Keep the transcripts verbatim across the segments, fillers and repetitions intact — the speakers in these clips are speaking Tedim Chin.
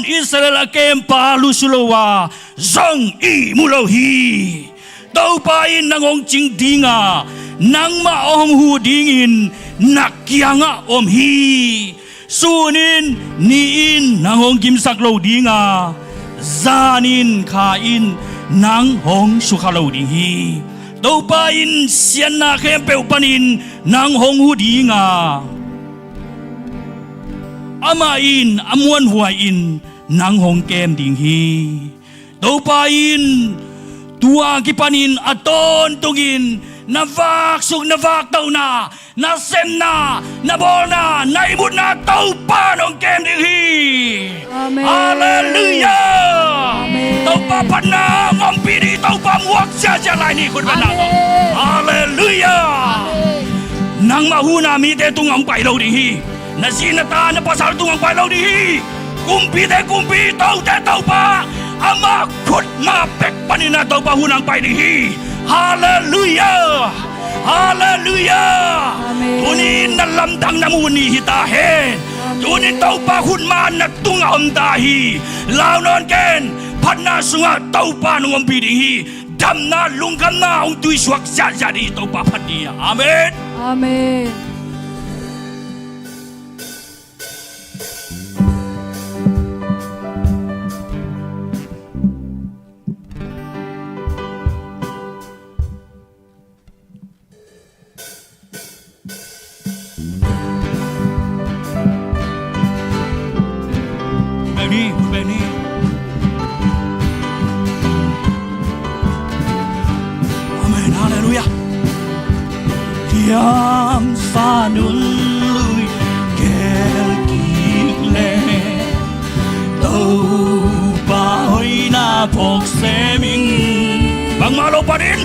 Israel a kempa lusu lo a zong ihmu lo hi. Topa in nang hong cing ding a, nangmah hong huh dingin na kiangah om hi. Sun in, ni in nang hong gimsak lo ding a, zan in, kha in nang hong sukha lo ding hi. Topa in siatna khempeuh panin nang hong huh ding a, amah in a muanhuai in nang hong kem ding hi. Topa in tua kipanin a tawntungin na vaksuk, na vaktohna, na sepna, na bawlna, na ihmutna Topa in hong kem ding hi. Amen. Halleluiah. Amen. Topa phatna hong ompih ding hi. Topa muak ziahziah lai ni, khut beng na. Amen. Halleluiah. Amen. Nangmah huhna mite tungah hong pai lo ding hi. Na zi na ta na pasal tungah hong pai lo ding hi. Kumpite kumpi, tote Topa, amah khutma pek panin a Topa huhna hong pai ding hi. Halleluiah. Halleluiah. Amen. Tuni in na lamdang na muh ni hi ta hen. Amen. Tuni in Topa khutma na tungah om ta hi. Lau nawn ken. Phatna sungah Topa in hong ompih ding hi. Damna, lungkhamna hong tuisuak ziahziah ding hi. Topa phat ni. Amen. Amen. Beni, beni. Amen, halleluiah. Kiamsa nunlui kel kik le, Topa hoihna phawk sem ing. Bangmah lo panin,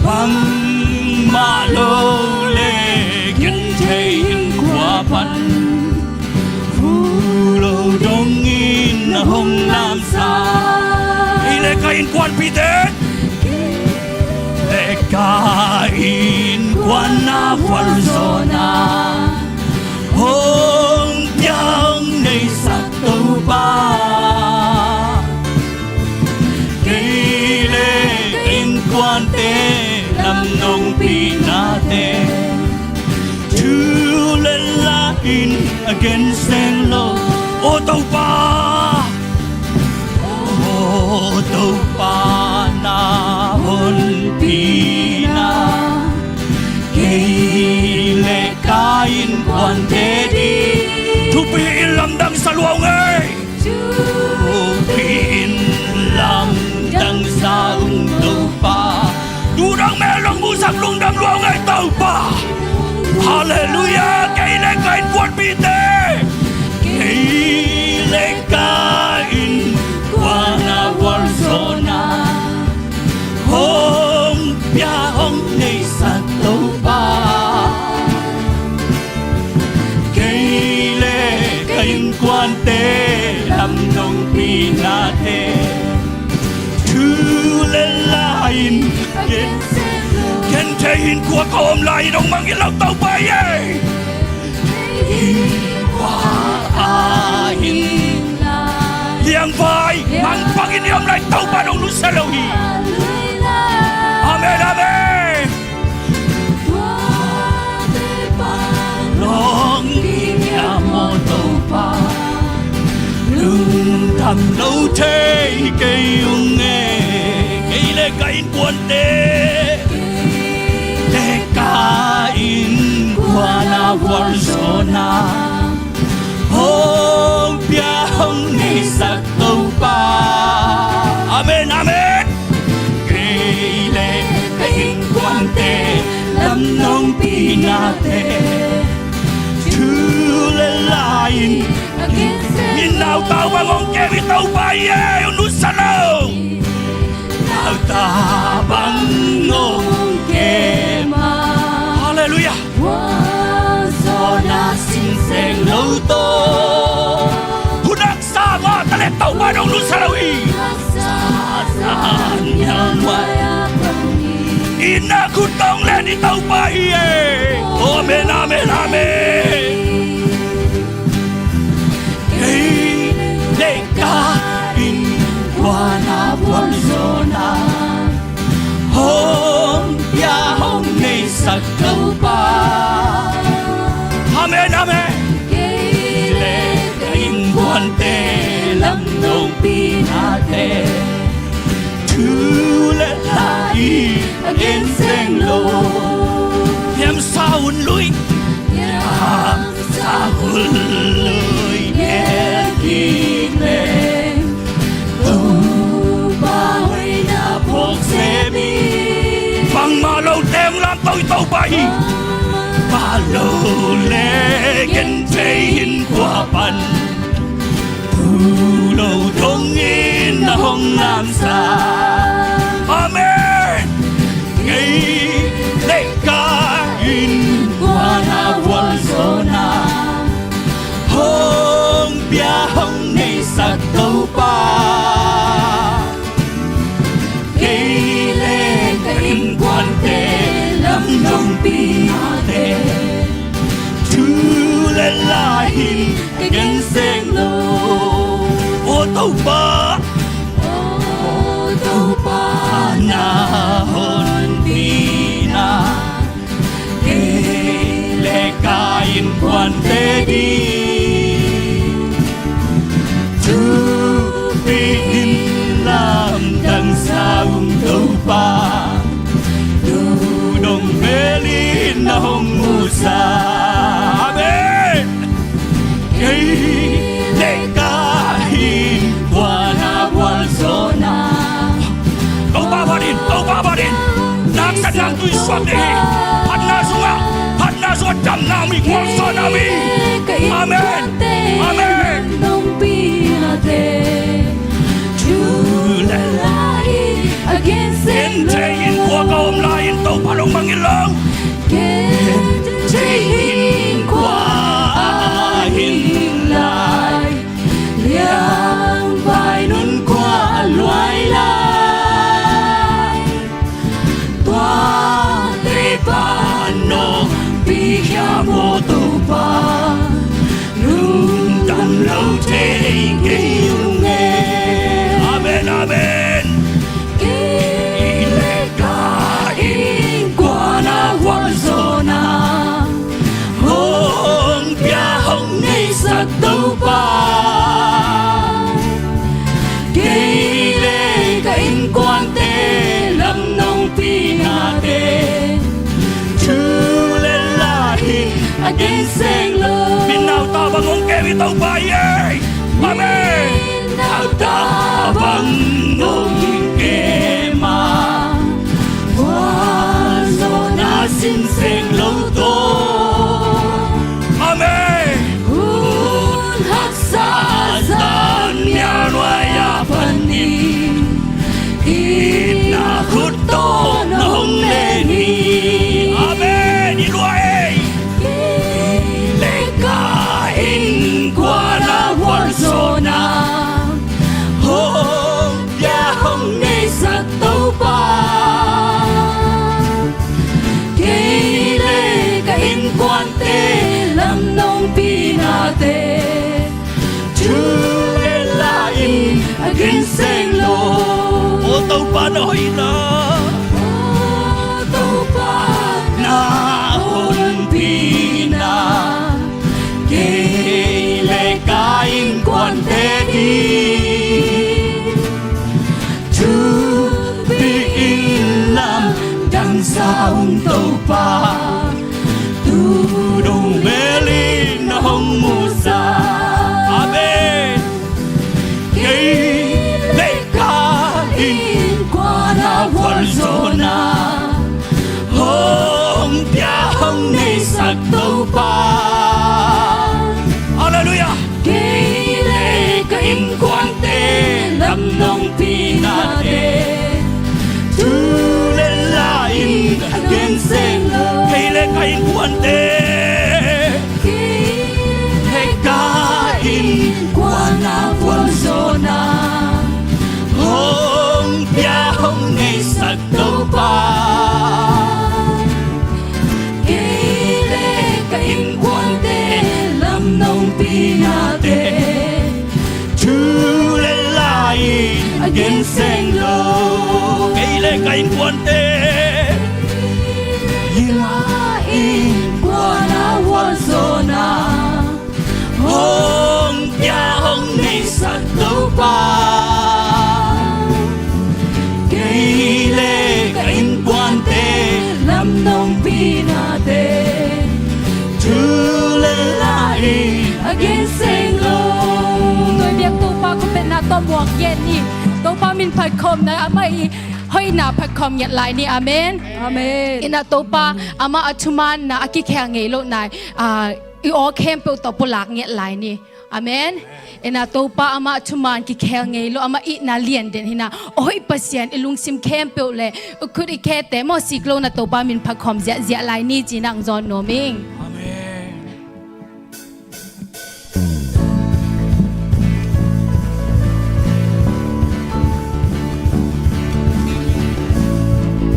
bangmah lo le genthei innkuan pan, fu lo dongin a hong lamsang. Kei le ka innkuanpihte, kei le ka innkuan a vualzawhna hong pia hong neisak Topa. Kei le ka innkuante lam nong pihnate, thu le la in a gen seng lo. Aw Topa, aw Topa na honpihna, kei le ka innkuante ding thupi in lamdang sa lua ung ei. Thupi in lamdang sa ung Topa. Thu dang mel dang musak lungdam lua ung ei Topa. Halleluiah. Kei le ka innkuanpihte, kei le ka innkuan a vualzawhna hong pia hong neisak Topa. Kei le ka innkuante lam nong pihnate, thu le la in gen, genthei innkuan ka om lai in hong mangngilh lo Topa ei. Innkuan a hin liangvai mangpangin i om lai Topa in hong nusia lo hi. Amen, amen. Lawng ding hiam aw Topa, lungdam lo thei kei ung e. Kei le ka innkuante, le ka innkuan a vualzawhna hong pia hong neisak Topa. Amen, amen. Kei le ka innkuante lam nong pihnate, thu le la in. Min nautau bang hong kem hi Topa ei, hong nusia lo. Nautau bang hong kem a. Halleluiah. Vualzawhna singseng lo tawh, hun haksa mah taleh Topa in hong nusia lo hi. Sa sa nial nuai, i na khut tawng len i Topa hi e. Amen, amen, amen. Kei Ante lam nong pi nate thu le la in a gen seng lo. Hiamsa hun lui, hiamsa hun lui ngel kik leng, Topa hoihna phawk sem hi. Bangmah lo teng lam to i Topa hi. Bangmah lo le gen thei in kua pan thu lo dongin na hong lamsa. Amen. Ngei le ka innkuan a vualzawhna hong pia hong neisak Topa, kei le ka innkuante lam nong pi nate thu le la in ka gen seng lo. O Topa, o Topa, na honpina kei le ka innkuante ding thupi in lamdang sa ung Topa, tu dong bel in na hong musa. Amen. Kei le ka innkuan a vualzawhna. Topa phat in, Topa phat in. Naksa nak tui suak ding hi. Phatna sungah phatna sungah damna om hi, vualzawhna om hi. Amen. Amen. Nong pi nate thu le la in a gen seng lo. Gen thei in kua ka om lai in Topa lo mangngilh lo. Gen thei in kua a ing lai, liangvai nun kua a luai lai, tuate pan nong pikhia maw Topa, lungdam lo thei kei ung e. Amen, amen. Kei le ka innkuan a vualzawhna hong pia hong neisak Topa, kei le ka innkuante lam nong pi nate thu le la in a gen seng lo. Min nau ta bang hong kem hi Topa e. Amen. Min nau ta bang hong kem a, vualzawhna sin seng lo tawh. Amen. Hun haksa zan mial nuai a pan ding itna khut tawh na hong len hi. Amen. I lua ei. Kei le ka innkuan a vualzawhna hong pia hong neisak Topa, kei le ka innkuante lam nong pi nate thu le la in a gen seng lo. O Topa na hoihna, o Topa na honpina, kei le ka innkuante ding thupi in lamdang sa ung Topa, tu dong bel in na hong musa. Amen. Kei le ka innkuan a vualzawhna hong pia hong neisak Topa. Halleluiah. Kei le ka innkuante lam nong pi nate thu le la in a gen seng lo. Kei le ka innkuante, kei le ka innkuan a vualzawhna hong pia hong neisak Topa, kei le ka innkuante lam nong pi nate thu le la in a gen seng lo. Kei le ka innkuante, kei le ka innkuan tawh muak ngiat ni. Topa min phatkhawmna, amah i hoihna phatkhawm ngiat lai ni. Amen. Amen. Inah Topa amah a thumaanna a kikhel ngei lohna, ah, i aw khempeuh tawh pulak ngiat lai ni. Amen. Inah Topa amah thumaan kikhel ngei lo, amah itna lian den hi-in ah, a hoih Pasian i lungsim khempeuh le i khut i khete mawh sik lohna Topa min phatkhawm ziahziah lai ni ci-in ah hong zawn nuam ing. Amen.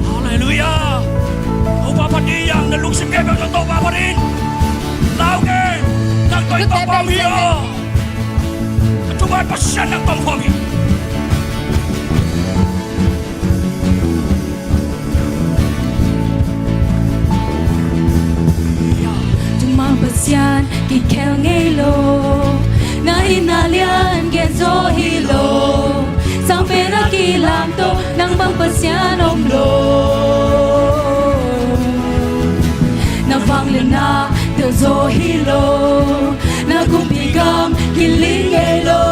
Halleluiah. Topa phat in, na lungsim khempeuh tawh Topa phat in. Lau kei. Nang tawh i Topa om hi aw. Ka thuman Pasian nang tawh om hi. Thuman Pasian kikhel ngei lo, na itna lian gen zaw hi lo. Sangpen a kilamto, nang bang Pasian om lo. Na vangliatna tel zaw hi lo, na kumpi gam kiling ngei lo.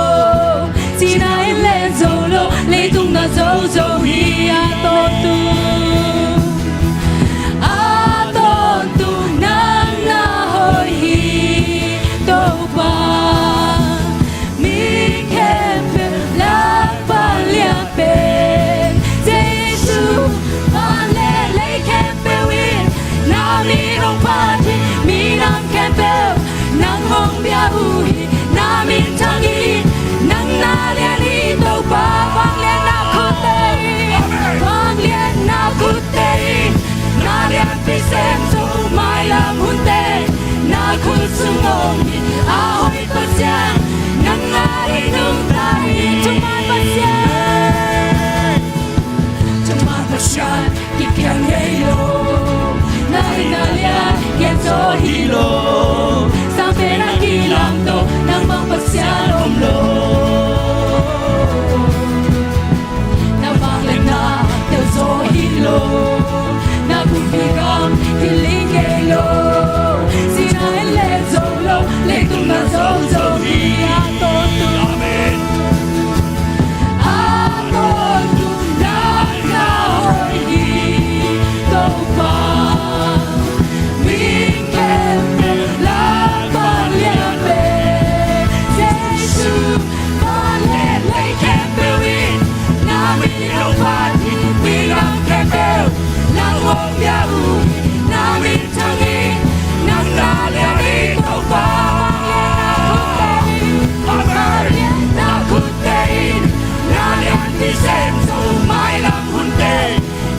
Sihna in len zo lo, leitung na zo zo hi. A tawntung, a tawntung nang na hoih hi Topa. Mi khempeuh lakpan lian pen Jesu. Van le lei khempeuh in na min hong phat hi. Minam khempeuh nang hong bia uh hi. Na min thang hi. Nang na lian hi Topa. Vangliatna khutte in, vangliatna khutte in na lianpi sem zo. Mailam hunte na khut sung om hi. A hoih Pasian nang a i nungta hi. Thuman Pasian, thuman Pasian kikhel ngei lo, na itna lian gen zaw hi lo. Sangpen a kilamto, nang bang Pasian om lo. Na vangliatna tel zaw hi lo, na kumpi gam kiling ngei lo. Sihna in len zo lo, leitung na zo zo hi. A tawntung, amen. A tawntung nang na hoih hi Topa. Mi khempeuh lakpan lian pen Jesu. Van le lei khempeuh in na min hong phat hi. Minam khempeuh nang hong bia uh hi. Na min thang hi. Nang na lian hi Topa. Amen. Na khutte in na lianpi sem zo. Mailam hunte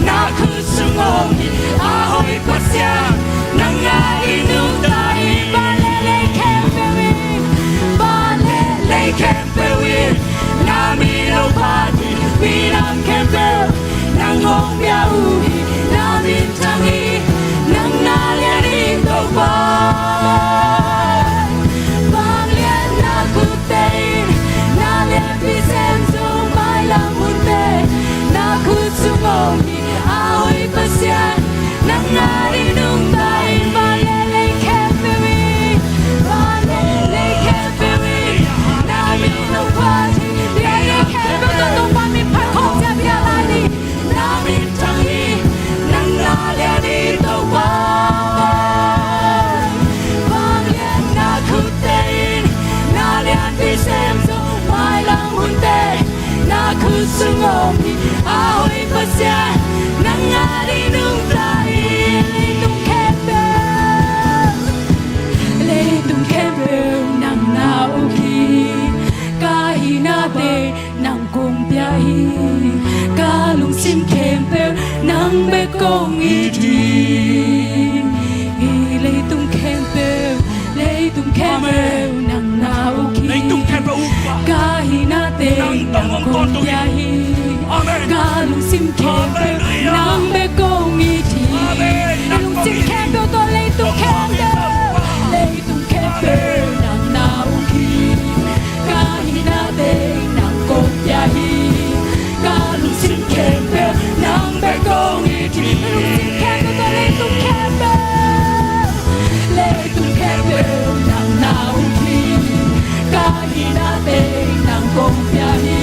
na khut sung om hi. A hoih Pasian nang a i nungta hi. Van le lei khempeuh in, van le lei khempeuh in na min hong phat hi. Minam khempeuh nang hong bia uh hi. Na min thang hi. Nang na lian hi Topa. Vangliatna khutte in na lianpi sem zo. Mailam hunte na khut sung om hi. A hoih Pasian nang a i nungta hi. Van le lei khempeuh in, van le lei khempeuh in na min hong phat hi. Lei khempeuh tawh Topa min phatkhawm ziahziah lai ni. Na min thang hi. Nang na lian hi Topa. Vangliatna khutte in na lianpi sem zo. Mailam hunte na khut sung om hi. A hoih Pasian nang a i nungta hi. Leitung khempeuh, leitung khempeuh nang na uk hi. Ka hinate nang kong pia hi. Ka lungsim khempeuh nang bek kong it hi. Hi leitung khempeuh, leitung khempeuh nang na uk hi. Leitung khempeuh uk, Topa. Ka hinate nang kong pia hi. Amen. Ka lungsim khempeuh nang bek kong it hi. Amen. Lungsim khempeuh tawh leitung khempeuh, leitung khempeuh nang na uk hi. Ka hinate nang kong pia hi. Ka lungsim khempeuh nang bek kong it hi. Lungsim khempeuh tawh leitung khempeuh, leitung khempeuh nang na uk hi. Ka hinate nang kong pia hi.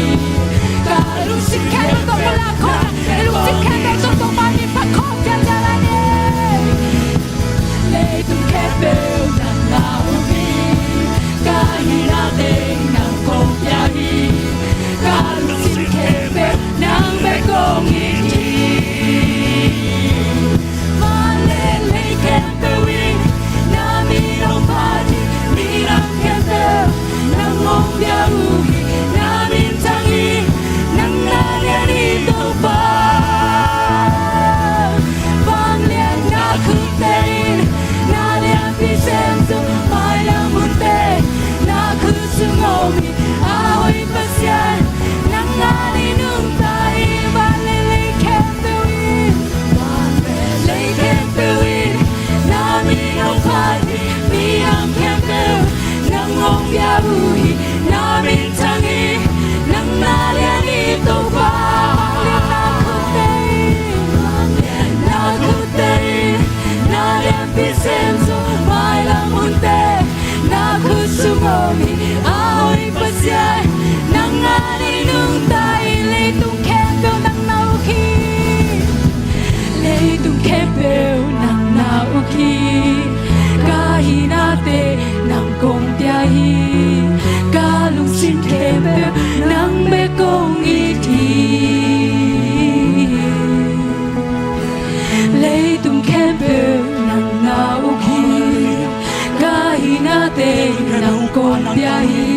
pia hi.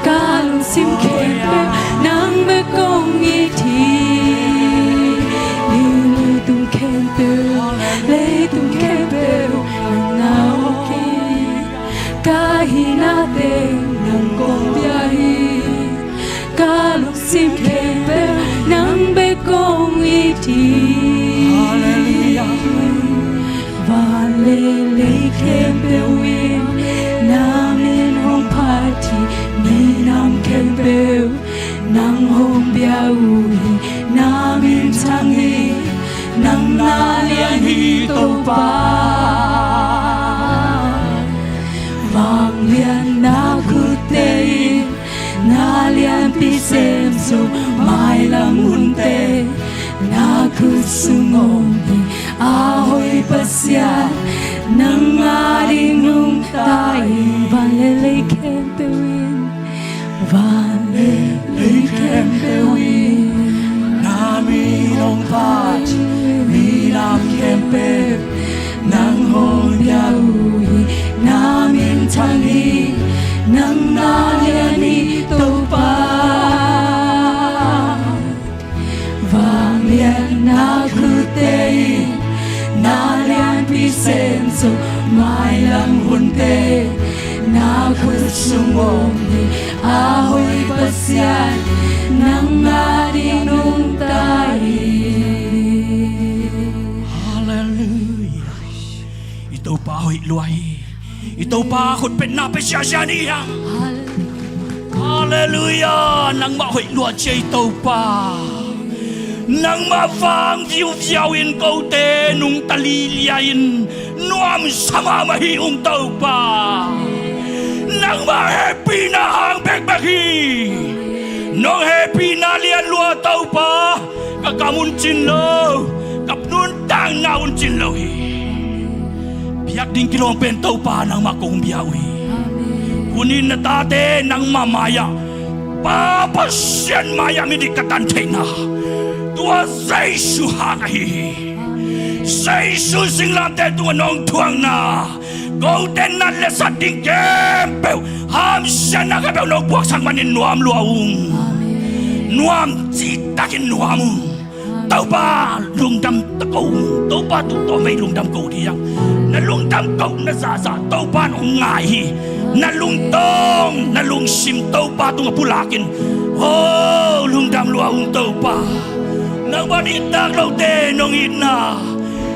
Ka lungsim khempeuh nang bek kong it hi. Hih leitung khempeuh, leitung khempeuh nang na hawk hi. Ka hihna teng nang kong pia hi. Ka lungsim khempeuh nang bek kong it hi. Hallelujah. Van le lei khempeuh in na min hong phat hi. Minam khempeuh nang hong bia uh hi. Na min thang hi. Nang na lian hi Topa. Vangliatna khutte in na lianpi sem zo, mailam hunte na khut sung om hi. A hoih Pasian, nang ading nungta in. Van le lei khempeuh in, van le lei khempeuh in na min hong phat hi. Minam khempeuh nang hong bia uh hi. Na min thang hi. Nang na lian hi Topa. Vangliatna khutte in na lianpi sem zo, mailam hunte na khut sung om hi. A hoih Pasian, nang ading nungta hi. Hallelujah. I Topa hoih lua hi. I Topa khutbetna pia siasia ni hiam? Halleluiah. Nangmah hoih lua cia i Topa. Nangmah vang viuviau in kote nungta lilia in nuamsa mahmah hi ung Topa. Nangmah hehpihna hang bekbek hi. Nong hehpihna lian lua Topa. Ka kam un cin lo, ka nuntakna un cin lo hi. Biak ding kilawm pen Topa nangmah kong bia uh hi. Tuni-in na tate nangmah mai-ah, Pa Pasian mai-ah midik ka tan theihna tua Jesu hang ahi hi. Jesu singlamteh tungah nong thuakna, kote na letsat ding khempeuh, hamsiatna khempeuh nong puaksak manin nuam lua ung. Nuam citakin nuam ung. Topa lungdam ko ung. Topa tu tawm vei lungdam ko ding. Na lungdam ko na zahzah Topa in hong ngai hi. Na lungtawng na lungsim Topa tungah pulakin, oh, lungdam lua ung Topa. Nangmah nitak lote nong itna,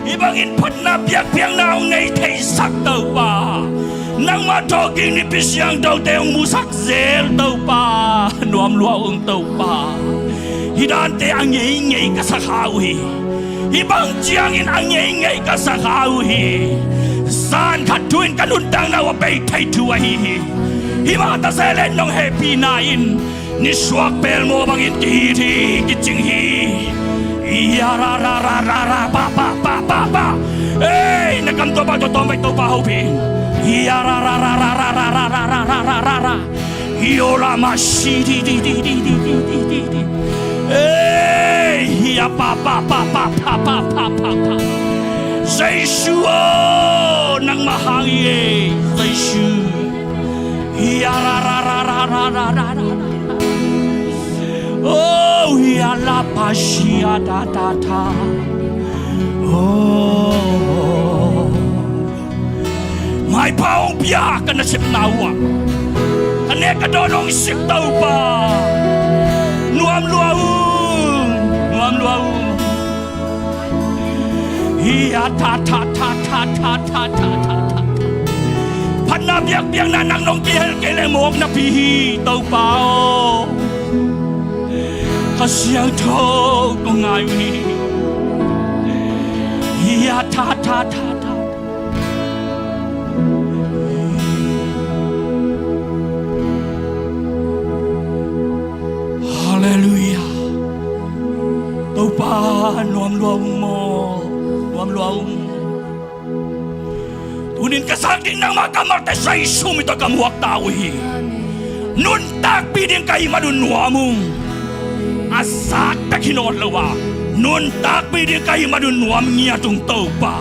hih bangin phatna biakpiakna hong nei theisak Topa. Nangmah thawhkik Nipi Siangthote hong musak zel Topa. Nuam lua ung Topa. Hih dante a ngeingei ka sakha uh hi. Hih bang ciangin a ngeingei ka sakha uh hi. Zan khat thu in ka nuntakna uh a bei thei thu ahi hi. Hih mah ta se leh nong hehpihna in nisuak pelmaw bangin kihit hi, kicing hi. Ia ra ra ra ra ra pa pa pa pa pa. Ei, na kam tua bang tua tawm vei Topa hopih in. Ia ra ra ra ra ra ra ra ra ra ra ra ra ra. Io la ma si di di di di di di di di di. Ei, ia pa pa pa pa pa pa pa pa pa. Jesu aw, nangmah hang hi ei, Jesu. Ia ra ra ra ra ra ra ra ra. Oh, ia la pa si a da da da. Oh. Maipha hong pia ka nasepna uh ah ka nek ka dawn hong sik Topa. Nuam lua ung, nuam lua ung. Hia tha tha tha tha tha tha tha tha tha. Phatna biakpiakna nang nong kihel kei leh mawk napi hi Topa aw. Kha Siangtho kong ngai uh hi. Hia tha tha tha tha. Halleluiah. Topa nuam lua ung maw, nuam lua ung. Tunin ka zak ding nangmah kammalte Jesu min tawh ka muak ta uh hi. Nuntakpih ding ka hih man un nuam ung. A zak bek hi nawn lo a, nuntakpih ding ka hih man un nuam ngiat ung Topa.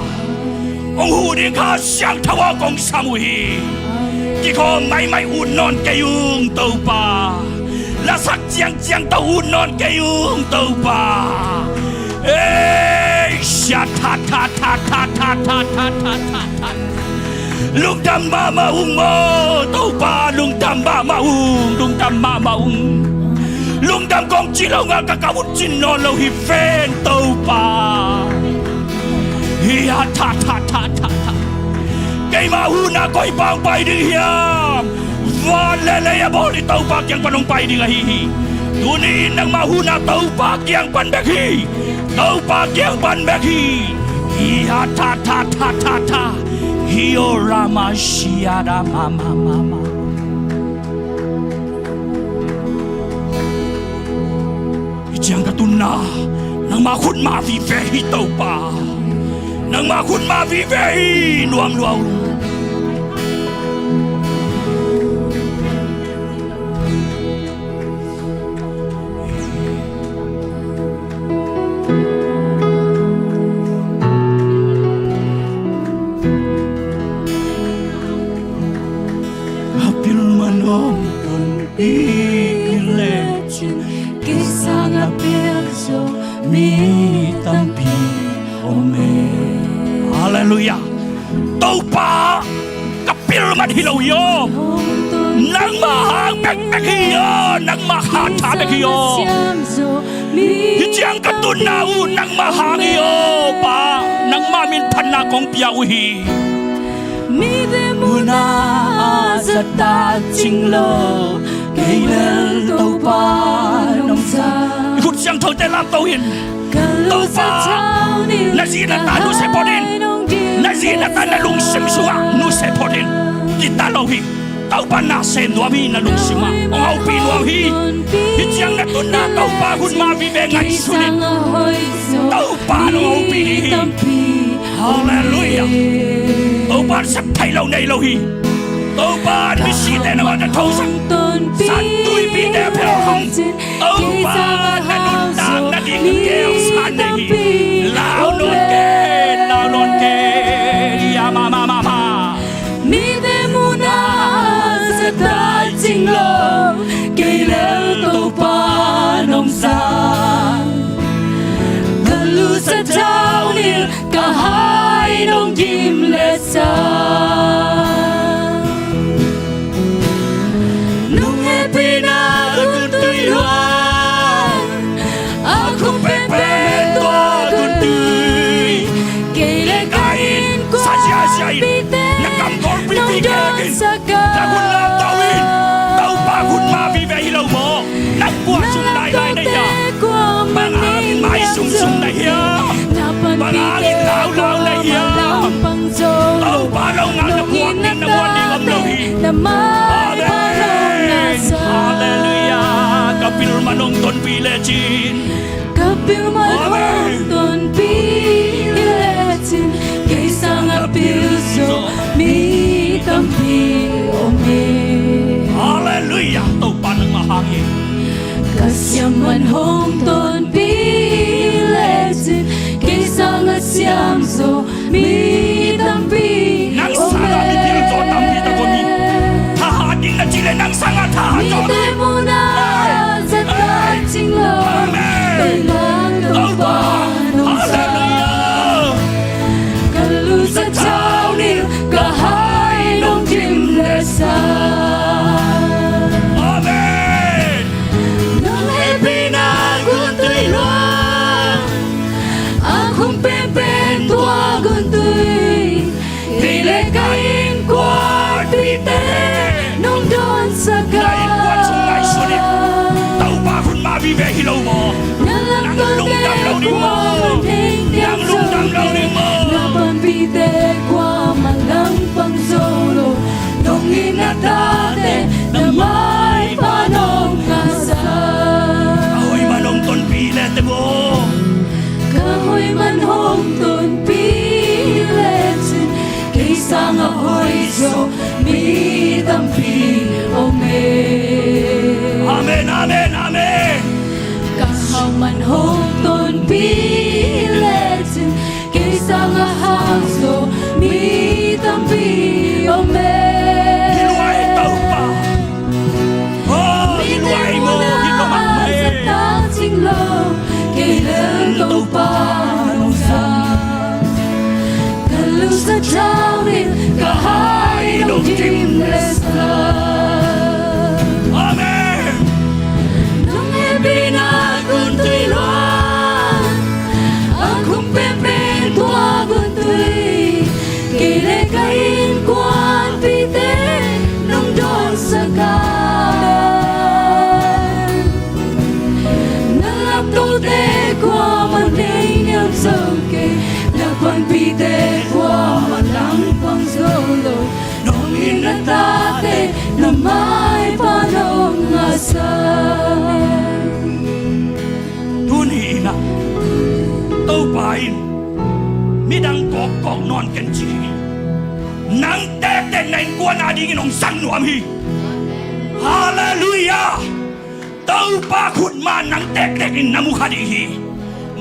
Hong huh ding Kha Siangtho aw kong sam uh hi. Kikhawm maimai ut nawn kei ung Topa. Lasak ciangciang tawh ut nawn kei ung Topa. Ei, sia tha tha tha tha tha tha tha tha tha tha. Lungdam mahmah ung maw Topa, lungdam mahmah ung, lungdam mahmah ung. Lungdam kong ci lo ngal ka kam ut cin nawn lo hi ven Topa. Hi ha tha tha tha tha tha. Keima hun ah koi pang pai ding hiam? Van le lei a bawl i Topa kiang pan hong pai ding ahi hi. Tuni in nangma hun ah Topa kiang pan bek hi. Topa kiang pan bek hi. Hi ha tha tha tha tha tha. Hi o rama sia da ma ma ma ma. Hi ciang ka tunna nangma khut mah vive hi Topa. Nangma khut mah vive hi nuam lua ung. A pil man om tonpi lecin kisang a pil zo mi tampi om e. Halleluiah. Topa ka pil man hi lo hi aw. Nangmah hang bekbek hi aw. Nangmah hang tha bek hi aw. Hi ciang ka tunna uh nangmah hang hi aw Pa. Nangmah min phatna kong pia uh hi. Mite munah a zat tak cing lo kei lel Topa nong za. I khut siangthote lamto in. Topa, na zi na ta nusia phot in. Na zi na ta na lungsim sungah nusia phot in. Kita lo hi. Topa na sem nuam hi na lungsim ah. Hong hopih nuam hi. Hi ciang na tunna Topa hun mah vive ngaihsun in. Topa nong hopih ding hi. Halleluiah. Topa sep thei lo nei lo hi. Topa misite na wan na tho sak. San tuipite a phel hong Topa na nuntakna ding keu san nei hi. Lau nawn ken, lau nawn ken. Ia ma ma ma ma. Mite munah a zat tak cing lo kei lel Topa nong za. Ka lus a tau nil ka hai nong gim le sa. Nong hehpihna gun tui luang a khum penpen tua gun tui. Kei le ka innkuanpihte nong dawnsak a. Topa hun mah vive hi lo maw? Nang kua sung lailai na hiam? Bang hangin mai sungsung na hiam? Bang hangin laulau na hiam? Topa lo ngal na buak ding na buak ding om lo hi. Amen. Halleluiah. Ka pil man hong tonpih lecin. Ka pil man hong tonpih lecin. Kei sang a pil zo mi tampi om e. Halleluiah. Topa nangmah hang hi. Ka siam man hong tonpih lecin kei sang a siam zo mi tampi om e. Nang sang a mipil zo tampi tak om hi. Thahat ding na cih leh nang sang a thahat zo. Mite munah a zat tak cing lo. Amen. Kei lel Topa nong za. Halleluiah. Ka lus a tau nil ka hai nong gim le sa. Amen. Nong hehpihna gun tui luang a khum penpen tua gun tui. Kei le ka innkuanpihte nong dawnsak a. Na innkuan sung ngaihsun in. Topa hun mah vive hi lo maw? Nang lungdam lo ding maw? Nang lungdam lo ding maw? Na panpihte kuamah langpang zo lo. Nong it na tate na maipha nong ngahsak. Ka hoih man hong tonpih le te maw? Ka hoih man hong tonpih lecin kei sang a hoih zo mi tampi om e. Amen, amen, amen. Ka hau man hong tonpih lecin kei sang a hau zo mi tampi om e. Hi lua dingin hong sang nuam hi. Halleluiah. Topa khut mah nang tektek in na mu kha ding hi.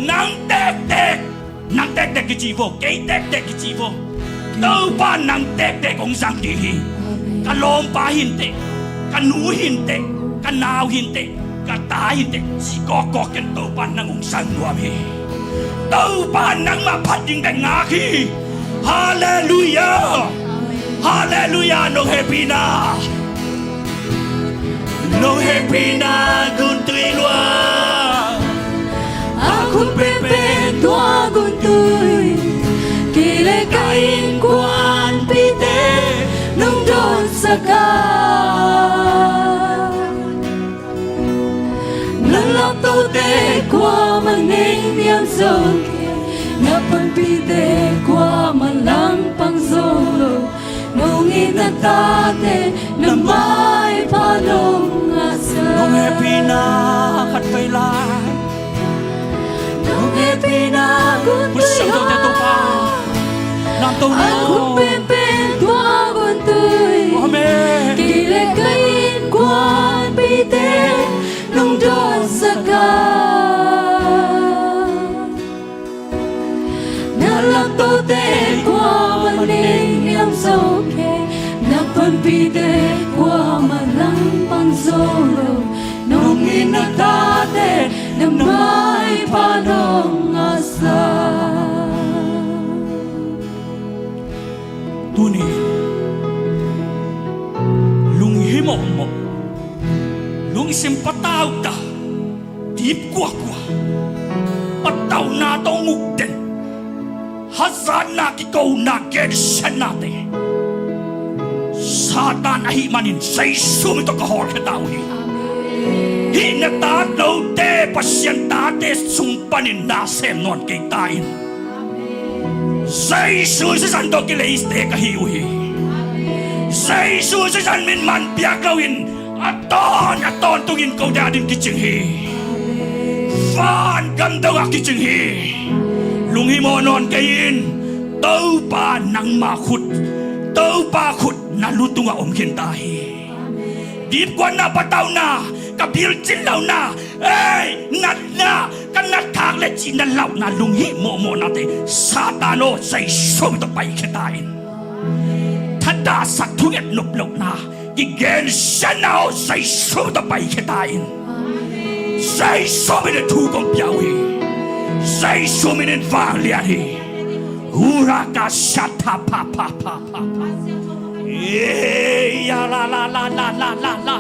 Nang tektek, nang tektek kici vo, kei tektek kici vo. Topa nang tektek hong sang ding hi. Ka lawmpa hi inteh, ka nu hi inteh, ka nau hi inteh, ka ta hi inteh, ci kawkkawk ken Topa nang hong sang nuam hi. Topa nangmah phat ding bek ngak hi. Halleluiah. Halleluiah. Nong hehpihna, nong hehpihna guntui lua, a khut penpen tua guntui, kei le ka innkuanpihte nong dawnsak a, na laptohte kuamah nei niam zo kei, na panpihte kuamah langpang zo lo, nong it na tate na maipha nong ngahsak. Nong hehpihna khat vei lai, nong hehpihna guntui lua, a khut penpen tua guntui, amen, kei le ka innkuanpihte nong dawnsak a, na laptohte kuamah nei niam zo kei, na panpihte kuamah langpang zo lo, nong it na tate na maipha nong ngahsak. Tuni lunghimawhmawh, lungsim patauta, dipkuakua, patauhna tawh ngukden, hazatna, kikona, gensiatnate Satan ahih manin Jesu min tawh ka hawlkhia ta uh hi. Hih na tate, Pasian tate sung panin na sem nawn kei ta in. Jesu sisan tawh kileite ka hi uh hi. Jesu sisan min man piak loin a tawn a tawntungin ko ding ading kicing hi. Vangam dongah kicing hi. Lunghimawh nawn kei in. Topa nangma khut, Topa khut na lu tungah om khin ta hi. Dipkuatna, patauhna, ka bilcin lohna, ei, natna, ka natkhak le cih na lauhna, lunghimawhmawhnate Satan aw, Jesu min tawh paikhia ta in. Thadahsak, thunget nop lohna, kigensiatna aw, Jesu min tawh paikhia ta in. Jesu min in thu kong pia uh hi. Jesu min in vanglian hi. Huraka shatha pha pha pha pha pha. Ei, ya la la la la la la la.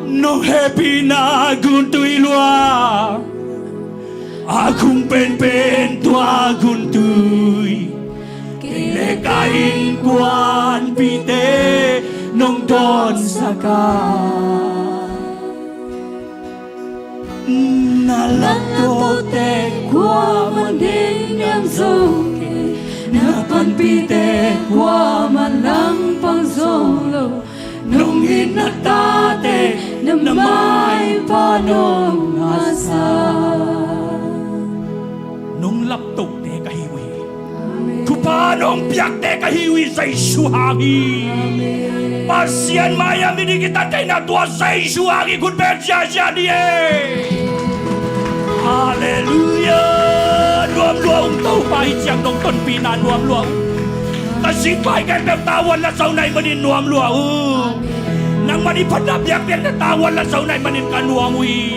Nong hehpihna guntui lua, a khut penpen tua guntui, kei le ka innkuanpihte nong dawnsak a, na laptohte kuamah nei niam zo kei, na panpihte kuamah langpang zo lo, nong it na tate na maipha nong ngahsak. Nong laptohte ka hi uh hi. Thupha nong piakte ka hi uh hi, Jesu hang hi. Pasian mai-ah mi ding kitat theihna tua Jesu hang hi, khut beng ziahziah ni e. Halleluiah. Nuam lua ung, Topa hih ciang nong tonpihna nuam lua ung. Ka singpai khempeuh tavuan la zo na hih manin nuam lua ung. Nangmah in phatna piakpiakna tavuan la zo na hih manin ka nuam uh hi.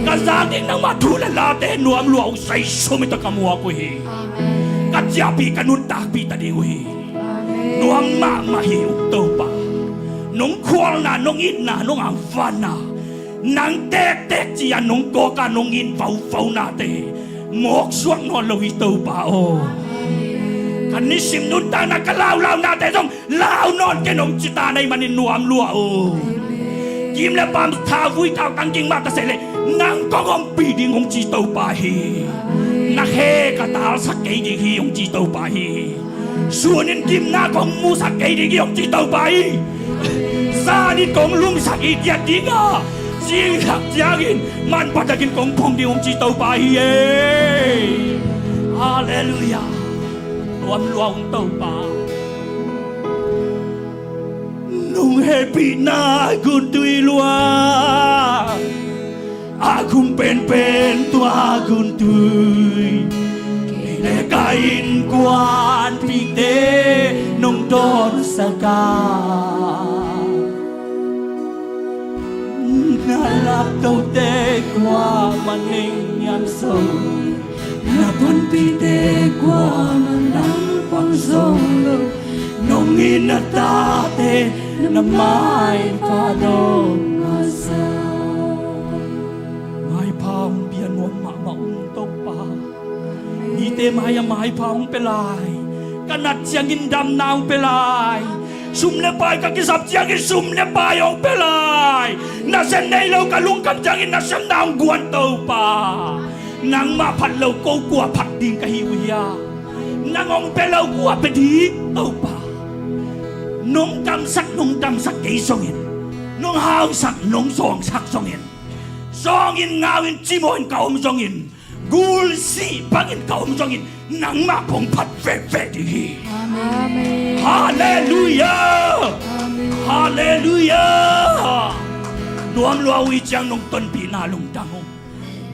Ka zak ding nangmah thu le late nuam lua ung, Jesu min tawh ka muak uh hi. Ka ciahpih, ka nuntakpih ta ding uh hi. Nuam mahmah hi ung Topa. Nong khualna, nong itna, nong angvanna, nang tektek ci-a nong kawka nong it vauvaunate mawksuak nawn lo hi Topa aw. Ka nisim nuntakna, ka laulaunate zong lau nawn ken hong ci ta na hih manin nuam lua uh. Kim le paam, thavui, thautang ging mah ta seh leh nang kong ompih ding hong ci Topa hi. Na khe ka talsak kei ding hi hong ci Topa hi. Sun in gimna kong musak kei ding hi hong ci Topa hi. Zan in kong lumsak hi, giat ding a, zingtak ciangin manpha takin kong phong ding hong ci Topa hi e. Halleluiah. Nuam lua ung Topa. Hehpihna guntui luang, a khum penpen tua guntui. Kei le ka innkuanpihte nong tawnsaka. Na laptote kuamah neng niam so, na panpihte kuamah nang pang zo lo. Nong it na tate na maipha dong a sa. Maipha hong pia nuam mahmah ung Topa. Mite mai-ah maipha hong pia lai. Ka nat ciangin damna hong pia lai. Sum le pai ka kisap ciangin sum le pai hong pia lai. Nasem nei lo ka lungkham ciangin nasemna hong guan Topa. Nangmah phat lo ko kua phat ding ka hi uh hia? Nang hong pia lo kua pia ding Topa. Nong kamsak nong damsak kei zongin, nong hausak nong zawngsak zongin, zawngin ngau in cimawh in ka om zongin, gulsih bangin ka om zongin, nangmah kong phat veve ding hi. Amen. Halleluiah. Amen. Halleluiah. Nuam lua uh hi ciang nong tonpihna lungdam ung.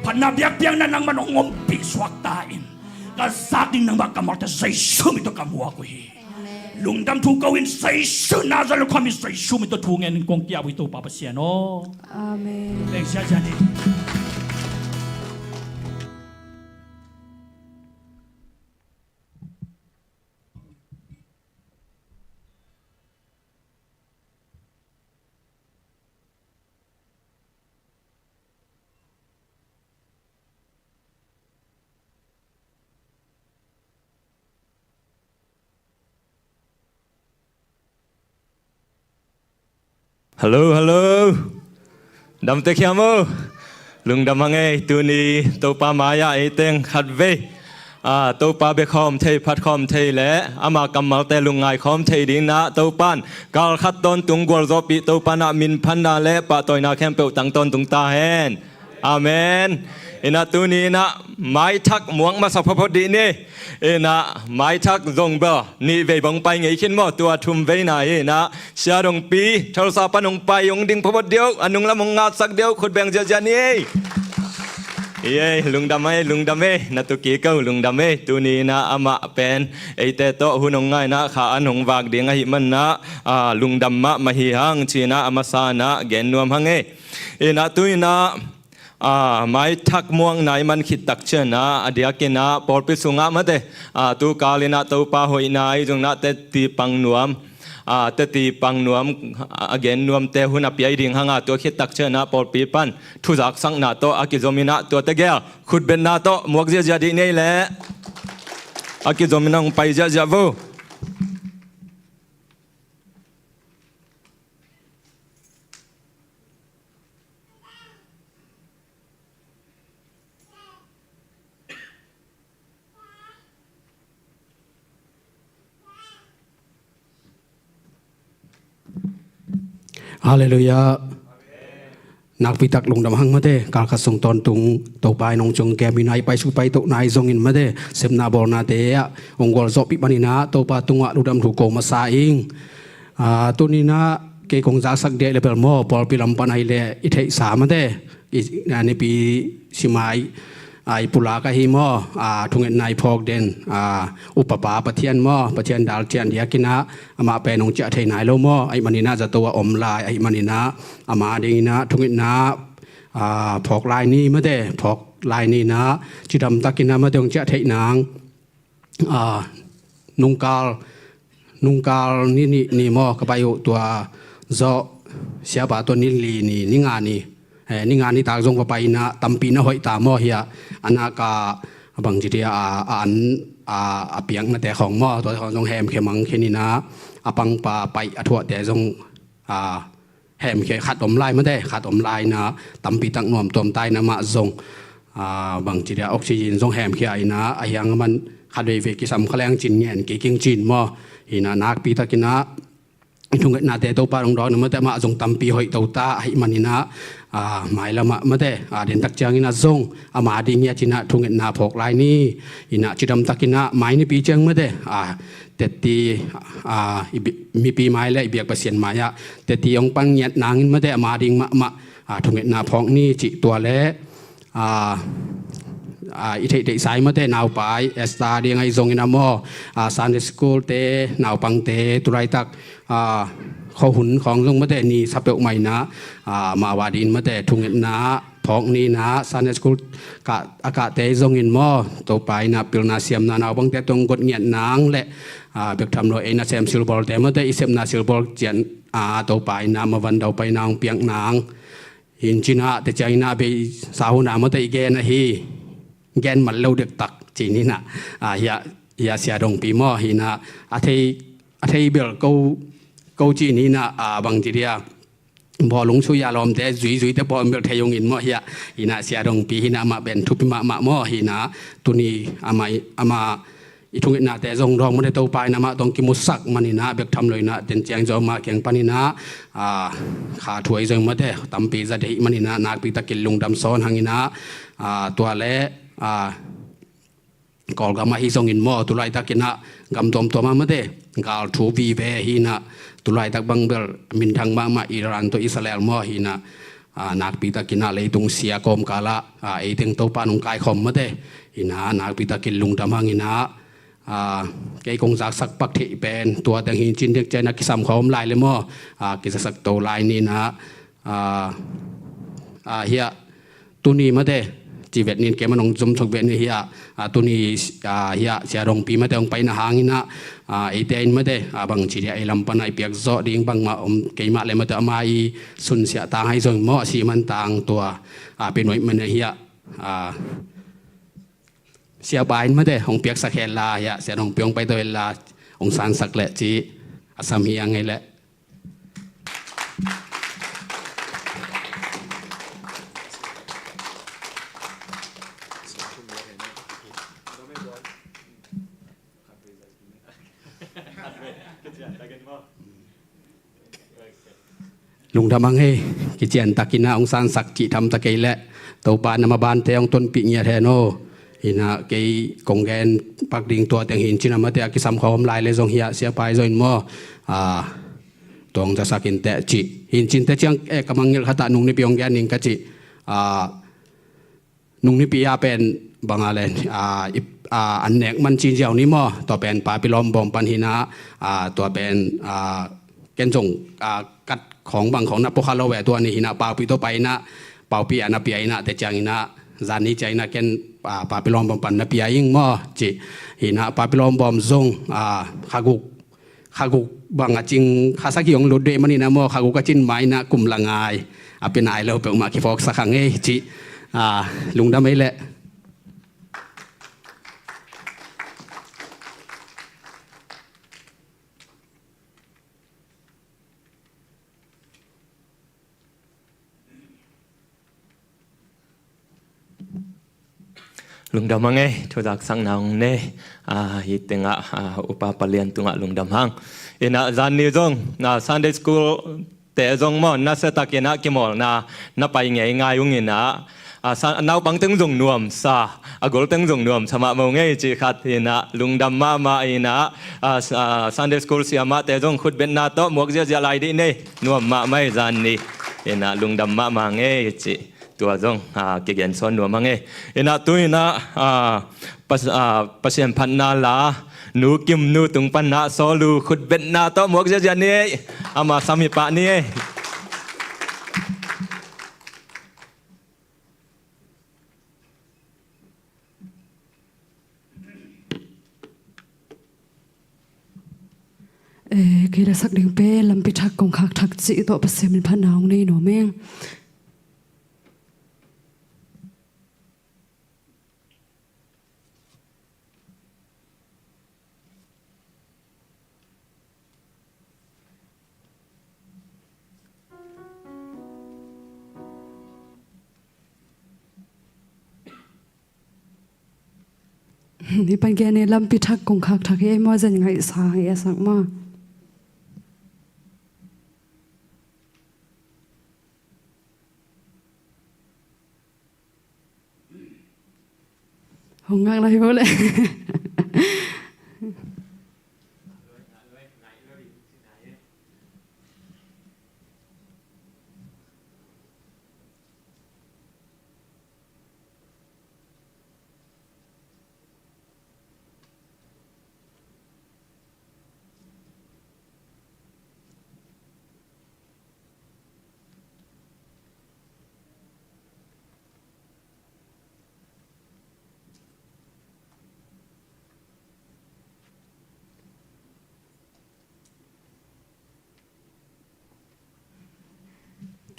Phatna biakpiakna nangmah nong ompih suakta in, ka zak ding nangmah kammalte Jesu min tawh ka muak uh hi. Lungdam thu ko in Jesu Nazareth khuami Jesu min tawh thu ngen in kong kiap uh hi Topa Pasian aw. Amen. Leng siasia ni. Hallo, hallo. Damte khiam o. Lungdam hang ei, tuni Topa mai-ah ei teng khatvei, a, Topa biakhawm thei, phatkhawm thei le ama kammalte lungngai khawm thei dingin ah Topan kal khat tawntung gualzawhpih, Topan ah minphatna le pahtawina khempeuh tang tawntung ta hen. Amen. Inah tuni inah maithak muak masa phawtphawt dih ni. Inah maithak zong bel nih vei bang pai ngei khin maw, tua thum veina hi inah Sia Dongpi Tulsa pan hong pai hong ding phawtphawt dih uh, a nunglam hong ngatsak dih uh, khut beng ziahziah ni ei. Ei, lungdam ei, lungdam ei, na tuki ko lungdam ei. Tuni inah amah pen eite tawh hun hong ngai inah kha an hong vak ding ahih man inah, a, lungdam mahmah hi hang ci inah a masa inah gen nuam hang ei. Inah tu inah, a, maithak muak nai man khit tak ciangin ah a diakin ah pawlpi sungah mate, a, tu kal inah Topa hoihna i zong inah teti pang nuam, a, teti pang nuam, a, a gen nuamte hun a piai ding hang a, tua khit tak ciangin ah pawlpi pan thuzaksakna tawh a kizom inah tua tegel khutbetna tawh muak ziahziah dih ni ei leh. A kizom inah hong pai ziahziah vo. Halleluiah. Nakpi tak lungdam hang mate, kal khat sung tawntung Topa in hong ciong kem inah i paisuk paitohna i zongin mate, sepna bawlnate ah hong gualzawhpih man inah Topa tungah lungdam thu ko masa ing. A, tuni inah kei kong zaksak dih le bel maw, pawlpi lam pan ahih leh i theihsa mate, i, a, Nipi Simai, a, i pulak ahi maw, a, thungetna i phawk den, a, upapa Pathian maw, Pathian dal cian diakin ah amah pen hong ciah thei nai lo maw, ahih man inah zato ah om lai, ahih man inah ama ding inah thungetna, a, phawk lai ni mate, phawk lai ni inah cidam tak inah mate hong ciah theih nang. A, nungkal, nungkal ni nih ni maw ka pai uh, tua zawh siapa tua ni li ni, ni nga ni, eh, ni nga nitak zong va pai inah tampi na hoih ta maw hiah, a nak a bangci dia a, a an, a, a piaknate khawng maw, tua khawng zong hemkhia mang khin inah a pangpa paih a thuahte zong, a, hemkhia khat om lai mate, khat om lai inah tampi tak nuam tuam ta inah amah zong, a, bangci dia oxygen zong hemkhia inah a hiang a man khat veivei kisam kha leng cin ngen kei king cin maw. Inah nakpi tak inah thungetnate Topa dong dawng na mate, amah zong tampi hoih to ta ahih maninah, ah, mailamah mate, ah, dentak cianginah zong ama ding hiacinah thungetna phawk lai ni. Inah cidamtakinah mai nipi ciang mate, ah, teti, ah, i bi-, mipi mai le i biak Pasian mai-ah teti hong pan ngiat nangin mate, ama ding mahmah, ah, thungetna phawk ni cih tua le, ah, ah, i theihtheihsa i mate naupai Esther ding ahi zongin a maw, ah, Sunday school te naupangte tulaitak, ah, khuahun khawng zong mate ni sa peuhmah inah, ah, amau a dingin mate thungetna phawk ni inah Sunday school kah, a kahte zongin maw, Topa inah pilna siamna naupangte tungah got ngiat nang le, ah, bek tham lo ei nasem silbawlte mate i sepna silbawl cian, ah, Topa inah mavan daupai nang piak nang. Hi cinah te cianginah bei sahuna mate i gen ahi, gen mal lo dektak cininah, ah, hiah, hiah Sia Dongpi maw hinah, a thei, a thei bel ko, ko cininah, ah, bang ci dia, bawlung suya lawmte zuizuite pawh bel thei ungin maw hiah, hinah Sia Dongpi hinah amah pen thupi mahmah maw hinah, tuni amah, amah i thungetnate zong dawng mate Topa in amah tawh kimusak maninah bek tham lo inah ten ciang zong amah kiang paninah, ah, kha thuai zong mate tampi za dei maninah nakpi takin lungdam sawn hanginah, ah, tua le, ah, Kawlgam ahi zongin maw tulaitakinah gam tuamtuam ah mate gal thu vive hinah tulaitak bang bel minthang mahmah Iran tawh Israel maw hinah, ah, nakpi takinah leitung sia kawmkalah, ah, eiteng Topa nong kaikhawm mate hinah nakpi takin lungdam hanginah, ah, kei kong zaksak pak theih pen tua teng hi cin dek cianah kisam khawm lai le maw, ah, kizasak to lai ninah, ah, ah, hiah tuni mate ci vet nin kei manong zumthuk vet ni hiah, ah, tuni, ah, hiah Sia Dongpi mate hong paina hanginah, ah, eite in mate, ah, bang ci dia ei lam panah i piak zawh ding bangmah om keimah le mate ama i sunsiah tang ahi zong maw a si man tang tua, ah, pi nuai mane hiah, ah, siapa in mate hong piaksak henla hiah Sia Dongpi hong paito henla hong sansak leh ci a sam hi a ngei leh. Lungdam hang ei, kician takinah hong sansak cih tham ta kei leh Topa na mabante hong tonpih ngiat hen aw. Inah kei kong gen pak ding tua teng hi cinah mate a kisam khawm lai le zong hiah siapa i zong in maw, ah, tua hong zasak inteh cih hi cinte ciang, eh, ka mangngilh khatah nung nipi hong gen ning ka cih, ah, nung nipi a pen banga le, ah, ip, ah, an nek man cin ziau ni maw, tua pen papi lawmbawm pan hinah, ah, tua pen, ah, ken zong, ah, kat khawng bang khawng na pua kha lo ve tua ni hinah paupi tawh pai inah paupi a na pia inah te cianginah zan ni cianginah ken, ah, papi lawmbawm pan na pia ing maw cih hinah papi lawmbawm zong, ah, khaguk khaguk bang a cing khasak hi hong lut deh maninah maw khaguk a cin mainah kum la ngai a pia nai lo peuhmah kiphawksak hang ei cih, ah, lungdam ei leh. Lungdam hang ei, thuzaksak nang nei, ah, hi tengah, ah, upa palian tungah lungdam hang. Inah zan ni zong, ah, Sunday school te zong maw, nasia takinah kimawlna, na pai ngeingai unginah, ah, sa-, naupang teng zong nuamsa, a gol teng zong nuamsa mahmah ung ei cih khat hinah, lungdam mahmah inah, ah, s-, ah, Sunday school siamahte zong khutbetna tawh muak ziahziah lai dih nei, nuam mahmah ei zan ni. Inah lungdam mahmah ngei cih. Tua zong, ah, kigen sawn nuam hang ei. Inah tu inah, ah, pas-, ah, Pasian phatna la, nu Kim nu tung panah sawl uh khutbetna tawh muak ziahziah ni ei. Ama sam hi pah ni ei. Eh, kei la sak ding pen lampi thak kong khak thak cih tawh Pasian min phatna hong nei nuam ing. Ni pan gen ni lampi thak kong khak thak hi ei maw, zen ngaihsa hi a sak maw. Hong ngak lai bo le.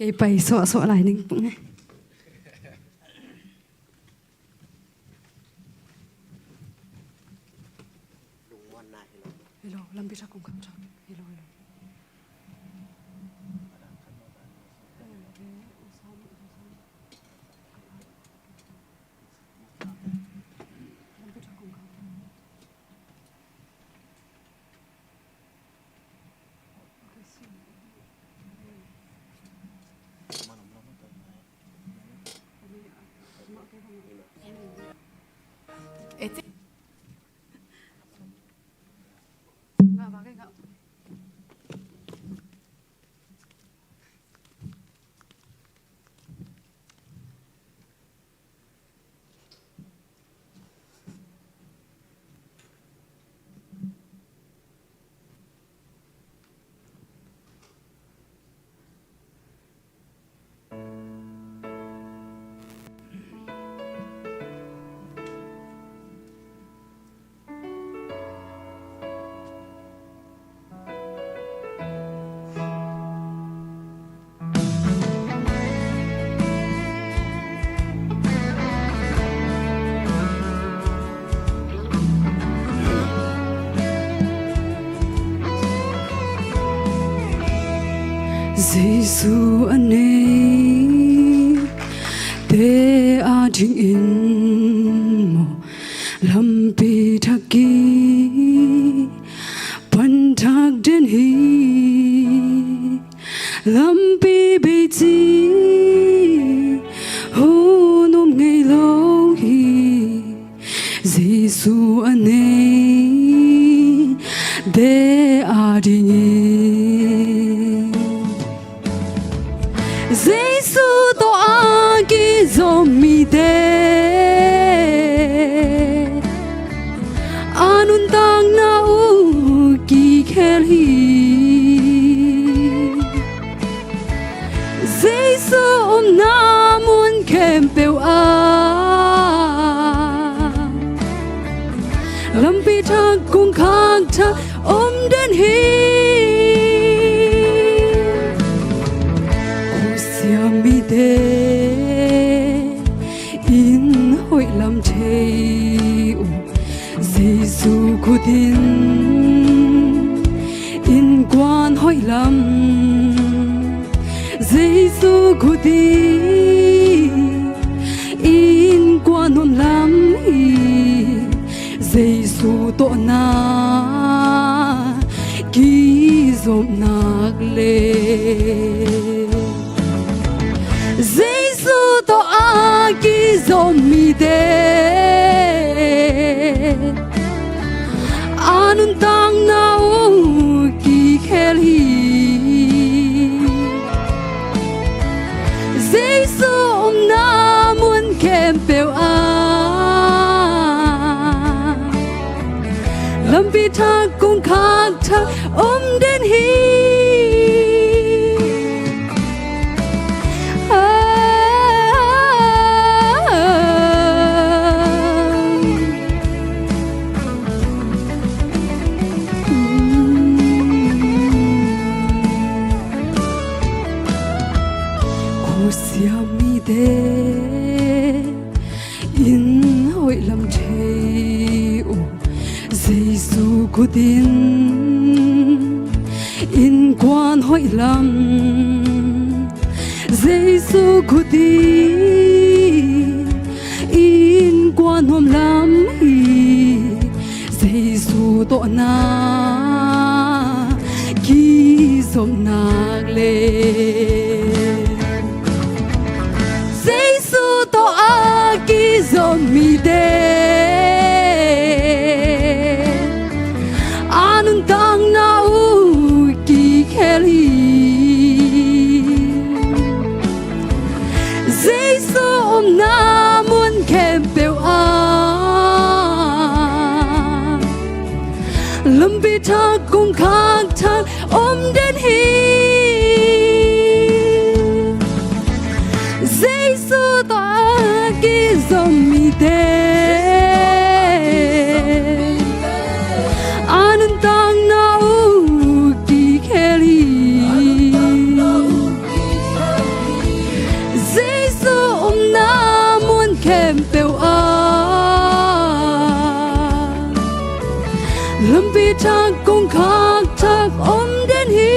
Kei pai suahsuah lai ning. Hi lo, lampi thak kong khak thak. Hi lo, hi lo. Jesu a neite adingin maw, lampi thak kipan thak den hi. Lampi bei ci hun om ngei lo hi. Jesu a neite adingin, Jesu tawh a kizom mite a nuntakna uh kikhel hi. Jesu omna mun khempeuh ah lampi thak kong khak thak om den hi. Khusia mite in hoih lam thei uh, Jesu khut in innkuan hoih lam, Jesu khut in innkuan nuam lam hi. Jesu tawh na kizom nak le, Jesu tawh a kizom mite a nuntakna uh kikhel hi. Jesu omna mun khempeuh ah lampi thak kong khak thak om den hi. Khusia mite in hoih lam thei uh, Jesu khut in innkuan hoih lam, Jesu khut in innkuan nuam lam hi. Jesu tawh na kizom nak le, Jesu tawh a kizom mite Na mun khempeuh ah lampi thak kongkhak thak om den hi. Jesu tawh a kizom mite a nuntakna uh kikhel hi. Jesu omna mun khempeuh ah lampi thak kongkhak thak om den hi.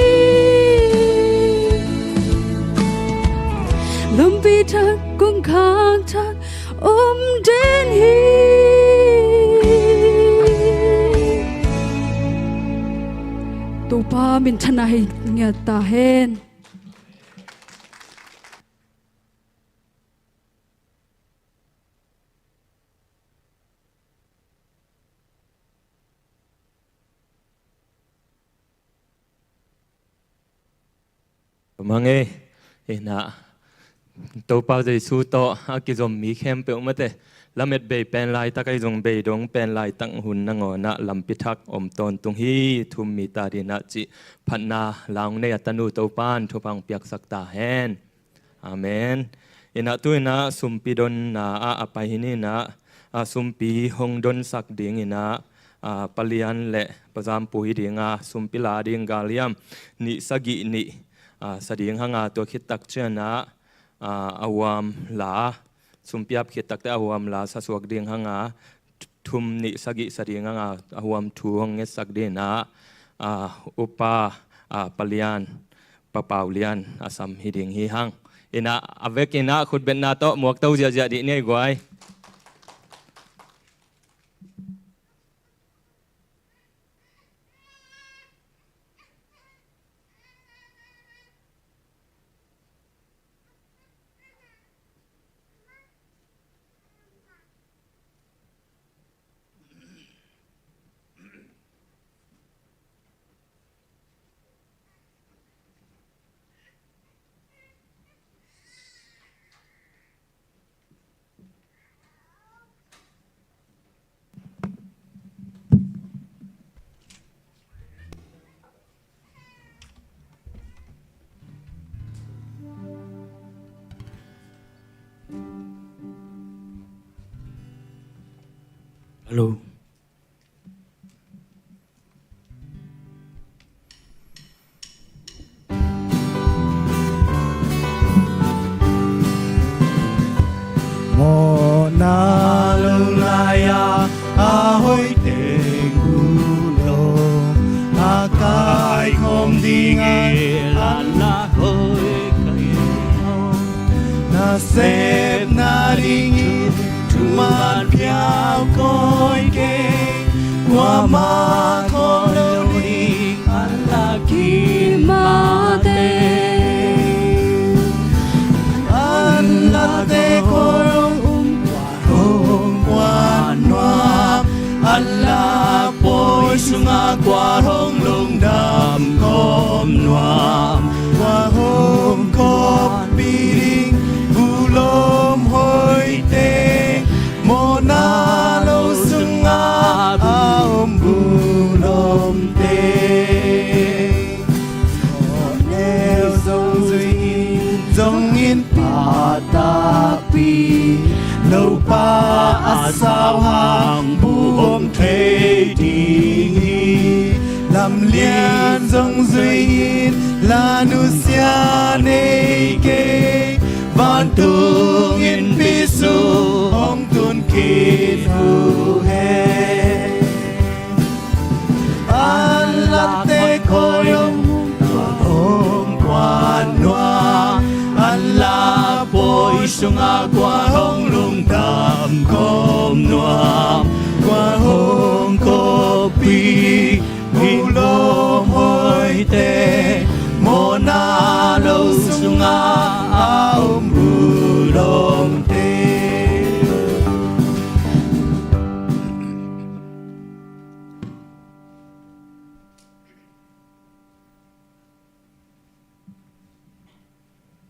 Lampi thak kongkhak thak om den hi. Topa minthanna hei ngiat ta hen. Mang ei, ina, Topa Jesu tawh a kizom mi khempeuh mate, lamet bei pen laitak ahi zong, bei dong pen laitak hun nangawnah lampi thak om tawntung hi, thum mi ta dinah cih phatna la hong nei a tanu Topa in thupha hong piaksak ta hen. Amen. Ina tu ina sumpi donna ah a pai hi ni ina, a sumpi hong donsak ding ina, a, Pa Lian le Pa Zampu hi ding a, sumpi la ding gal hiam nih sagih nih, a, sa ding hanga, tua khit tak ciangah, a, a huam la, sumpi ap khit takte a huam la sa suak ding hanga, thum nih sagih sa ding hanga, a huam thu hong ngetsak ding ina, a, upa, a, Pa Lian, Pa Pau Lian a sam hi ding hi hang. Ina a vek ina khutbetna tawh muakto ziahziah dih ni ei guai. Hello. Mawhna lo lai-a a hoih teng uh lo, a kaikhawm ding e, a la hoih ka hi lo. Na sepna dingin thuman piau koi kei, kuamah khawl lo ding an lak hi mah teh. An lakte khawl hong um, kuan hong kuan nuam, an lak pawi sungah kuan hong lungdam khawm nuam, kuan hong kawppih ding bu lawm hoihte, mawhna lo sungah a om bu lawmte. Neu zong zui in, zong in pha takpi, nopa a sau hang bu om thei ding hi. Lamlian zong zui in, la nusia nei kei, vantung innpi sung hong tun khin uh hen. An lakte khawl hong um, kuan hong kuan nuam, an lak pawi sungah kuan hong lungdam khawm nuam, kuan hong kawppih bu lawm hoihte, mawhna lo sungah a om bu lawmte.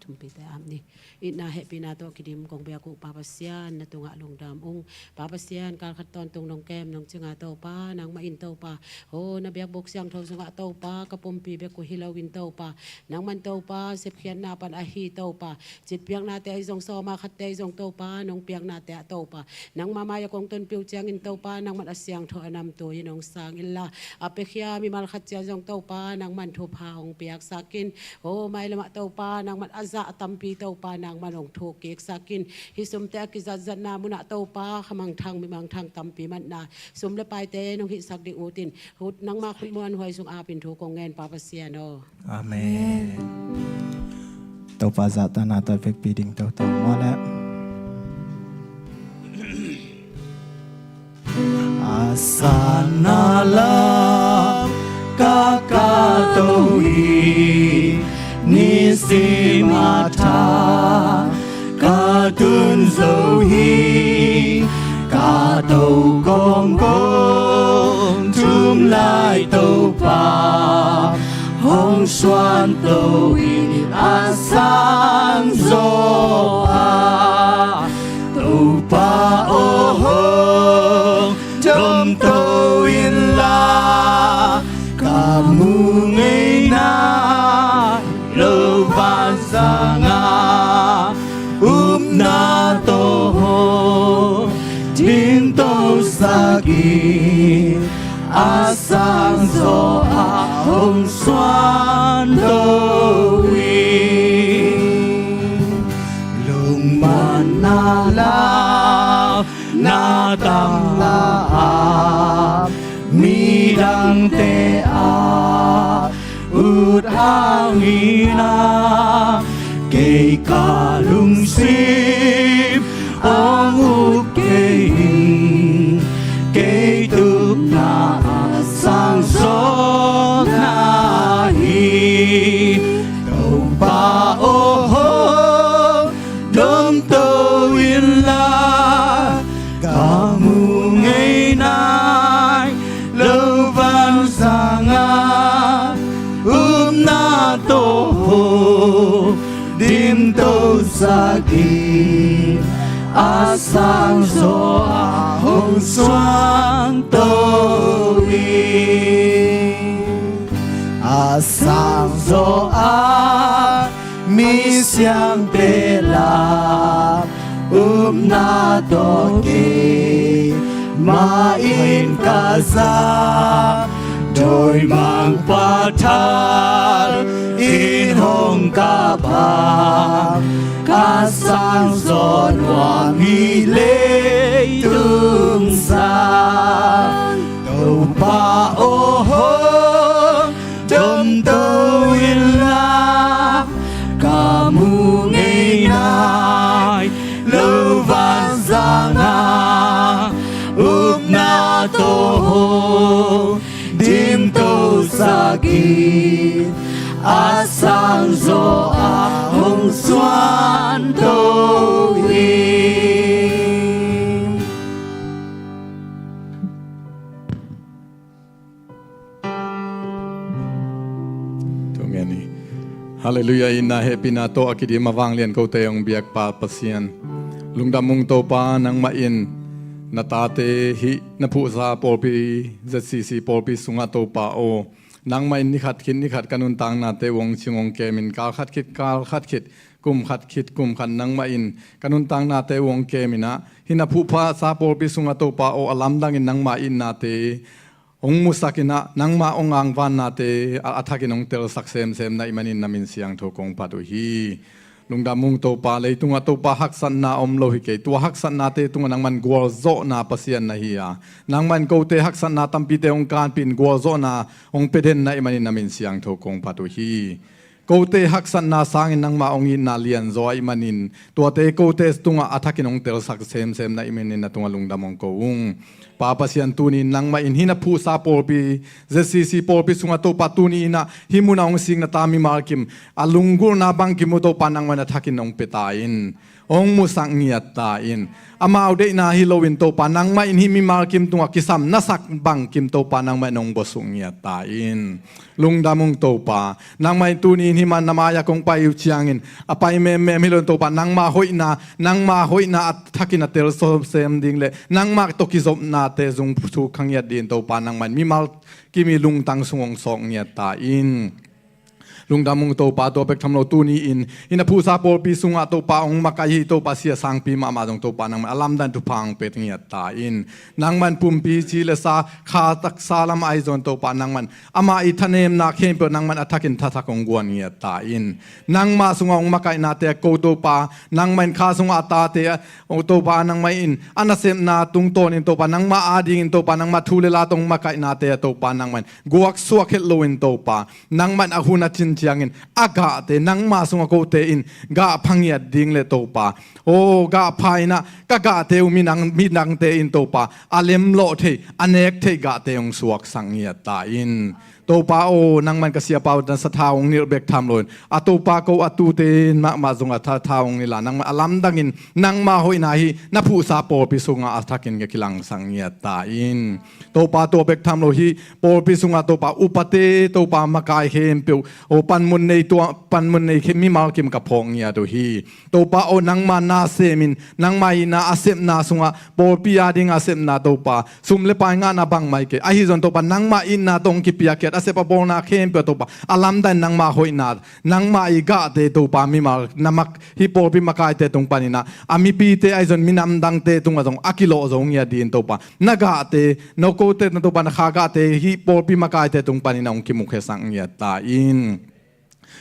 Kumpite amen. Itna hehpihna tawh kidim kong biak uh Pa Pasian, na tungah lungdam ung. Pa Pasian, kalkhat tawntung nong kem nong cinga Topa, nangmah in Topa, ho, na biakbuk siangtho sungah Topa, ka pumpi bek uh hi loin Topa, nangman Topa sepkhiatna pan ahi Topa, citpiaknate ahi zong, sawma khatte ahi zong Topa, nong piaknate ah Topa, nangmah mai-ah kong tonpih uh ciangin Topa, nangman a siangtho a namtui in hong sang inla, a piakhia mimal khat ciat zong Topa, nangman thupha hong piaksak in. Ho, mailamah Topa, nangman a zah a tampi Topa, nangman hong thuk kiksak in. Hih sumte a kizatzatna munah Topa, kha mangthang mi mangthang tampi matna, sum le paite nong hihsak ding utin, hut nangma khutmuanhuai sung apin thu kong ngen Pa Pasian aw. Amen. Topa zahtakna tawh vekpi ding toto maw le. A sanna lam ka kahto hi, nisim a tha ka tun zo hi, ka to kong kong tum lai Topa hong suanto in a sang zaw a, Topa aw hong domto inla, ka mu ngeina lo vansanga, upna tawh ho dimtosak in, a sang zaw a hong suanto in. Lungmanna lau na tam la a, midangte a ut hangin a, kei ka lungsim hong ut kei in, kei tupna a sang zaw na hi. Topa aw hong domto inla, ka mu ngei nai lo vansanga, upna tawh ho dimtosak in, a sang zaw a hong suanto in. A sang zaw a misiangte lam, upna tawh keimah in ka zak, dawimangpa thal in hong kap a, ka sang zaw nuam hi leitung sang. Topa aw hong domto inla, ka mu ngei nai lo vansanga, upna tawh ho dimtosak in, a sang zaw a hong suanto in. Tua ngen hi. Halleluiah. Itna hehpihna tawh a kidim a vanglian kote hong biak Pa Pasian, lungdam ung Topa, nangmah in na tate hih na phuhsa pawlpi, Z C C pawlpi sungah Topa aw, nangmah in ni khat khit ni khat ka nuntaknate uh hong cing hong kemin, kal khat khit kal khat khit, kum khat khit kum khat nangmah in ka nuntaknate uh hong kemin ah, hih na phuhsa pawlpi sungah Topa aw, a lamdangin nangma itnate hong musakin ah, nangma hong angvannate a, a thakin hong telsak semsem na hih manin na min siangtho kong phat uh hi. Lungdam ung Topa, leitungah Topa haksatna om lo hi kei. Tua haksatnate tungah nangman gualzawhna Pasian na hi a, nangman kote haksatna tampite hong kanpihin gualzawhna hong pia den na hih manin na min siangtho kong phat uh hi. Kote haksatna sangin nangma hong itna lianzaw ahih manin, tuate kote tungah a thakin hong telsak semsem na hih manin na tungah lungdam hong ko ung. Pa Pasian, tuni in nangmah in hih na phuhsa pawlpi, Z C C pawlpi sungah Topa, tuni in ah hih mun a hong sikna ta mimal kim a lunggulhna bangkim uh Topa, nangmah in a thakin hong pia ta in, hong musak ngiat ta in. Amau deihna hi loin Topa, nangmah in hih mimal kim tungah kisam na sak bangkim Topa, nangmah in hong buasuk ngiat ta in. Lungdam ung Topa, nangmah in tuni in hih man na mai-ah kong pai uh ciangin a pai memem hi loin Topa, nangmah hoihna, nangmah hoihna a thakin a tel sawm sem ding le nangmah tawh kizopnate zung thuk kha ngiat dingin Topa, nangmah in mimal kim i lungtang sung hong sawk ngiat ta in. Lungdam ung Topa, tua bek tham lo tuni in hih na phuhsa pawlpi sungah Topa hong makaih hi Topa, sia sangpi mahmah zong Topa, nangmah in a lamdang thupha hong pia ngiat ta in. Nangmah in pumpi ci le sa, kha taksa lam ahi zong Topa, nangmah in amah i thanemna khempeuh nangmah in a thakin thathak hong guan ngiat ta in. Nangmah sungah hong makaihnate ko Topa, nangmah in kha sungah a tate, o Topa, nangmah in a nasepna tungtawnin Topa, nangmah adingin Topa, nangmah thu le la tawh hong makaihnate Topa, nangmah in guaksuak het loin Topa, nangmah in a hun a cin ciangin a gahte, nangmah sungah kote in gah pha ngiat ding le Topa, o gah pha in ah ka gahte uh midang, midangte in Topa a lemlawh thei, a nek thei gahte hong suaksak ngiat ta in. Topa aw, nangmah in ka siapa uh na sathau hong nilh bek tham loin a Topa ko a tute in mahmah zong a thathau hong nilh a, nangmah a lamdangin nangmah hoihna hih na phuhsa pawlpi sungah a thakin ka kilangsak ngiat ta in. Topa tua bek tham lo hih pawlpi sungah Topa upate Topa makai khempeuh, o panmun nei tua, panmun nei khe mimal kim ka phawk ngiat uh hi. Topa aw, nangmah na semin, nangmah itna a sepna sungah, pawlpi ading a sepna Topa, sum le pai ngahna bangmah hi kei, ahi zong Topa, nangmah itna tawh hong kipiakkhiat a sep a bawlna khempeuh Topa, a lamdang nangmah hoihna, nangmah i gahte Topa, mimal na mak, hih pawlpi makaite tung panin ah, a mipite ahi zong minam dangte tungah zong a kilawh zo ngiat dingin Topa, na gahte, no kote na Topa, na kha gahte hih pawlpi makaite tung panin ah hong kimukhia sak ngiat ta in.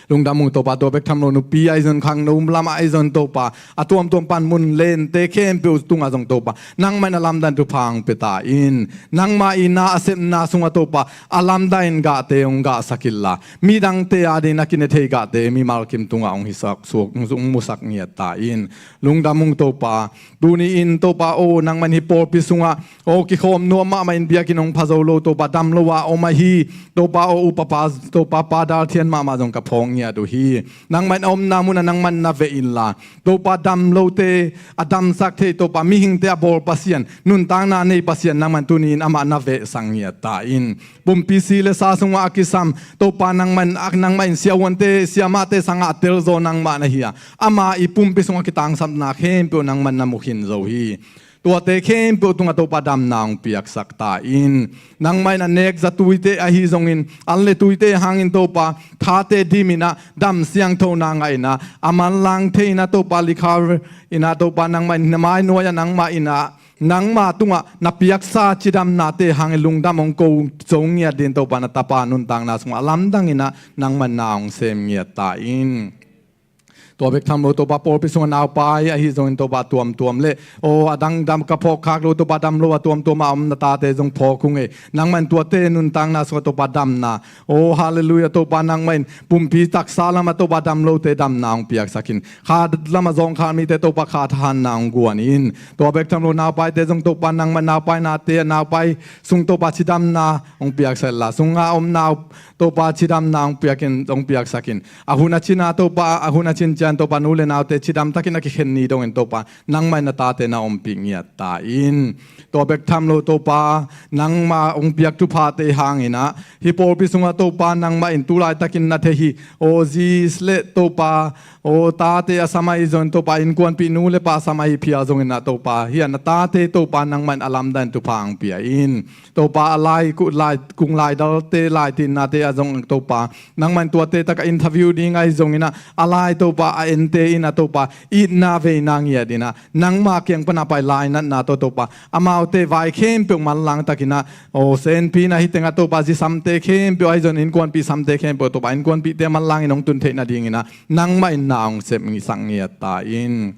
Lungdam ung Topa, tua bek tham lo nupi ahi zong, khangno lam ahi zong Topa, a tuamtuam panmun lente khempeuh tungah zong Topa, nangmah in a lamdang thupha hong pia ta in. Nangmah itna a sepna sungah Topa, a lamdang in gahte hong gahsak inla, midangte ading a kine thei gahte mimal kim tungah hong hisak suak, hong musak ngiat ta in. Lungdam ung Topa, tuni in Topa aw, nangmah in hih pawlpi sungah, aw kikhawm nuam mahmah in biakinn hong pha zo lo Topa, dam lo a om ahi Topa aw, upapa Topa Pa Dal Thian mahmah zong ka phawk ngiat uh hi. Nangmah in a omna munah nangmah in na veh inla, Topa dam lote a damsak thei Topa, mihingte a bawl Pasian, nuntakna nei Pasian, nangmah in tuni in amah na vehsak ngiat ta in. Pumpi si le sa sungah a kisam Topa, nangmah in, nangmah in siavuante siamahte sangah a telzaw nangmah na hi a, ama i pumpi sungah kitangsapna khempeuh nangmah in na mukhin zo hi. Tuate khempeuh tungah Topa damna hong piaksak ta in. Nangmah in a nek zatuite ahi zongin, an le tuite hangin Topa, thate dim in ah, dam siangthona ngah in ah, a manlang thei in ah Topa, likha in ah Topa, nangmah in na mai nuai ah nangmah in ah, nangmah tungah na piaksa cidamnate hangin lungdam hong ko zo ngiat dingin Topa, na tapa nuntakna sungah a lamdang in ah nangmah in na hong sem ngiat ta in. Tua bek tham lo Topa, pawlpi sungah naupai ahi zongin Topa, tuamtuam le, aw a dang dam ka phawk khak lo Topa, dam lo a tuamtuam a om na tate zong phawk ung ei. Nangmah in tuate nuntakna sungah Topa damna, aw halleluiah Topa, nangmah in pumpi taksa lamah Topa dam lote damna hong piaksak in. Kha lamah zawngkhal mite Topa, kha thahatna hong guan in. Tua bek tham lo naupaite zong Topa, nangmah in naupainate, naupai sung Topa cidamna hong piaksak inla, sungah a om nau Topa cidamna hong piak in, hong piaksak in. A hun a cin a Topa, a hun a cin ciang Topa, nu le naute cidam takin a kikhen ni dongin Topa, nangmah in na tate na ompih ngiat ta in. Tua bek tham lo Topa, nangmah hong piak thuphate hangin ah, hih pawlpi sungah Topa, nangmah in tu laitakin na thei hi, aw zi le Topa, aw tate a sam ahi zongin Topa, innkuanpih nu le pa sam ahi phial zongin ah Topa, hih a na tate Topa, nangmah in a lamdang thupha hong pia in. Topa, a lai, ku-, lai, kung laidalte, laitinate ah zong Topa, nangmah in tuate tak a interview ding ahi zongin ah, a lai Topa, a ente in ah Topa, itna veina ngiat in ah, nangmah kiang pan a pai lainatna tawh Topa, amaute vai khempeuh manlang takin ah, aw senpi in ah hih teng ah Topa, zi samte khempeuh ahi zong, innkuanpih samte khempeuh Topa, innkuanpihte manlangin hong tun theih nadingin ah, nangmah in na hong sepsak ngiat ta in.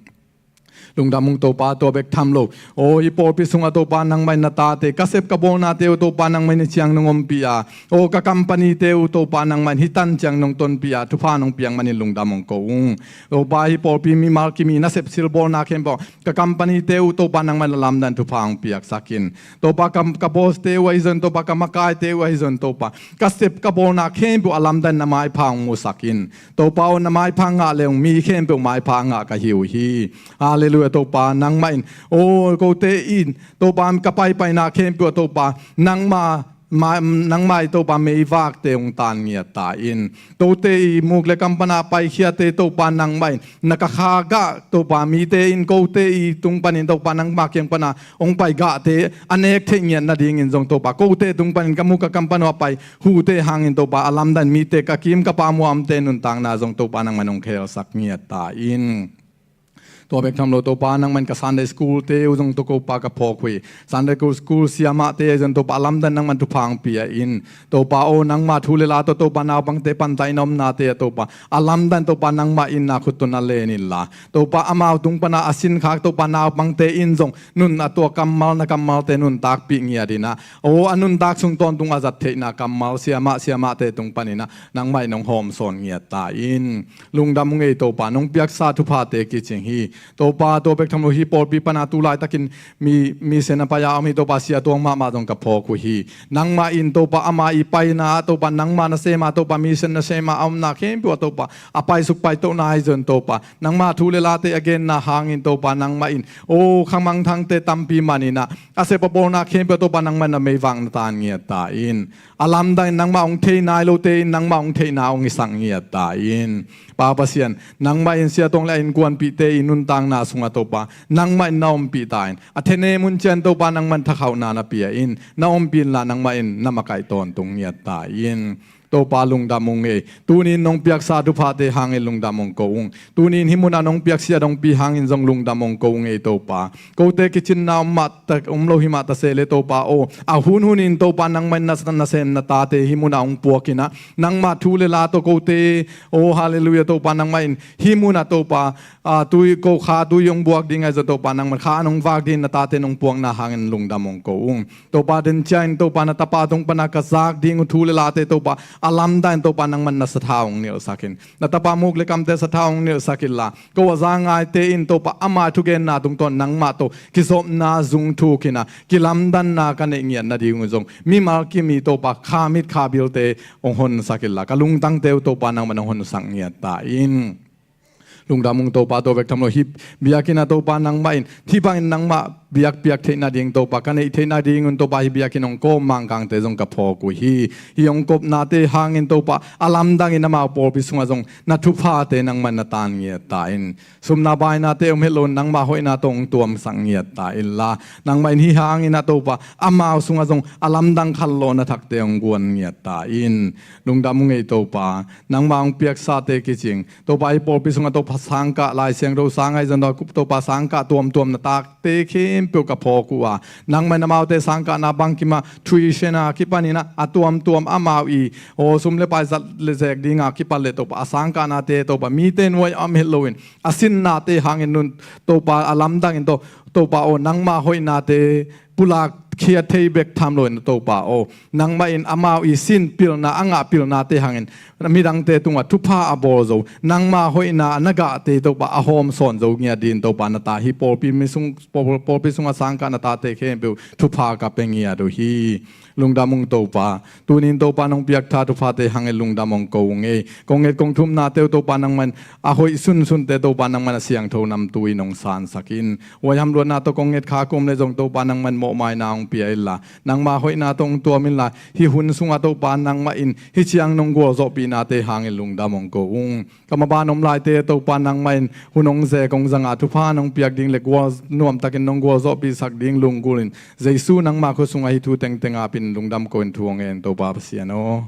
Lungdam ung Topa, tua bek tham lo. Aw, hih pawlpi sungah Topa nangmah in na tate, ka sep ka bawlnate uh Topa nangmah in hih ciang nong ompih a. Aw, ka company-te uh Topa nangmah in hih tan ciang nong tonpih a, thupha nong piak manin lungdam ung ko ung. Topa hih pawlpi mimal kim i nasep silbawlna khempeuh, ka company-te uh Topa nangmah in a lamdang thupha hong piaksak in. Topa ka, ka boss-te uh ahi zong Topa, ka makaite uh ahi zong Topa, ka sep ka bawlna khempeuh a lamdang na maipha hong musak in. Topa aw, na maipha ngah le ung mi khempeuh maipha ngah ka hi uh hi. Halleluiah Topa, nangmah in, aw, kote in Topa ka paipaina khempeuh ah Topa nangmah, ma, nangmah i Topa meivakte hong tan ngiat ta in. Kote i muk le kam pana paikhiate Topa nangmah in na ka kha gah Topa, mite in kote i tung panin Topa nangmah kiang pana hong pai gahte a nek theih ngiat nadingin zong Topa, kote tung panin ka muk ka kam pan uh a pai hute hangin Topa a lamdang mite, ka kim ka pam uh a omte nuntakna zong Topa nangmah in hong khelsak ngiat ta in. Tua bek tham lo Topa nangmah in ka Sunday school-te uh zong Topa ka phawk uh hi. Sunday school siamahte ahi zong Topa a lamdang nangmah in thupha hong pia in. Topa aw, nangmah thu le la tawh Topa naupangte pantai na omnate ah Topa a lamdang Topa nangmah in na khut tawh na len inla, Topa amau tung pana a sinkhak Topa naupangte in zong nun a tuak kammal na kammalte nuntakpih ngiat inah, aw, a nuntak sung tawntung a zat theihna kammal siamah siamahte tung paninah nangmah in hong hawmsawn ngiat ta in. Lungdam ung ei Topa, nong piaksa thuphate kicing hi. Topa tua bek tham lo, hih pawlpi pana tu laitakin mi, mission a pai a om hi Topa Sia Tuang mahmah zong ka phawk uh hi. Nangmah in Topa ama i paina ah Topa nangmah nasem a Topa mission nasem a a omna khempeuh ah Topa a paisuk paitohna ahi zong Topa nangmah thu le late a genna hangin Topa nangmah in, aw, khamangthangte tampi maninah a sep a bawlna khempeuh Topa nangmah in na meivak na tan ngiat ta in. A lamdang in nangmah hong thei nai lote in nangmah hong theihna hong hisak ngiat ta in. Pa Pasian, nangmah in Sia Tuang le a innkuanpihte i nuntakna sungah Topa nangmah in na ompih ta in. A thenem hun ciang Topa nangmah in thakhauhna na pia in, na ompih inla nangmah in na makaih tawntung ngiat ta in. Topa lungdam ung ei. Tuni in nong piaksa thuphate hangin lungdam hong ko ung. Tuni in hih munah nong piaksiat hong pi hangin zong lungdam hong ko ung ei Topa. Kote kicinna om mah ta, om lo hi mah ta seh le Topa aw, a hun hun in Topa nangmah in na, nasem na tate hih munah hong puak inah nangmah thu le la tawh kote, aw, halleluiah Topa nangmah in hih munah Topa, a, tui ko kha tui hong buak ding ahi zong Topa nangmah in kha an hong vak ding na tate nong puakna hangin lungdam hong ko ung. Topa den ciangin Topa na tapa tung pana ka zak ding uh thu le late Topa a lamdang in Topa nangmah in na sathau hong nilhsak in. Na tapa muk le kamte sathau hong nilhsak inla, ko a za ngaite in Topa ama thugenna tungtawn nangmah tawh kizopna zung thuk inah kilamdanna ka neih ngiat nading uh zong mimal kim i Topa kha mit kha bilte hong honsak inla, ka lungtangte uh Topa nangmah in hong honsak ngiat ta in. Lungdam ung Topa, tua bek tham lo, hih biakinn ah Topa nangmah in hih bangin nangmah biakpiak theih nading Topa ka neih theih nadingun Topa hih biakinn hong kawm Mangkangte zong ka phawk uh hi. Hih hong kopnate hangin Topa a lamdangin amau pawlpi sungah zong na thuphate nangmah in na tan ngiat ta in. Sumna bainate om het loin nangmah hoihna tawh hong tuamsak ngiat ta inla, nangmah in hih hangin ah Topa amau sungah zong a lamdang khanlawhna thakte hong guan ngiat ta in. Lungdam ung ei Topa, nangmah hong piaksate kicing Topa, hih pawlpi sungah Topa sangkah, Lai Siangtho sang ahi zong Topa sangkah tuamtuam na takte khempeuh ka phawk uh a, nangmah in amaute sangkahna bangkimah tuition a kipaninah a tuamtuam amau i, aw, sum le pai zat le zek dinga kipan le Topa a sangkahnate Topa mite nuai a om het loin a sinnate hangin nun Topa a lamdangin Topa aw, nangmah hoihnate pulak khiat thei bek tham loin Topa aw, nangmah in amau i sin pilna a ngah pilnate hangin midangte tungah thupha a bawl zo, nangmah hoihna na gahte Topa a hawmsawn zo ngiat din Topa na ta hih pawlpi mi sung, pawl-, pawlpi sungah sangkah na tate khempeuh thupha ka pia ngiat uh hi. Lungdam ung Topa. Tunin Topa nong piaktha thuphate hangin lungdam hong ko ung ei. Kong nget kong thumnate uh Topa nangmah in a hoih sunsunte Topa nangmah in a siangtho namtui nong sansak in. Huai hamluatna tawh kong nget kha kum le zong Topa nangmah in mawhmaina hong pia inla, nangmah hoihna tawh hong tuam inla, hih hun sungah Topa nangmah in hih ciang nong gualzawhpihnate hangin lungdam hong ko ung. Ka maban om laite Topa nangmah in hun hong zek hong zanga thupha nong piak ding le gual nuamtakin nong gualzawhpihsak ding lunggulhin Jesu nangmah khut sungah hih thu tengteng apin lungdam ko in thu hong en Topa Pasian aw.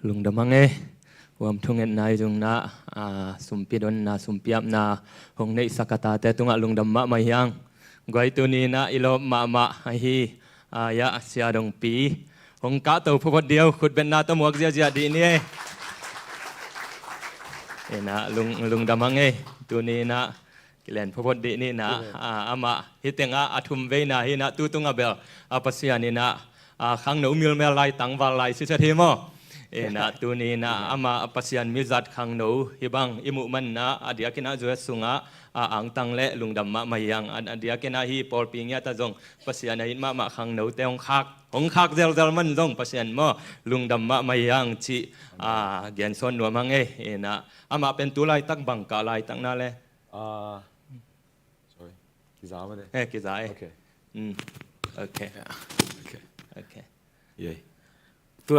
Lungdam ang e. Huam thungetna i zungna, a, sumpi donna, sumpi apna hong neihsak a tate tungah lungdam mahmah hi ang. Guai, tuni inah i lawp mahmah ahi, a, ya, Sia Dongpi hong kahto phawphawt diau, khutbetna tawh muak ziahziah dih ni e. Inah lung, lungdam ang e. Tuni inah kilen phawphawt dih ni inah, a, amah hih tengah a thum veina hi inah, tu tungah bel a Pasian inah, a, khangno milmel lai, tangval lai siset hi maw. Inah tuni inah amah a Pasian mizat khangno hih bang i muh man inah, a diakinah zuet sungah, a, angtang le lungdam mahmah hi ang. A, a diakinah hih pawlpi ngiat ah zong Pasian a it mahmah khangnote hong khak, hong khak zelzel man zong Pasian maw, lungdam mahmah hi ang cih, a, gensawn nuam ang e. Inah amah pen tu laitak bang kah laitakteh? Ah, sorry. Kiza mah de. Eh, kiza e. Okay. Mm. Okay. Yeah. Okay. Okay. Yay. Tu,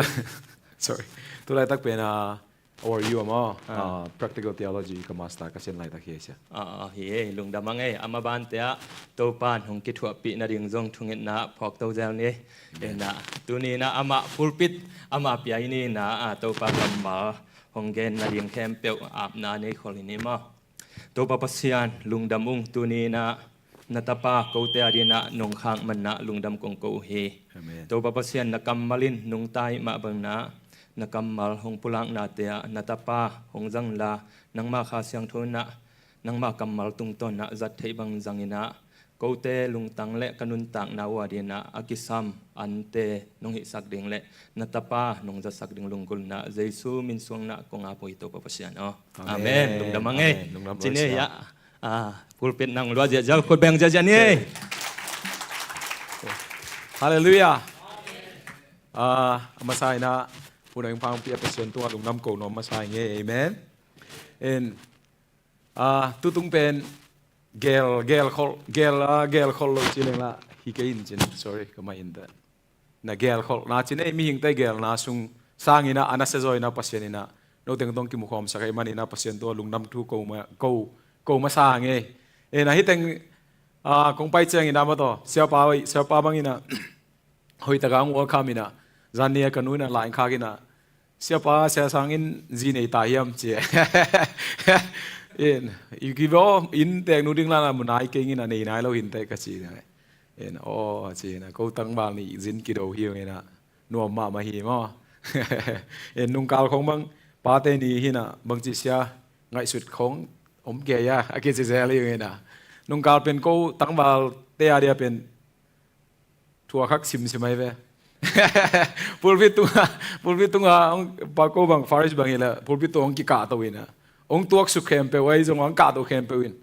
sorry. Tu laitak pen, ah, O R U ah maw, ah, practical theology ka master ka sian laitak hi e, Sia. Ah, ah, hi e, lungdam ang e. Amah bante ah Topan hong kithuahpih nading zong thungetna phawkto zel ni e. Amen. Inah tuni inah amah pulpit amah piai ni inah, ah, Topa kammal hong gen nading khempeuh apna nei khol hi ni maw. Topa Pasian, lungdam ung. Tuni inah na tapa kote a dinah nong khak man inah lungdam kong ko uh hi. Amen. Topa Pasian, na kammal in nungta ahih mah bang inah na kammal hong pulaknate ah na tapa hong zang inla, nangma Kha Siangtho inah nangma kammal tungtawn inah zat theih bang zang inah, kote lungtang le ka nuntakna uh a dinah a kisam ante nong hihsak ding le na tapa nong zatsak ding lunggulh inah Jesu min suang inah kong ap uh hi, Topa Pasian aw. Amen. Amen. Lungdam ang e. Amen. Lungdam, ci ni e, Sia. Ya. Ah, pulpit nang luah ziahziah, khut beng ziahziah ni e. Okay. Halleluiah. Ah, a masa inah Pu Nang Pang pi a Pasian tungah lungdam ko nuam masa ing e. Amen. In, ah, tutung pen gel, gel khol, gel, ah, gel khol lo ci leng lah hi kei in cin. Sorry, ka mah in teh. Na gel kholhna cin ei, mihingte gelna sung sang inah a nasia zaw inah Pasian inah no teng tawh kimukhawmsak ahih man inah Pasian tungah lungdam thu ko ma, ko, ko masa ang e. Inah hih teng, ah, kong pai ciang inah mah tawh Siapa, Siapa bang inah hoih takin hong welcome inah, zan ni a ka nu inah line khak inah, Siapa, Sia Sang in zi nei ta hiam, ci e. In, i kibaw in tek nu ding la na mu nai kei ing inah nei nai lo hi inteh ka ci inah. In, aw, ci inah, ko tangval nih zin kido hi ung inah, nuam mahmah hi maw. In, nungkal khong bang pate ni hi inah, bangci sia ngaihsut khong om kei a, a kici zel hi ung inah. Nungkal pen ko tangvalte a dia pen thu a khak simsim ahi ve. Pulpit tunga, pulpit tunga, hong, pa ko bang, Faris bang hi leh, pulpit tung hong kikahto inah, hong tuaksuk khempeuh ahi zong, hong kahto khempeuh in,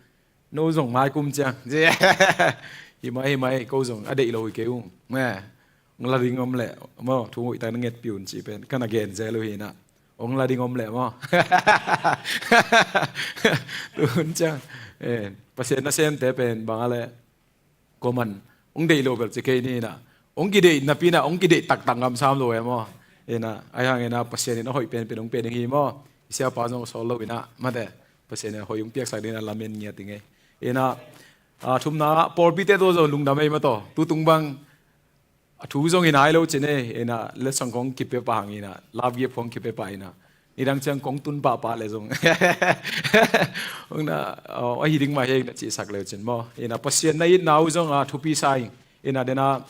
no zong mai kum ciang, hi mai, hi mai, ko zong a deih lo hi kei ung. Meh, hong la ding om leh maw, thu hoih tak na ngetpih un cih pen ka na gen zel uh hi inah, hong la ding om leh maw. Tun ciang, eh, Pasian nasemte pen bang a leh, kuaman hong deih lo bel ci kei ni inah, hong kideih napi inah, hong kideih taktak ngam sam lo e maw. Inah, ahi hang inah Pasian in a hoih penpen hong pia ding hi maw. I siapa zong a sawl lo inah, mate, Pasian in a hoih hong piaksak ding inah lamen ngiat ing e. Inah, a, thumna, pawlpite tawh zong lungdam ei mah tawh. Tutung bang a thu zong hi nai lo cin e, inah, letsong khong kipia pah hang inah, love gift khong kipia pah inah, nidang ciang kong tun pahpah leh zong, hong na, aw, ahi ding mah hi ing na cihsak leu cin maw. Inah, Pasian na itna uh zong a thupi sa ing. Inah, dena,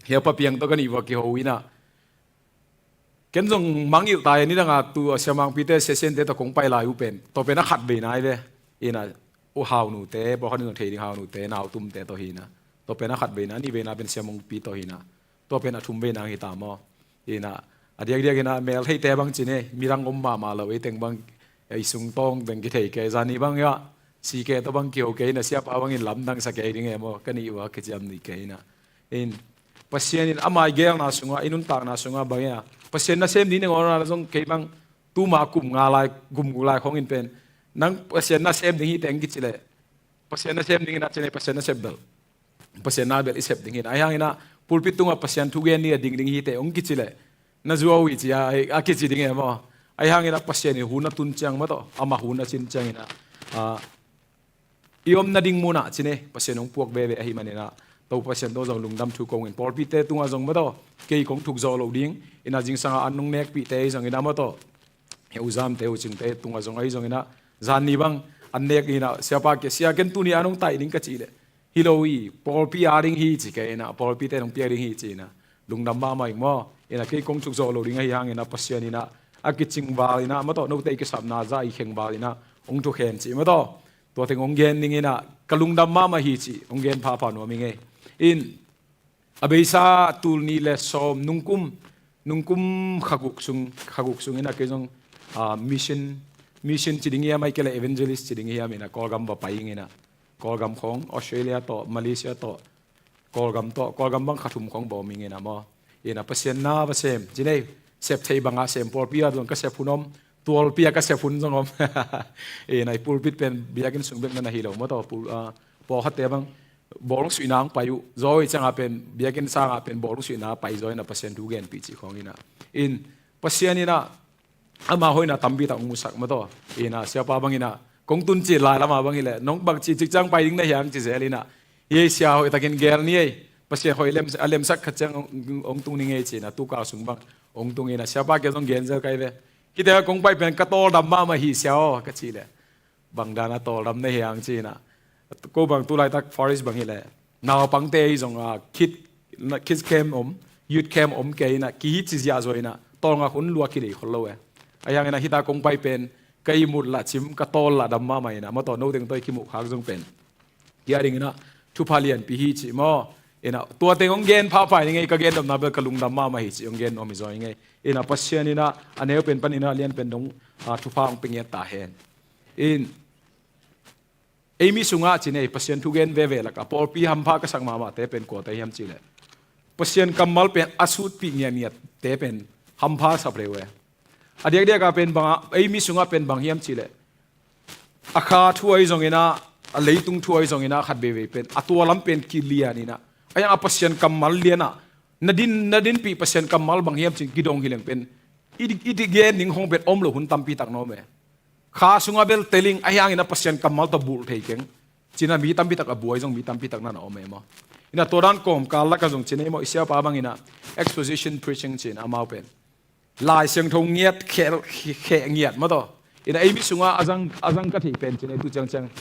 hia Pa Piang tawh ka nih vua kiho inah, ken zong mangngilh ta e, nidang a tu a siamangpite, siasiante tawh kong pai lai uh pen, tua pen a khat veina hi ve. Inah, uh, haunute, pawlkhat in zong thei ding, haunute, nautumte tawh hi inah, tua pen a khat veina, a nih veina pen siamangpi tawh hi inah, tua pen a thum veina hi ta maw. Inah, a diakdiak inah, meltheite bang cin e, midang om mahmah lo, ei teng bang, ei sung tawng teng kithei kei, zani bang ia, sike tawh bang kiho kei inah, siapa bangin lamdang sa kei ding e maw, ka nih uh a kiciam ni kei inah. In, Pasian in ama i gelna sungah, i nuntakna sungah bang ia, Pasian nasem ding nengawnna zong kei bang, tuma kum nga lai, kum guk lai khong in pen, nang Pasian nasem ding hi teng kici leh, Pasian nasem ding inah cin e, Pasian nasep bel, Pasian na bel i sep ding hi inah. Ahi hang inah, pulpit tungah Pasian thugen ni a ding ding hi teh hong kici leh, na zuau hi ci a, a kici ding e maw. Ahi hang inah Pasian in hun a tun ciang mah tawh, amah hun a cin ciang inah, a, i omna ding munah cin e, Pasian hong puak veve ahih man inah, Topa Pasian tawh zong lungdam thu kong in, pawlpite tungah zong maw tawh, kei kong thuk zawh loh ding, ina zingsangah an nong nekpihte ahi zong ina maw tawh, he uzamte ucingte tungah zong ahi zong ina, zan ni bang an nek ina, siapa ke, sia ken tuni an nong taih ding ka cih leh, hi lo hi, pawlpi a ding hi ci ke ina, pawlpite nong piak ding hi ci ina, lungdam mahmah ing maw. Ina kei kong thuk zawh loh ding ahi hang ina, Pasian ina a kicing val ina maw tawh, note i kisapna za i kheng val ina hong thukhen ci maw tawh, tua teng hong gen ding ina ka lungdam mahmah hi ci hong gen phapha nuam ing ei. In a beisa tul nih le sawm nungkum, nungkum khaguk sung, khaguk sung ina kei zong, ah, mission, mission ci ding hiam, ai kei le evangelist ci ding hiam ina Kawlgam va pai ing ina, Kawlgam khawng, Australia tawh, Malaysia tawh, Kawlgam tawh, Kawlgam bang kha thum khawng va om ing ina maw. Ina Pasian na va sem ci nei, sep thei banga sem, pawlpi a zong ka sep hun om, tualpi a ka sep hun zong om. Ina i pulpit pen biakinn sung bek na na hi lo maw tawh, pul, ah, pawlkhatte bang bawlung suihna hong pai uh, zawi ciangah pen biakinn sangah pen bawlung suihna pai zaw ina Pasian thu genpih cih khawng ina. In Pasian ina ama hoihna tampi tak hong musak maw tawh. Ina siapa bang ina kong tun cil lai lama bang hi leh, nong bang ci cikciang pai ding na hiang ci zel ina, hi ei sia, hoih takin gel ni ei, Pasian hoih lem, a lemsak khat ciang hong, hong tung ni ngei ci ina, tukau sung bang hong tung ina, siapa ke zong gen zel kai ve. Hite kong pai pen ka tawldam mahmah hi sia aw ka cih leh, bang dan a tawldam na hiang ci ina, ko bang tu laitak Faris bang hi leh, naupangte ahi zong a, kid, na, kids camp om, youth camp om ke ina, kihi ci ziah zaw ina, tawlngak hun lua kilei khol lo e. Ahi hang ina hita kong pai pen ka ihmut lah cim, ka tawl lah dam mahmah ina, maw tawh, no teng tawh i kimuh khak zong pen, kia ding ina thupha lianpi hi ci maw. Ina tua teng hong gen phapha ing ei, ka gendamna bel ka lungdam mahmah hi ci hong gen nuam hi zaw ing ei. Ina Pasian ina a neu pen pan ina a lian pen dong, ah, thupha hong pia ngiat ta hen. In ei mi sungah ci nei, Pasian thugen veve lakah pawlpi hampha ka sak mahmahte pen kuate hiam cih leh, Pasian kammal pen a sutpih ngiatngiatte pen hampha sap reu e. A diakdiakah pen bangah, ei mi sungah pen bang hiam cih leh, a kha thu ahi zong ina, a leitung thu ahi zong ina, khat veivei pen a tua lam pen kilian ina, ahi hang a Pasian kammal lianah na din, na dinpih Pasian kammal bang hiam cih kidong hi leng pen i, i, i gen ding khawng pen om lo hun tampi tak na om e. Kha sungah bel tel ing, ahi hang ina Pasian kammal tawh bulh thei keng ci ina mi tampi tak a buai zong mi tampi tak na na om e maw. Ina tua dan kawmkal lakah zong ci nei maw, i siapa bang ina exposition preaching ci ina amau pen Lai Siangtho ngiat, kheh, kheh ngiat maw tawh. Ina ei mi sungah a zang, a zang ka thei pen ci nei tu ciangciang,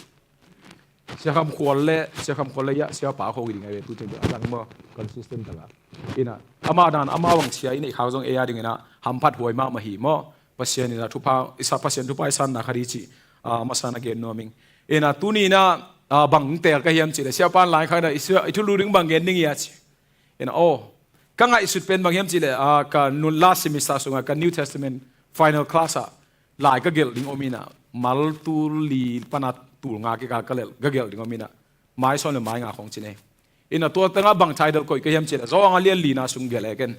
Sia Kham Khual le, Sia Kham Khual le iah siapa khawng hi ding ahi ve tu ciangciang a zang maw, consistent takah. Ina amah dan, amah bang sia i neih khak zong ei a ding ina hamphat huai mahmah hi maw. Pasian ina thupha i sa, Pasian thupha i sanna khat hi cih, ah, masa na gen nuam ing. Ina tuni ina, ah, bang teel ka hiam cih leh, siapa in lai khak ina i, i thulu ding bang gen ding hia ci. Ina aw, ka ngaihsut pen bang hiam cih leh, ah, ka nun last semester sungah ka New Testament final class ah lai ka gelh ding om ina, mal tul li pana tul nga kikal ka lel, ka gelh ding om ina, mai sawm le mai nga khawng ci nei. Ina tua tengah bang title koih ka hiam cih leh, Johan a lian lina sung gelh e ken.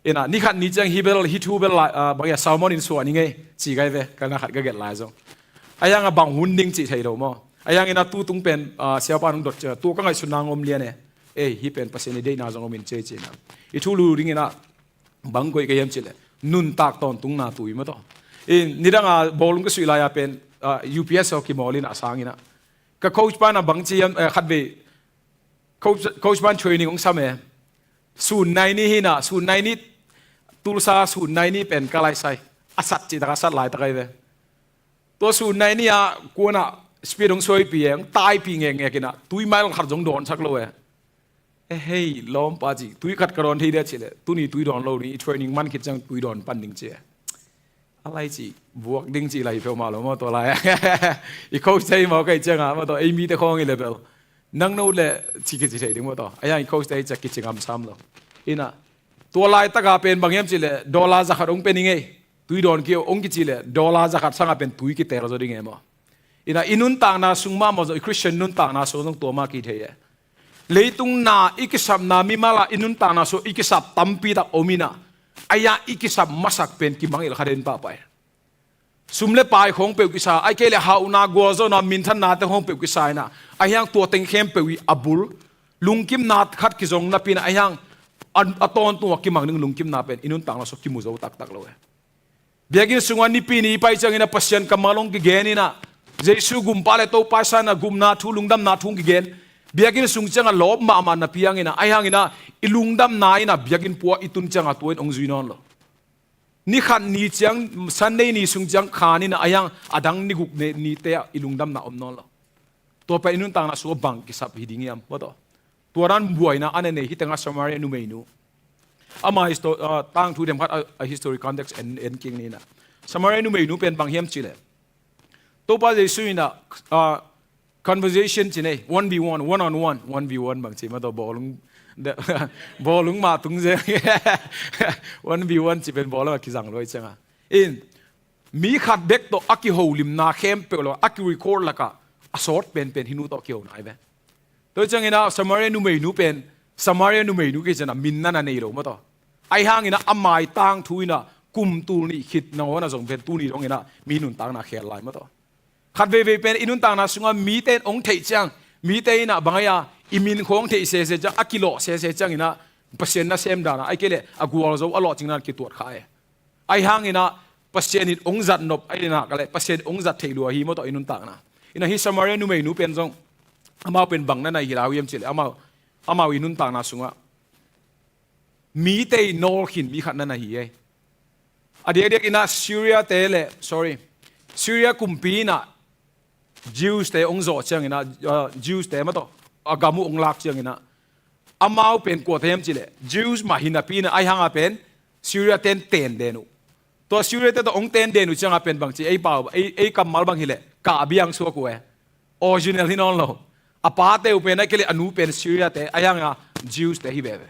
Ina ni khat ni ciang hi bel, hi thu bel lai, ah, bang hia sermon in suah ni ngei ci kai ve, ka na khat ka gelh lai zong. Ahi hang a bang hun ding cih thei lo maw. Ahi hang ina tu tung pen, ah, siapa nong dot ciang tua ka ngaihsutna hong om lian e. Ei, hih pen Pasian i deihna zong om in ci ei ci ina, i thulu ding ina bang koih ka hiam cih leh, nuntak tawntungna tui maw tawh. In nidanga bawlung ka suih lai-a pen, ah, U P S aw kimawl ina a sang ina, ka coach pa na bang ci hiam, eh, khatvei coach, coach pan training hong sam e. Sun nai ni hi ina, sun nai ni, Tulsa sun nai ni pen ka laisai a sat cih tak a sat laitak ahi ve. Tua sun nai ni-ah kuanah speed hong suaipih e, hong taipih ngekngek inah tui mile khat zong dawnsak lo e. E hei, lawmpa ci, tui khat ka dawn thei dia cih leh, tuni tui dawn lo ding, i training man khit ciang tui dawn pan ding ci e. A lai ci, vuak ding ci lai peuhmah lo maw tua lai. I coach te hi maw ka hih ciangah maw tua, ei mite khawng hi leh bel, nang no leh ci kici thei ding maw tua. A hiang i coach te hi ciah kici ngam sam lo. Inah tua laitaka pen bang hiam cih leh dollar zakhat hong pia ning ei. Tui dawn kei hong kici leh dollar zakhat sangah pen tui kiteel zaw ding e maw. Inah i nuntakna sung mahmah zong, i Christian nuntakna sung zong tua mah kithei e. Leitung na i kisapna, mimal ah i nuntakna sung i kisap tampi tak om inah, a hiang i kisap masak pen kimangngilh kha den pahpah e. Sum le pai khawng peuh kisa, ahih kei leh hauhna, gualzawhna, minthannate khawng peuh kisa inah, a hiang tua teng khempeuh i a bul lungkimna khat kizong napi inah, a hiang a, a tawntung a kimang ding lungkimna pen i nuntakna sung kimu zo taktak lo e. Biakinn sungah nipi ni pai ciangin a Pasian kammal hong kigen inah, Jesu gumpa le Topa i sanna gupna thu, lungdamna thu hong kigen. Biakinn sung ciangah lawp mahmah napi hangin ah, ahi hangin ah i lungdamna in ah biakinn pua i tun ciangah tua in hong zui nawn lo. Ni khat ni ciang, Sunday ni sung ciang khan in ah, ahi hang a dang ni guk ni, nite ah i lungdamna om nawn lo. Tua pen i nuntakna sungah bang kisap hi ding hiam, maw taw? Tua dan buaina a na nei hi tengah Samaria numeinu. Ama histo-, ah, tangthu dem khat a, a history context en, en kik ni in ah. Samaria numeinu pen bang hiam cih leh, Topa Jesu in ah, ah, conversation ci nei, one v one, one on one, one v one bang ci, maw taw, bawlung, bawlung mah tung zeng. One v one ci pen bawlung a kizang luai ciangah. In, mi khat bek tawh a kiholimna khempeuh lo, a ki-record lakah a sawt penpen hih nu tawh kiho nai ve. Tua ciangin ah Samaria numeinu pen, Samaria numeinu kici in ah min na na nei lo, maw taw. Ahi hangin ah a mai tangthu in ah kum tul nih khit nangawn ah zong pen tuni dongin ah mi nuntakna khel lai, maw taw. Khat veivei pen i nuntakna sungah mite in hong theih ciang, mite in ah bang ai a, i min khawng theih sese ciang, a kilawh sese ciangin ah Pasian nasem dan ah, ahih kei leh a gualzo a lawhcing dan kituat kha e. Ahi hangin ah Pasian in hong zat nop, ahi nak leh Pasian in hong zat theih lua hi, maw taw, i nuntakna. In ah hih Samaria numeinu pen zong, amau pen bang na na hi lai uh hiam cih leh, amau, amau i nuntakna sungah mite i nawlkhin mi khat na na hi ei. A diakdiak in ah Syria te le, sorry, Syria kumpi in ah Jews te hong zawh ciangin ah, ah, Jews te, maw taw, a gam uh hong lak ciangin ah, amau pen kuate hiam cih leh, Jews mah hi napi in ah, ahi hangah pen Syria ten tenden uh. Tua Syria te tawh hong tenden uh ciangah pen bang ci, ei pau, ei, ei kammal bang hi leh, kah biang suak uh e. Original hi nawn lo. A pate uh pen, ahih kei leh a nu pen Syria te, ahi hangah Jews te hi veve.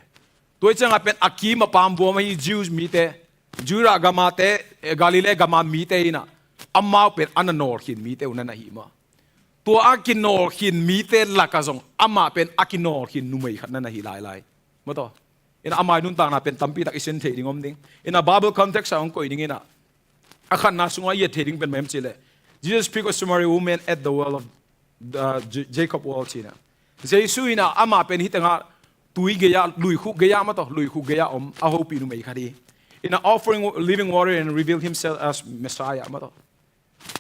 Tua ciangah pen a kim a pam buam ahi Jews mite, Judah gam a te, eh, Galilee gam a mite in ah, amau pen a na nawlkhin mite uh na na hi maw. Tua a kinawlkhin mite lakah zong amah pen a kinawlkhin numei khat na na hi lailai, maw taw. In ah amah i nuntakna pen tampi tak i sin thei ding om ding. In ah Bible context ah hong koih ding in ah, a khatna sungah i et thei ding pen bang hiam cih leh, Jesus speak of Samaria woman at the well of, uh, J-, Jacob well ci in ah. Jesu in ah amah pen hih tengah tui gei-ah, luikhuk gei-ah, maw taw, luikhuk gei-ah om a hopih numei khat hi. In ah offering living water and reveal himself as Messiah, maw taw.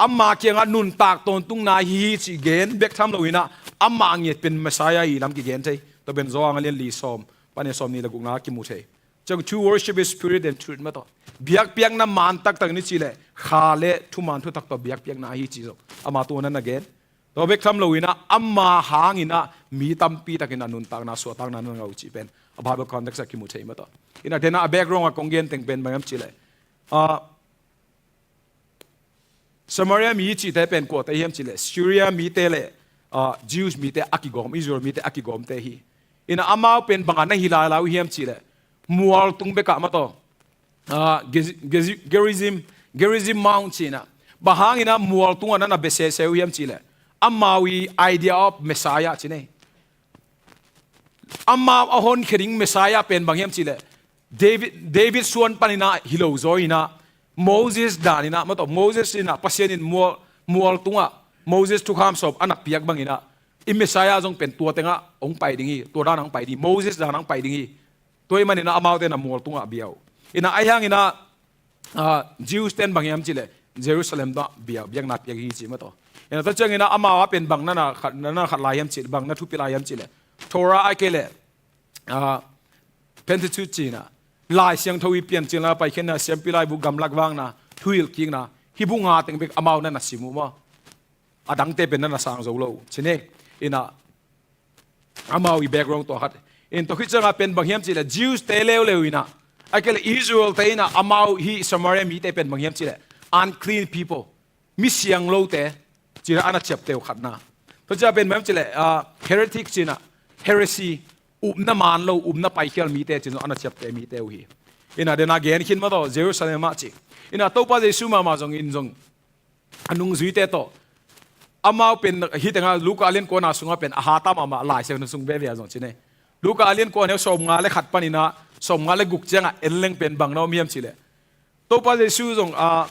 Amah kiangah nuntak tawntungna hi hi cih gen bek tham lo in ah, amah ngiat pen Messiah hi lam kigen thei. Tua pen Johan a lian li, sawm pan le sawmnih le gukna kimu thei. Ciang, "To worship in spirit and truth," maw taw. Biakpiakna man taktak in i cih leh, kha le thuman thutak tawh biakpiakna hi cih zong amah tua na na gen. Tua bek tham lo in ah, amah hangin ah mi tampi takin ah nuntakna suahtakna na ngah uh cih pen a Bible context ah kimu thei, maw taw. In ah den ah a background ah kong gen teng pen bang hiam cih leh, ah, Samaria mi cihte pen kuate hiam cih leh, Syria mite le, ah, Jews mite a kigawm, Israel mite a kigawmte hi. In ah amau pen bang a na hi lailai uh hiam cih leh, mual tung bekah, maw taw, ah, Gezi-, Gezi-, Gerizim, Gerizim Mount ci in ah. Bang hangin ah mual tungah na na bia sese uh hiam cih leh, amau i idea of Messiah ci nei. Amau a honkhia ding Messiah pen bang hiam cih leh, David, David suan panin ah hi lo zaw in ah, Moses dan in ah, maw taw, Moses in ah, Pasian in mual, mual tungah Moses thukham sawm a na piak bangin ah, i Messiah zong pen tua tengah hong pai ding hi, tua dan hong pai ding hi, Moses dan hong pai ding hi. Tua ahih manin ah amaute in ah mual tungah bia uh. In ah ahi hangin ah, ah, Jews ten bang hiam cih leh, Jerusalem tungah bia, biakna piak hi ci, maw taw. In ah tua ciangin ah amau a pen bang na na khat, na na khat lai hiam cih leh, bang na thupi lai hiam cih leh, Torah ahih kei leh, ah, Pentateuch ci in ah, Lai Siangtho i Piancilna, Paikhiatna, Siampi Laibu, Gamlak Vakna, Thuhilhkikna, hih bu nga teng bek amau na na sim uh maw. A dangte pen na na sang zo lo ci nei. In ah amau i background tua khat. In tua khit ciangah pen bang hiam cih leh, Jews te leuleu in ah, ahih kei leh Israel te in ah, amau hih Samaria mite pen bang hiam cih leh, unclean people, mi siang lote ci in ah a na ciapte uh khatna. Tua ciang pen bang hiam cih leh, ah, heretic ci in ah, heresy, upna man lo, upna paikhial mite ci in ah a na ciapte mite uh hi. In ah den a gen khin, maw taw, Jerusalem ah ci. In ah Topa Jesu mahmah zong in zong a nungzuite tawh, amau pen hih tengah Luka a lian kuana sungah pen a hata mahmah Lai Siangtho sung veve ah zong ci nei. Luka a lian kua, a neu sawmnga le khat panin ah sawmnga le guk ciangah en leng pen bang na om hiam cih leh, Topa Jesu zong, ah,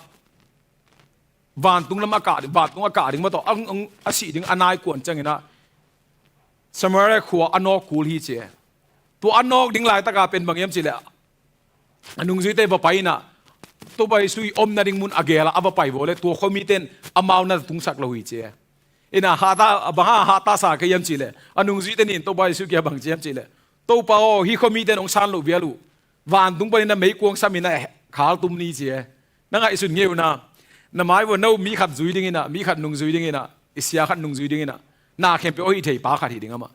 vantung lam a kah ding, vantung a kah ding, maw taw, a, a, a sih ding a nai kuan ciangin ah Samaria khua a nawk kul hi ci. Tua a nawk ding laitak ah pen bang hiam cih leh, a nungzuite va pai in ah, Topa Jesu i omna ding mun a gel ah a va pai vua leh, tua khua mite in amau na tungsak lo hi ci. Ina hata, bang hang a hata sa ka hiam cih leh, a nungzuite nih in Topa Jesu kiang bang ci hiam cih leh, Topa aw, hih khuamite in hong san loh vial uh, vantung panin a meikuang sam in a khal tum ni ci e. Na ngaihsun ngei un ah, na mai vua no mi khat zui ding in ah, mi khat nungzui ding in ah, i sia khat nungzui ding in ah, na khempeuh aw hih thei pa khat hi ding amah.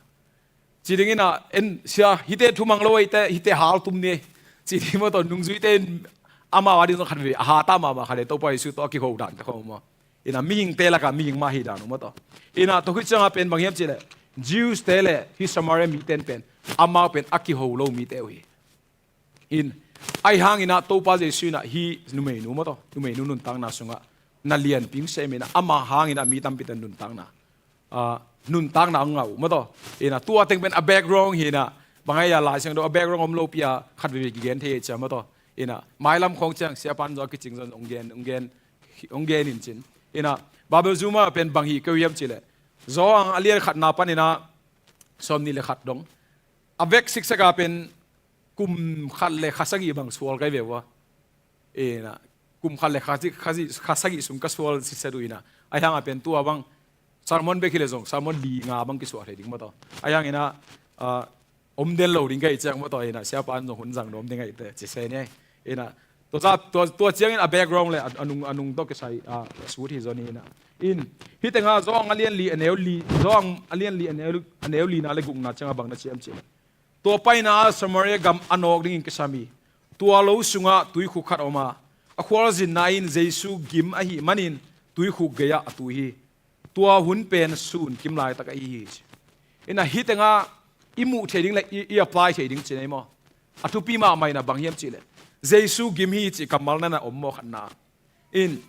Ci ding in ah, en sia, hihte thumang lo eite, hihte hal tum ni. Ci ding maw tawh, nungzuite in amau a ding zong khat vei a hata mahmah khat e, Topa Jesu tawh a kiho dan te khawng maw. Ina mihingte lakah mihing mah hi dan uh maw tawh. Ina tua khit ciangah pen bang hiam cih leh, Jews te le hih Samaria mite in pen amau pen a kiho lo mite uh hi. In, ahi hangin ah Topa Jesu in ah hih numeinu maw tawh, numeinu nuntakna sungah na lianpi hong sem in ah, ama hangin ah mi tampite nuntakna, ah, nuntakna hong ngah uh maw tawh. In ah tua teng pen a background hi in ah, bang hang hiam a Lai Siangtho a background om lopi a khat veve kigen thei hi cia maw tawh. In ah mailam khawng ciang siapa in zong a kicing zong hong gen, hong gen, hong gen in cin. In ah Bible zum ah pen bang hi kei uh hiam cih leh, Johan a lian khatna panin ah sawmnih le khat dong a vek siksak a pen kum khat le kha sagih bang sual kai ve ua. Ina, kum khat le kha si-, kha si-, kha sagih sung ka sual siset uh ina. Ahi hangah pen tua bang sermon bek hi le zong sermon li nga bang kisuah thei ding maw tawh. Ahi hangin ah, ah, om den lo ding ka hih ciang maw tawh ina, siapa in zong hun zang nuam ding ahih teh ci se ni. Ina, tua za-, tua, tua ciangin a background le a, a nung, a nung tawh kisai, ah, a sut hi zaw ni ina. In, hih tengah Johan a lian li a neu li, Johan a lian li a neu, a neu lina le gukna ciangah bang na ci hiam cih leh, tua paina ah Samaria gam a nawk dingin kisam hi. Tua lo sungah tuikhuk khat a om a, a khualzinna in Jesu gim ahih manin tuikhuk gei-ah a tui hi. Tua hun pen sun kim laitak ahi hi ci. Ina hih tengah i muh thei ding le i, i apply thei ding ci nei maw. A thupi mahmah ina bang hiam cih leh, Jesu gim hi cih kammal na na om maw khatna. In,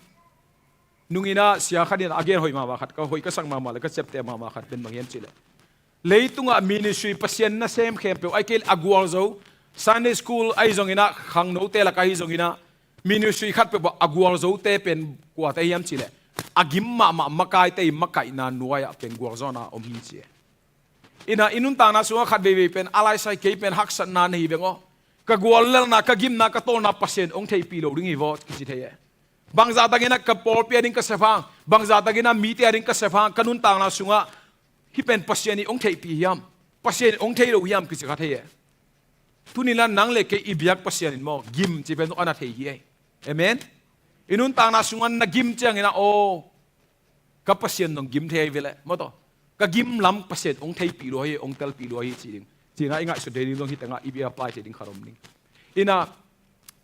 nung ina sia khat in a gen hoih mahmah khat, ka hoih ka sak mahmah le ka ciapteh mahmah khat pen bang hiam cih leh, leitungah ministry Pasian nasem khempeuh ahi kei le a gualzo, Sunday school ahi zong ina, khangnote lak ahi zong ina, ministry khat peuh a gualzote pen kuate hiam cih leh, a gim mahmah makaite i makaihna nuai-ah pen gualzawhna om hi ci e. Ina i nuntakna sungah khat veivei pen a laisai kei pen haksatna na hi veng aw. Ka guallelhna, ka gimna, ka tawlna Pasian hong theihpih lo ding hi vaw kici thei e. Bangzah takin ah ka pawlpi a ding ka sep hang, bangzah takin ah mite a ding ka sep hang, ka nuntakna sungah hih pen Pasian in hong theihpih hiam, Pasian in hong thei lo hiam kici kha thei e. Tuni-in ah nang le kei i biak Pasian in maw, gim ci pen zong a na thei hi e. Amen. I nuntakna sungah na gim ciangin ah, aw, ka Pasian zong gim thei hi ve leh maw tawh, ka gim lam Pasian hong theihpih lua hi, hong telpih lua hi ci ding. Ci-in ah i ngaihsut thei ding zong hih tengah i bia apply thei ding khat om ding. Ina,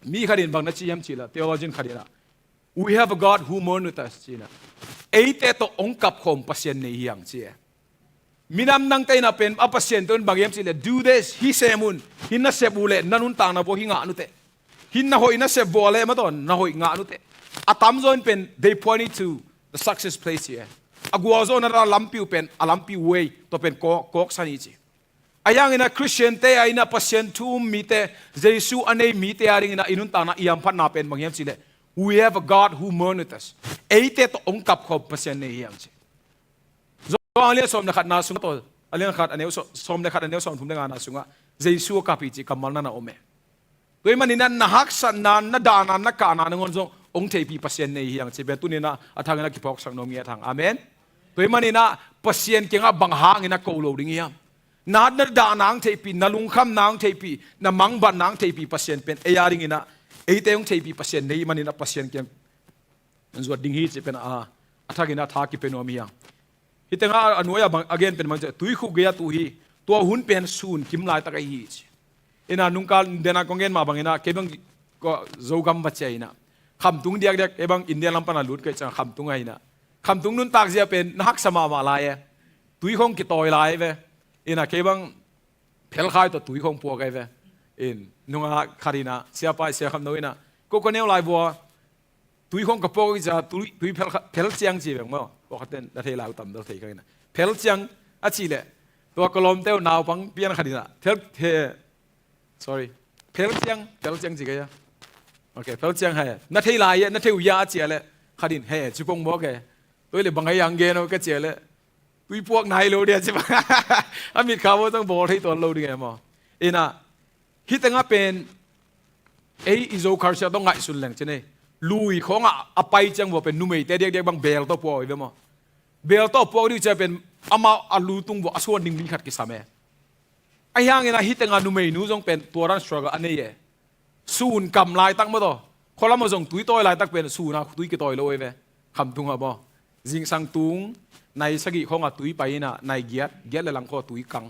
mi khat in bang na ci hiam cih leh, theologian khat in ah, "We have a God who mourn with us," ci-in ah, eite tawh hong kapkhawm Pasian nei hi hang ci e. Minam dangte in ah pen a Pasian tawh in bang hiam cih leh, "Do this, hih sem un, hih na sep uh leh na nuntakna vua hih ngah nuteh. Hih na hoih na sep vua leh maw tawh na hoih ngah nuteh." A tamzaw in pen they point it to the success place hi e. A gualzawhna lampi uh pen, a lampi uh ei, tua pen kawk, kawksan hi ci. Ahi hangin ah Khristiante a in ah Pasian thu um mite, Jesu a nei mite a dingin ah i nuntakna i hamphatna pen bang hiam cih leh, "We have a God who mourn with us." Eite tawh hong kapkhawm Pasian nei hi hang ci. Johan a lian sawm le khatna sungah tawh, a lian khat a neu sawm, sawm le khat a neu sawm thum le ngana sungah Jesu a kap hi ci kammal na na om e. Tua ahih manin ah na haksatna, na dahna, na kahna nangawn zong hong theihpih Pasian nei hi hang ci pen tuni-in ah a thangin ah kiphawksak nuam ngiat hang. Amen. Tua ahih manin ah Pasian kiangah bang hangin ah ko lo ding hiam? Na, na dahna hong theihpih, na lungkhamna hong theihpih, na mangbatna hong theihpih Pasian pen ei a dingin ah, eite hong theihpih Pasian nei manin ah Pasian kiang zuat ding hi ci pen a, a thangin ah tha kipia nuam hi hang. Hih tengah a nuai-ah bang, a gen pen bang ci, tuikhuk gei-ah tu hi, tua hun pen sun kim laitak ahi hi ci. Ina nungkal dena kong gen mah bangin ah, kei bang ko Zogam va ciah in ah, khamtung diakdiak, kei bang India lam pan a lut kei ciang khamtung ah in ah, khamtung nuntak zia pen na haksa mahmah lai e. Tui khawng kitawi lai ve. Ina kei bang phelkhai tawh tui khawng puak ai ve. In nungak khat in ah, siapa, sia khamno in ah, ko ka neu lai vua, tui khawng ka puak i cia, tui, tui phel kha-, phel ciang ci veng maw. Pawlkhat ten na thei lai uh tam bel thei kha in ah. Phel ciang a cih leh, tua ka lawmte uh naupang pian khat in ah, phel, he, sorry. Phel ciang, phel ciang ci kei a. Ok, phel ciang he. Na thei lai a, na thei uh hia a cih leh, khat in he, ci pong maw ke. Tua leh bang hang gen aw ka cih leh, tui puak nai lo dia ci bang. A mitkha maw tang bawl thei tuan lo ding e maw. Ina, hih tengah pen, ei i Zo culture tawh ngaihsun leng ci nei. Lui khawngah a pai ciang vua pen numeite diakdiak bang bel tawh pua uh hi ve maw. Bel tawh puak dih uh ciang pen amau a lu tung vua a suan ding mi khat kisam e. Ahi hangin ah hih tengah numeinu zong pen tua dan struggle a nei e. Sun kam laitak maw taw. Khualam ah zong tui tawi laitak pen sun ah tui kitawi lo e ve. Khamtung ah maw. Zingsang tung, nai sagih khawng ah tui pai in ah, nai giat, giat le lang khawng ah tui kang.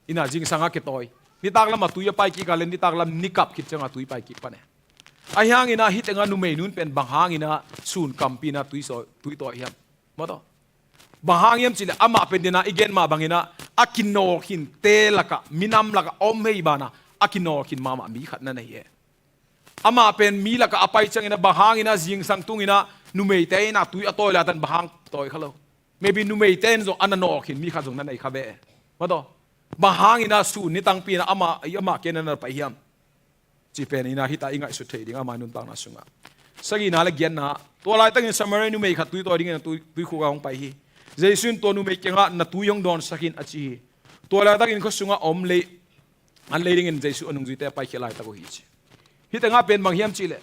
In ah zingsang ah kitawi. Nitak lam ah tui a pai kik a le nitak lam ni kap khit ciang ah tui pai kik pan e. Ahi hangin ah hih tengah numeinu in pen bang hangin ah sun kampi in ah tui tawi, tui tawi hiam. Maw taw. Bang hang hiam cih leh amah pen dena i gen mah bangin ah a kinawl khinte lakah, minam lakah a om hei banah a kinawl khin mahmah mi khat na na hi e. Amah pen mi lakah a pai ciangin ah bang hangin ah zingsang tungin ah numeite in ah tui a tawi laitak bang hang tawi kha lo. Maybe numeite in zong a na nawl khin mi khat zong na nei kha ve e. Maw taw. Bang hangin ah sun ni tangpi in ah amah, amah ken na na pai hiam. Ci pen in ah hih ta i ngaihsut theih ding ama nuntakna sungah. Sagihna le giatna, tua laitakin Samaria numei khat tui tawi dingin a tui, tuikhuk ah hong pai hi. Jesu in tua numei kiangah na tui hong dawnsak in a ci hi. Tua laitakin khua sungah a om lei, an lei dingin Jesu a nungzuite a paikhia laitak uh hi ci. Hih tengah pen bang hiam cih leh.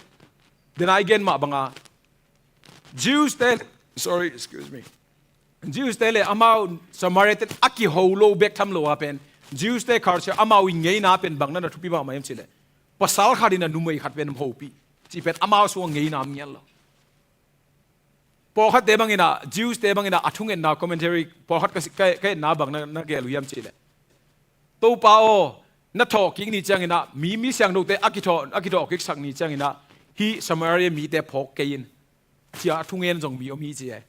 Dena i gen mah banga. Jews te, sorry, excuse me. Jews te le amau Samaria te a kiho lo bek tham lo a pen. Jews te culture amau i ngeina pen bang na na thupi mahmah hiam cih leh. Pasal khat in ah numei khat pen hopih. Cih pen amau sungah ngeina om ngiat lo. Pawlkhat te bangin ah, Jews te bangin ah, a thungetna commentary, pawlkhat ka, ka, ka etna bang na, na gel uh hiam cih leh. Topa aw, na thawh kik ni ciangin ah, mi, mi siangthote a kithawh, a kithawh kiksak ni ciangin ah, hih Samaria mite phawk kei in. Cia a thungen zong mi om hi ci e.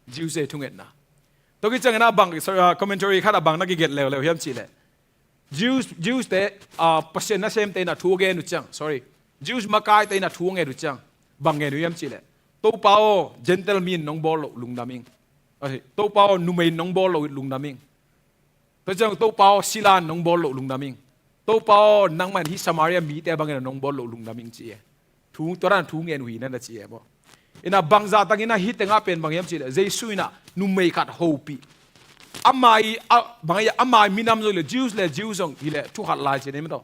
Jews te thungetna. Tua khit ciangin ah bang, sorry, ah, commentary khat ah bang na kigelh leuleu hiam cih leh. Jews, Jews te, ah, Pasian nasemte in ah thu a gen uh ciang, sorry. Jews makaite in ah thu a ngen uh ciang. Bang ngen uh hiam cih leh. Topa aw, Gentile mi in nong bawl loh lungdam ing. Ai, Topa aw, numei in nong bawl loh lungdam ing. Tua ciang Topa aw, sila in nong bawl loh lungdam ing. Topa aw, nangmah in hih Samaria mite bangin ah nong bawl loh lungdam ing ci e. Thu, tua dan thu ngen uh hi na na ci e maw. In ah bangzah takin ah hih tengah pen bang hiam cih leh. Jesu in ah numei khat hopih. Ama i, a, bang i, ama i minam zong le, Jews le, Jews zong hi leh, thu khat lai ci nei maw taw.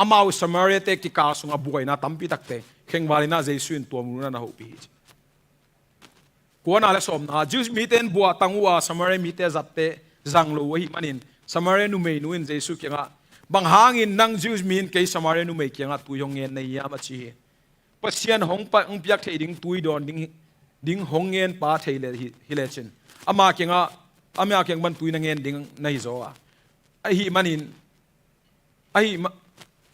Amau Samaria te kikal sungah buaina tampi takte. Khengval in ah Jesu in tua mun ah na hopih hi ci. Kuana le sawmna, Jews mite in buahtang uh a Samaria mite zatte zang lo uh ahih manin, Samaria numeinu in Jesu kiangah, bang hangin nang Jews mi in kei Samaria numei kiangah tui hong ngen na hiam a ci hi. Pasian hong pa, hong piak theih ding tui dawn ding, ding hong ngen pa thei le hi, hi lecin. Ama kiangah, ama kiang pan tui na ngen ding na hi zaw a. Ahih manin, Ahi ma-,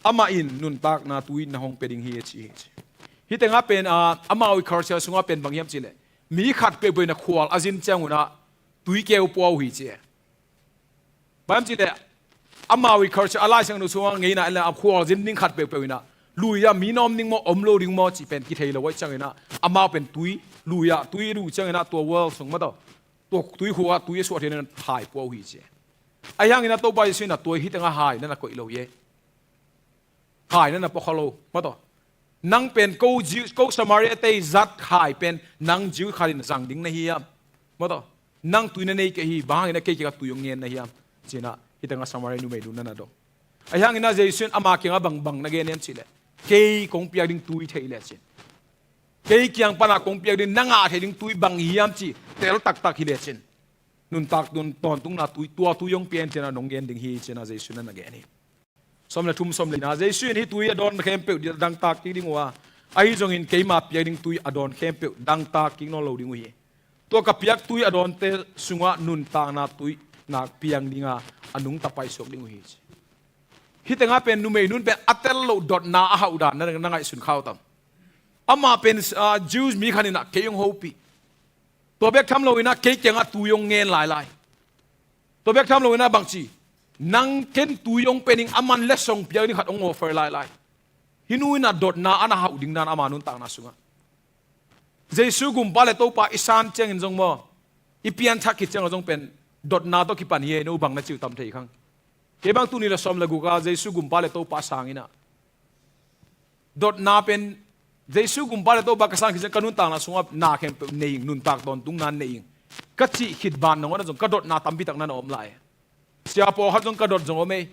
amah in nuntakna tui na hong pia ding hi a ci hi ci. Hih tengah pen, ah, amau i culture sungah pen bang hiam cih leh. Mi khat peuhpeuh in ah khual a zin ciangun ah tui keu pua uh hi ci e. Bang hiam cih leh amau i culture a Lai Siangtho sungah ngeina in ah a khual zin ding khat peuhpeuh in ah. Lui ah mi na om ding maw, om lo ding maw cih pen kithei lo uh ahih ciangin ah. Amau pen tui, lui ah, tui duh ciangin ah tua world sung maw taw. Tua tuikhuk ah tui a suah theihna hai pua uh hi ci e. Ahi hangin ah Topa Jesu in ah tua hih tengah hai na na koih lo hi e. Hai na na pua kha lo. Maw taw. Nang pen ko Jew, ko Samaria te zat hai pen nang Jew khat in zang ding na hiam. Maw taw. Nang tui na nei kei hi, bang hangin ah kei kiangah tui hong ngen na hiam. Ci in ah hih tengah Samaria numeinu na na dong. Ahi hangin ah Jesu in ama kiangah bang, bang na gen hiam cih leh. Kei kong piak ding tui thei lecin. Kei kiang pan ah kong piak ding, na ngah thei ding tui bang hiam cih tel taktak hi lecin. Nuntak tun, tawntungna tui, tua tui hong pia in ci in ah nong gen ding hi ci in ah Jesu in na na gen hi. Sawm le thum, sawm le lina, Jesu in hih tui a dawn khempeuh dangtak kik ding uh a, ahi zongin keima piak ding tui a dawn khempeuh dangtak kik nawn lo ding uh hi. Tua ka piak tui a dawnte sungah nuntakna tui nak piang ding a, a nungta paisuak ding uh hi ci. Hih tengah pen numeinu in pen a tel loh dotna a hauh dan na, na ngaihsun kha uh tam. Amah pen, ah, Jews mi khat in ah kei hong hopih. Tua bek tham lo in ah kei kiangah tui hong ngen lailai. Tua bek tham lo in ah bangci. Nang ken tui hong pia ding, aman letsong piak ding khat hong offer lailai. Hih nu in ah dotna a na hauh ding dan ama nuntakna sungah. Jesu Gumpa le Topa i san ciangin zong maw. I pianthak khit ciangah zong pen. Dotna tawh kipan hi e, no bang na ci uh tam thei khang. Kei bang tuni le sawm le guk a Jesu Gumpa le Topa sang in ah. Dotna pen, Jesu Gumpa le Topa ka sang khit ciang ka nuntakna sungah na khempeuh nei ing, nuntak tawntungna nei ing. Ka cih khit ban nangawn ah zong ka dotna tampi tak na na om lai. Sia pawlkhat zong ka dot zong om ei.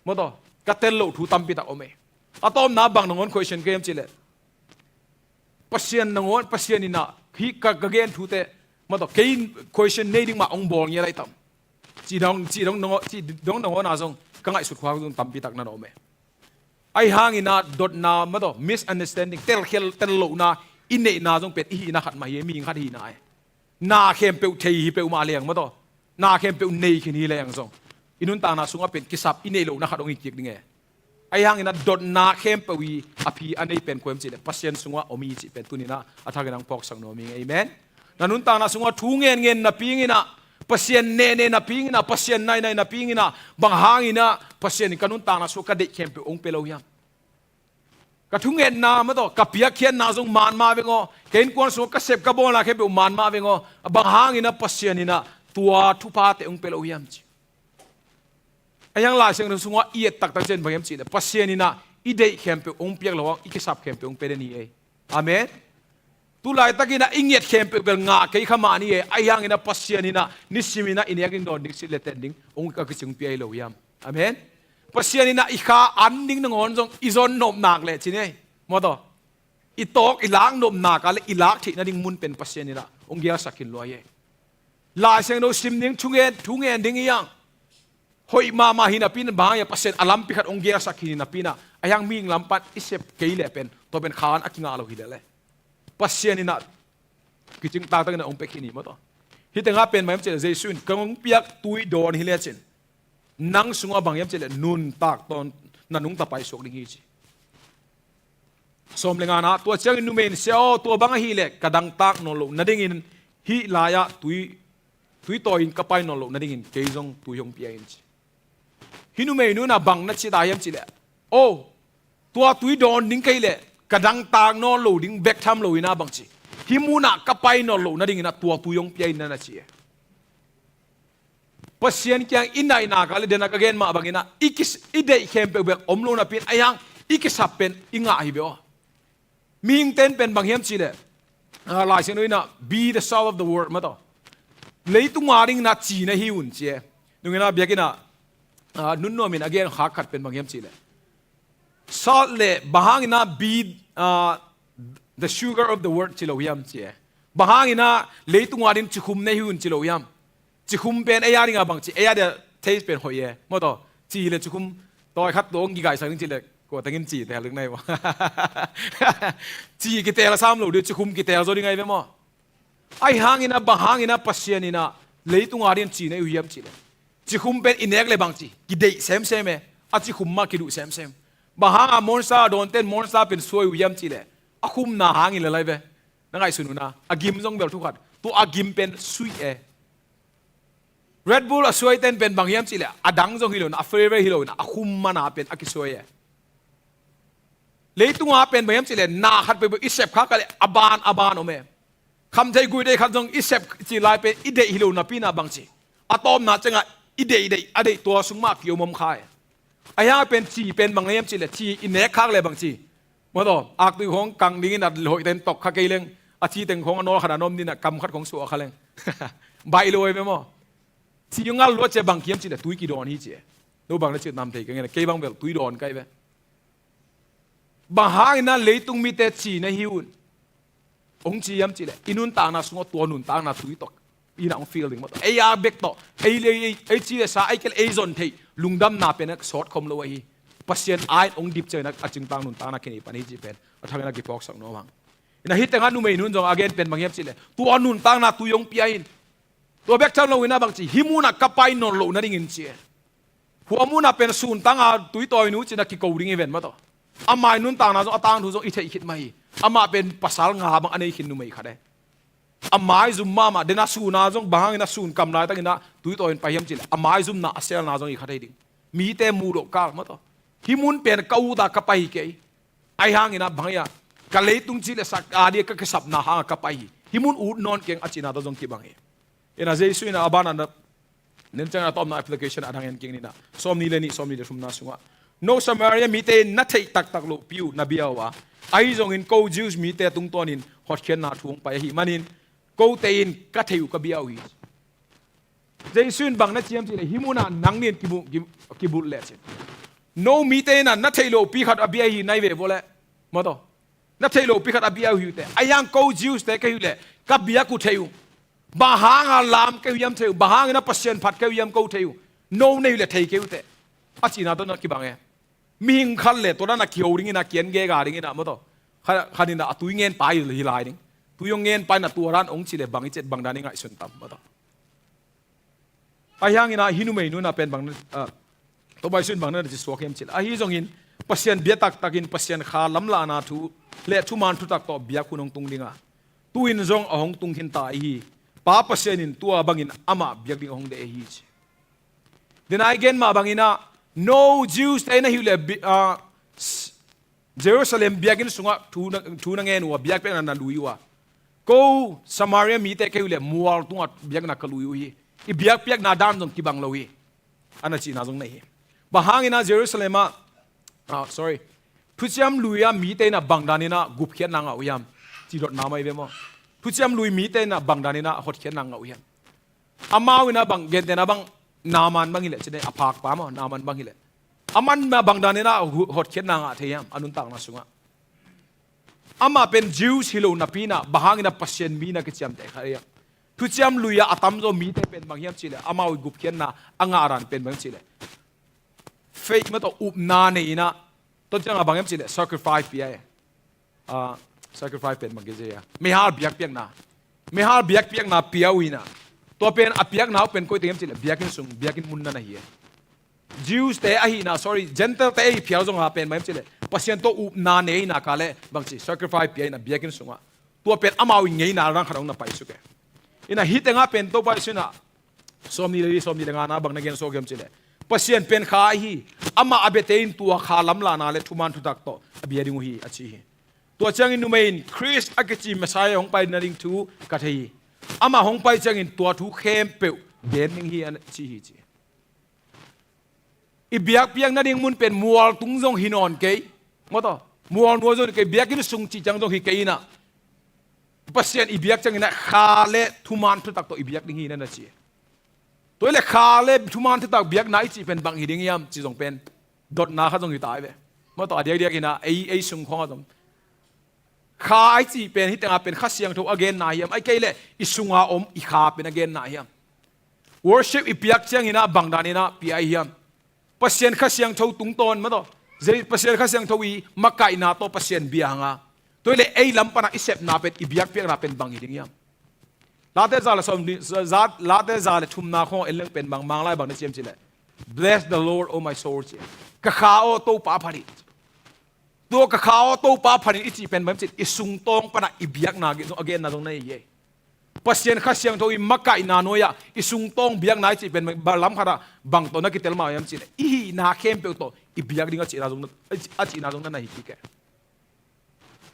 Maw taw, ka tel loh thu tampi tak om ei. A tawpna bang nangawn question ka hiam cih leh. Pasian nangawn, Pasian in ah, hih ka, ka gen thute, Mataw, kei in question nei ding mah hong bawl ngiat lai tam. Ci dong, ci dong, dong, ci dong, dong, na zong ka ngaihsut khua zong tampi tak na na om e. Ahi hangin ah dotna, mataw, misunderstanding, telkhel, tel lohna i neihna zong pen i hihna khat mah hi e, mihing khat hihna e. Na khempeuh thei hi peuhmah leng, mataw, na khempeuh nei khin hi leng zong i nuntakna sungah pen kisap i neih lohna khat hong hi kik ding e. Ahi hangin ah dotna khempeuh i a phi a nei pen kua hiam cih leh Pasian sungah om hi cih pen tuni-in ah a thakin hong phawksak nuam ing. Amen. Na nuntakna sungah thu ngen ngen napi in ah, Pasian neh neh napi in ah, Pasian nai nai napi in ah, bang hangin ah Pasian in ka nuntakna sungah ka deih khempeuh hong pia lo hiam? Ka thungetna, mataw, ka piakkhiatna zong man mah veng aw, ka innkuan sungah ka sep ka bawlna khempeuh man mah veng aw, bang hangin ah Pasian in ah tua thuphate hong pia lo hiam ci. Ahi hang Lai Siangtho sungah i et taktak ciang bang hiam cih leh Pasian in ah i deih khempeuh hong piak lo a, i kisap khempeuh hong pia den hi ei. Amen. Tu laitakin ah i nget khempeuh bel ngah kei kha mah ni ei. Ahi hangin ah Pasian in ah nisimin ah i nek ding, dawn ding, silh le ten ding hong, ka kicing pia hi lo hiam? Amen. Pasian in ah i kha an ding nangawn zong i zon nop nak leh ci ni ei. Mataw, i tawk i lak nop nak a leh i lak theih nading mun pen Pasian in ah hong gelsak khin lua hi ei. Lai Siangtho sim ding, thu ngen, thu ngen ding hi hang, hoih mahmah hi napi in ah, bang hang hiam, Pasian a lampi khat hong gelsak khin hi napi in ah, ahi hang mihing lam pan i sep kei leh pen tua pen kha an a kingah lo hi leh le, Pasian in ah kicing taktakin ah hong pia khin hi, mataw. Hih tengah pen bang hiam cih leh Jesu in, ka hong piak tui dawn hi lecin nang sungah bang hiam cih leh nuntak tawn, na nungta paisuak ding hi ci. Sawm le ngana, tua ciangin numei in, Sia aw, tua bang ahih leh ka dangtak nawn loh nadingin hih lai-ah tui, tui tawi-in ka pai nawn loh nadingin kei zong tui hong pia in ci. Hih numei nu in ah bang na ci ta hiam cih leh, aw, tua tui dawn ding ka hih leh ka dangtak nawn lo ding bek tham lo in ah bang ci, hih munah ka pai nawn loh nadingin ah tua tui hong pia in, na na ci e. Pasian kiang i naihnak a leh, den a ka gen mah bangin ah i kis-, i deih khempeuh bek om lo napi in, ahi hang i kisap pen i ngah hi beh aw. Mihingte in pen bang hiam cih leh, ah, Lai Siangtho in ah, "Be the salt of the world," mataw. Leitung a dingin ah ci na hi un ci e. Nungin ah biakinn ah, ah, Nun Nuam in a gen khak khat pen bang hiam cih leh, salt leh, bang hangin ah be, ah, the sugar of the world ci lo hiam ci e. Bang hangin ah leitung a dingin cikhum na hi un ci lo hiam? Cikhum pen ei a dingin ah bang ci, ei a dia taste pen hoih e, mataw. Ci leh cikhum tawi khat tua hong kigaihsak ding ci leh kua tengin ci tel ding na hi maw? Ci kitel sam lo ding, cikhum kitel zaw ding ahi ve maw? Ahi hangin ah, bang hangin ah Pasian in ah leitung a dingin ci na hi uh hiam cih leh, cikhum pen i nek leh bang ci, kideih semsem e, a cikhum mah kiduh semsem. Bang hang a Monster a dawnte in Monster pen suai uh hiam cih leh, a khumna hangin lel ahi ve. Na ngaihsun un ah, a gim zong bel thu khat, tua a gim pen sui e. Red Bull a suaite in pen bang hiam cih leh, a dang zong hi lo in ah, a flavor hi lo in ah, a khum man a pen a kisuai e. Leitung a pen bang hiam cih leh, na khat peuhpeuh i sep khak a leh a ban a ban om e. Khamtheih guihtheih khat zong i sep cih lai pen i deih hi lo napi in ah bang ci, a tawpna ciangah i deihdeih, a deih tua sung mah kiom om kha e. Ahi hang pen ci pen bang hiam cih leh, ci i nek khak leh bang ci, mataw, aktui khawng kang dingin a hoihte in tok kha kei leng, a ci teng khawng a nawl khat a na om dingin ah kam khat khawng suah kha leng, baih lo ahi ve maw? Ci hong ngal luat ciang bang hiam cih leh tui kidawn hi ci e. No bang na cih tam thei ka ngen a, kei bang bel tui dawn ka hi ve. Bang hangin ah leitung mite ci na hi un hong ci hiam cih leh, i nuntakna sungah tua nuntakna tui tawh i na hong fill ding mataw. Ei a bek tawh, ei, ei, ei, ei ci leh sa, ei kei leh ei zon theih lungdamna pen ah sawt khawm lo ahi. Pasian a in hong dip ciangin ah a cingtang nuntakna kinei pan hi cih pen a thakin ah kiphawksak nuam hang. In ah hih tengah numei nu in zong a gen pen bang hiam cih leh, tua nuntakna tui hong pia in. Tua bek tham lo in ah bang ci, hih munah ka pai nawn loh nadingin ci e. Hua munah pen suntang a tui tawi nu ci-in ah kiko ding hi ven mataw. Amah i nuntakna zong, a tangthu zong i theih khit mah hi. Amah pen pasal nga bang a nei khin numei khat e. A maizum mahmah, den a sun a zong bang hangin a sun kam laitakin ah tui tawi in pai hiam cih leh, a maizumna a selna zong hi kha thei ding. Mite muh loh kal mataw. Hih mun pen ka ut a ka pai hi kei. Ahi hangin ah bang hiam, ka leitung cih leh sak a dia ka kisapna hangah ka pai hi. Hih mun ut nawn keng a cihna tawh zong kibang hi. In ah Jesu in ah a ban ah na, nen ciang a tawpna application a dang en kik ni in ah, sawmnih le nih, sawmnih le thumna sungah, no Samaria mite in na theih taktak lohpi uh na bia uh a, ahi zongin ko Jews mite tungtawnin hotkhiatna thu hong pai ahih manin kote in ka theih uh ka bia uh hi. Jesu in bang na ci hiam cih leh, hih munah nang nih in kimu-, ki-, kibulh lecin, no mite in ah na theih lohpi khat a bia hi na hi ve vua leh, mataw, na theih lohpi khat a bia uh hi uh teh, ahi hang ko Jews te ka hi uh leh ka biak uh theih uh. Bang hanga lam kei uh hiam thei uh, bang hangin a Pasian phat kei uh hiam ko thei uh, no nei uh le thei kei uh teh, a cihna tawh na kibang e. Mihing khat le tua dan a kiho dingin a kian gega dingin a maw tawh, kha- khanin a tui ngen pai hi lai ding. Tui hong ngen pai na tua dan hong ci le bang i cet bang dan i ngaihsun tam maw tawh. Ahi hangin a hih numei nu in a pen bang na, ah, Topa Jesu in bang na ci suak hiam cih leh, ahi zongin Pasian bia taktakin Pasian kha lamlahna thu le thuman thutak tawh biak hun hong tung ding a, tu-in zong a hong tung khin ta i hi. Pa Pasian in tua bangin amah biak ding a hong deih hi ci. Denai gen mah bangin a, no Jews te na hi uh leh bi- ah, s- Jerusalem biakinn sungah thu na, thu na ngen uh a, biakpiakna na lui uh a, ko Samaria mite kei uh leh mual tungah biakna ka lui uh hi. I biakpiakna dan zong kibang lo hi, a na cihna zong nei hi. Bang hangin a Jerusalem ah, ah, sorry, Thuciam Lui ah mite in a bang danin a gupkhiatna ngah uh hiam? Ci dotna mah hi ve maw. Thuciam Lui mite in a bang danin a hotkhiatna ngah uh hiam? Amau in a bang, gentehna bang, Naaman bang hi leh, ci ne, a phakpa maw, Naaman bang hi leh, aman mah bang danin a hu- hotkhiatna ngah thei hiam a nuntakna sungah? Amah pen Jews hi lo napi in a, bang hangin a Pasian mi na kiciamteh kha hiam? Thuciam Lui ah a tamzaw mite pen bang hiam cih leh, amau i gupkhiatna a ngah dan pen bang hiam cih leh, faith maw tawh, upna nei in a, tua ciangah bang hiam cih leh sacrifice pia e. Ah, sacrifice pen bang kici a, meihal biakpiakna. Meihal biakpiakna pia uh hi in a, tua pen a piakna uh pen koi teng hiam cih leh biakinn sung, biakinn mun na na hi e. Jews te ahihna, sorry, Gentile te ahi phial zong a pen bang hiam cih leh Pasian tawh upna neihna ka leh bangci sacrifice pia in a biakinn sungah, tua pen amau i ngeina rang khat hong na paisuk e. In a hih tengah pen Topa Jesu in a sawmnih le li, sawmnih le ngana bang na gen suak hiam cih leh, Pasian pen kha ahi hi. Amah a biate in tua kha lamlahna le thuman thutak tawh a bia ding uh hi, a ci hi. Tua ciangin numei in, Khrist a kici Messiah hong pai nading thu ka thei hi. Amah hong pai ciangin tua thu khempeuh gen ding hi, a ci hi ci. I biakpiak nading mun pen mual tung zong hi nawn kei, maw tawh, mual nuai zong hi kei, biakinn sung cih ciang zong hi kei in a, Pasian i biak ciangin a kha le thuman thutak tawh i biak ding hi na na ci. Tua hi leh kha le thuman thutak biakna i cih pen bang hi ding hiam cih zong pen dotna khat zong hi ta hi ve. Maw tawh, a diakdiak in a ei, ei sung khawng ah zong kha i cih pen hih tengah pen Kha Siangtho a genna hiam, ahih kei leh i sunga om i kha pen a genna hiam? Worship i piak ciangin a bang danin a pia i hiam? Pasian Kha Siangtho tungtawn maw tawh, zei Pasian Kha Siangtho i makaihna tawh Pasian bia hang a, tua hi leh ei lam pan a i sepna pen, i biakpiakna pen bang hi ding hiam? Late za le sawm ni, za, Late za le thumna khawng en leng pen bang, Manglai bang na ci hiam cih leh, "Bless the Lord, O my soul," ci. Ka kha aw, Topa phat in. Tua ka kha aw, Topa phat in i cih pen bang hiam cih leh, i sungtawng pan a i biakna a genna zong na hi e. Pasian Kha Siangtho i makaihna nuai-ah i sungtawng biakna i cih pen bang, lam khatah bang tawh na kitel mah hiam cih leh, i hihna khempeuh tawh i biak ding a cihna zong na, a cihna zong na na hi kik e.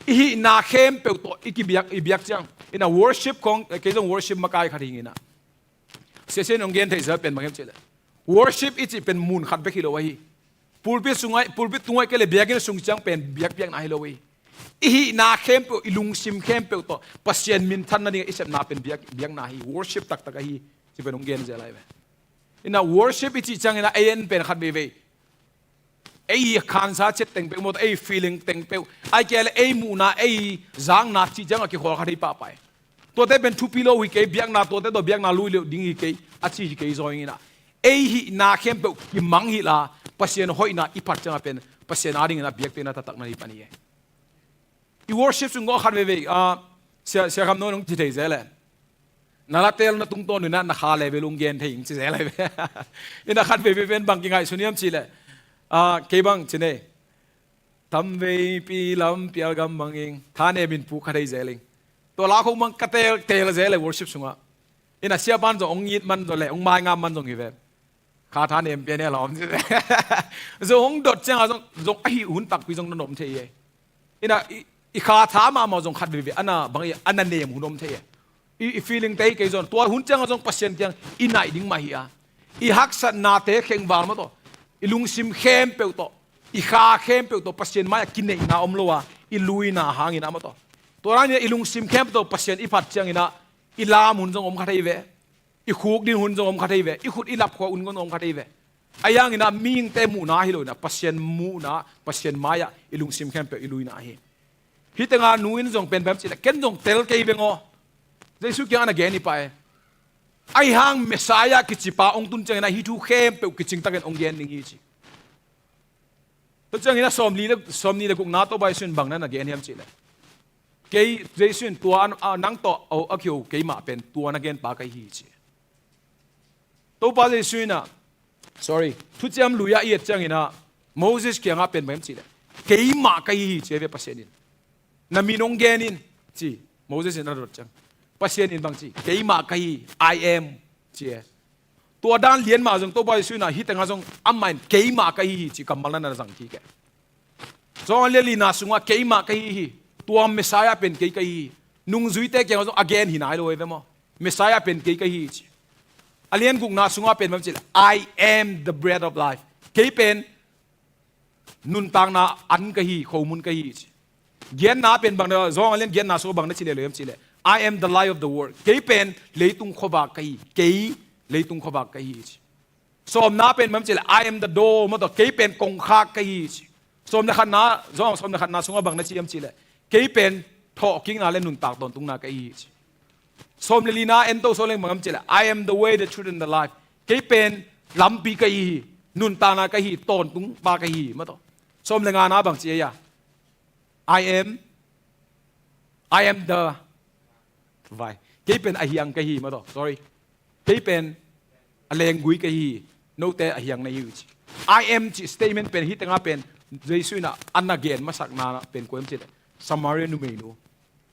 I hihna khempeuh tawh i kibiak, i biak ciang. In a worship khawng, kei zong worship makai khat hi ing in a, Sia Sian in hong gen theih zel pen bang hiam cih leh, worship i cih pen mun khat bek hi lo ahi. Pulpit sungah, pulpit tungah kei le biakinn sung ciang pen biakpiakna hi lo ahi. I hihna khempeuh, i lungsim khempeuh tawh Pasian minthan nading a i sepna pen biak, biakna hi, worship taktak ahi, ci pen hong gen zel lai ve. In a worship i cih ciangin a ei en pen khat veivei, ei khansa ciat teng peuh maw tawh, ei feeling teng peuh, ahih kei leh ei muhna, ei zakna cih ciangah kikhawl kha thei pahpah hi. Tuate pen thupi lo hi kei, biakna tuate tawh biakna lui lo ding hi kei, a ci hi kei zaw ing in a, ei hihna khempeuh kimang hilh a, Pasian hoihna i phat ciangah pen Pasian adingin a biakpiakna taktak na hi pan hi e. I worship sung khawng khat veivei, ah, Sia, Sia Kham Nawn hong ci thei zel e. Na la tel na tungtawn in a na kha level hong gen thei ing ci zel lai ve. In a khat veivei pen bang kingaihsun hiam cih leh, ah, kei bang ci ne, tamveipi lampial gam bangin thanem in puk kha thei zel ing. Tua la khawng bang ka tel, tel zel e worship sungah. In a siapa'n zong hong it man zong le hong maingam man zong hi ve. Kha thanem pian e lawm ci. Zong hong dot ciangah zong, zong ahi hun takpi zong na nuam thei e. In a i, i kha tha mahmah zong khat veivei a na bang i, a na nem hun om thei e. I, i feeling te hi kei zong, tua hun ciangah zong Pasian kiang i naih ding mah hi a, i haksatnate khengval maw tawh, i lungsim khempeuh tawh, i kha khempeuh tawh Pasian mai-ah kineihna om lo a, i luina hangin a maw tawh. Tua dan in a i lungsim khempeuh tawh Pasian i phat ciangin a i lam hun zong om kha thei ve. I khukdin hun zong om kha thei ve, i khut i lapkhua hun zong om kha thei ve. Ahi hangin a mihingte muhna hi lo in a, Pasian muhna, Pasian mai-ah i lungsim khempeuh i luina hi. Hih tengah nu in zong pen bang hiam cih leh, ken zong tel kei veng aw. Jesu kiangah na gen hi pah e. Ahi hang Messiah kici pa hong tun ciangin ah hih thu khempeuh kicing takin hong gen ding hi ci. Tua ciangin ah sawmli le, sawmnih le gukna Topa Jesu in bang na na gen hiam cih leh, kei Jesu in tua a, a, nang tawh a, a kiho keimah pen tua na gen pa ka hi hi ci. Topa Jesu in ah, sorry, Thuciam Lui ah i et ciangin ah Moses kiangah pen bang hiam cih leh, keimah ka hi hi ci ve Pasian in. Na min hong gen in ci. Moses in a dot ciang, Pasian in bang ci, keimah ka hi, I am ci e. Tua dan lian mah zong Topa Jesu in ah hih tengah zong amah in keimah ka hi hi ci kammal na na zang kik e. Johan lian lina sungah keimah ka hi hi. Tua Messiah pen kei ka hi hi. Nungzuite kiangah zong a gen hi nai lo e ve maw. Messiah pen kei ka hi hi ci. A lian gukna sungah pen bang ci leh, I am the bread of life. Kei pen nuntakna an ka hi, khomun ka hi ci. Giatna pen bang na, Johan a lian giatna sungah bang na ci leh lo hiam cih leh, I am the light of the world. Kei pen leitung khuavak ka hi. Kei leitung khuavak ka hi ci. Sawmna pen bang ci leh, I am the door, maw tawh, kei pen kongkhak ka hi ci. Sawm le khatna, Johan sawm le khatna sungah bang na ci hiam cih leh, kei pen thawhkikna le nuntak tawntungna ka hi ci. Sawm le lina en to sawm leng bang hiam cih leh, I am the way, the truth and the life. Kei pen lampi ka hi hi, nuntakna ka hi, tawntung pa ka hi hi, maw tawh. Sawm le ngana bang ci e a, I am, I am the, vai. Kei pen a hiang ka hi, maw tawh. Sorry. Kei pen a lenggui ka hi hi, note a hiang na hi uh ci. I am cih statement pen hih tengah pen Jesu in ah a na gen masakna pen kua hiam cih leh, Samaria numeinu,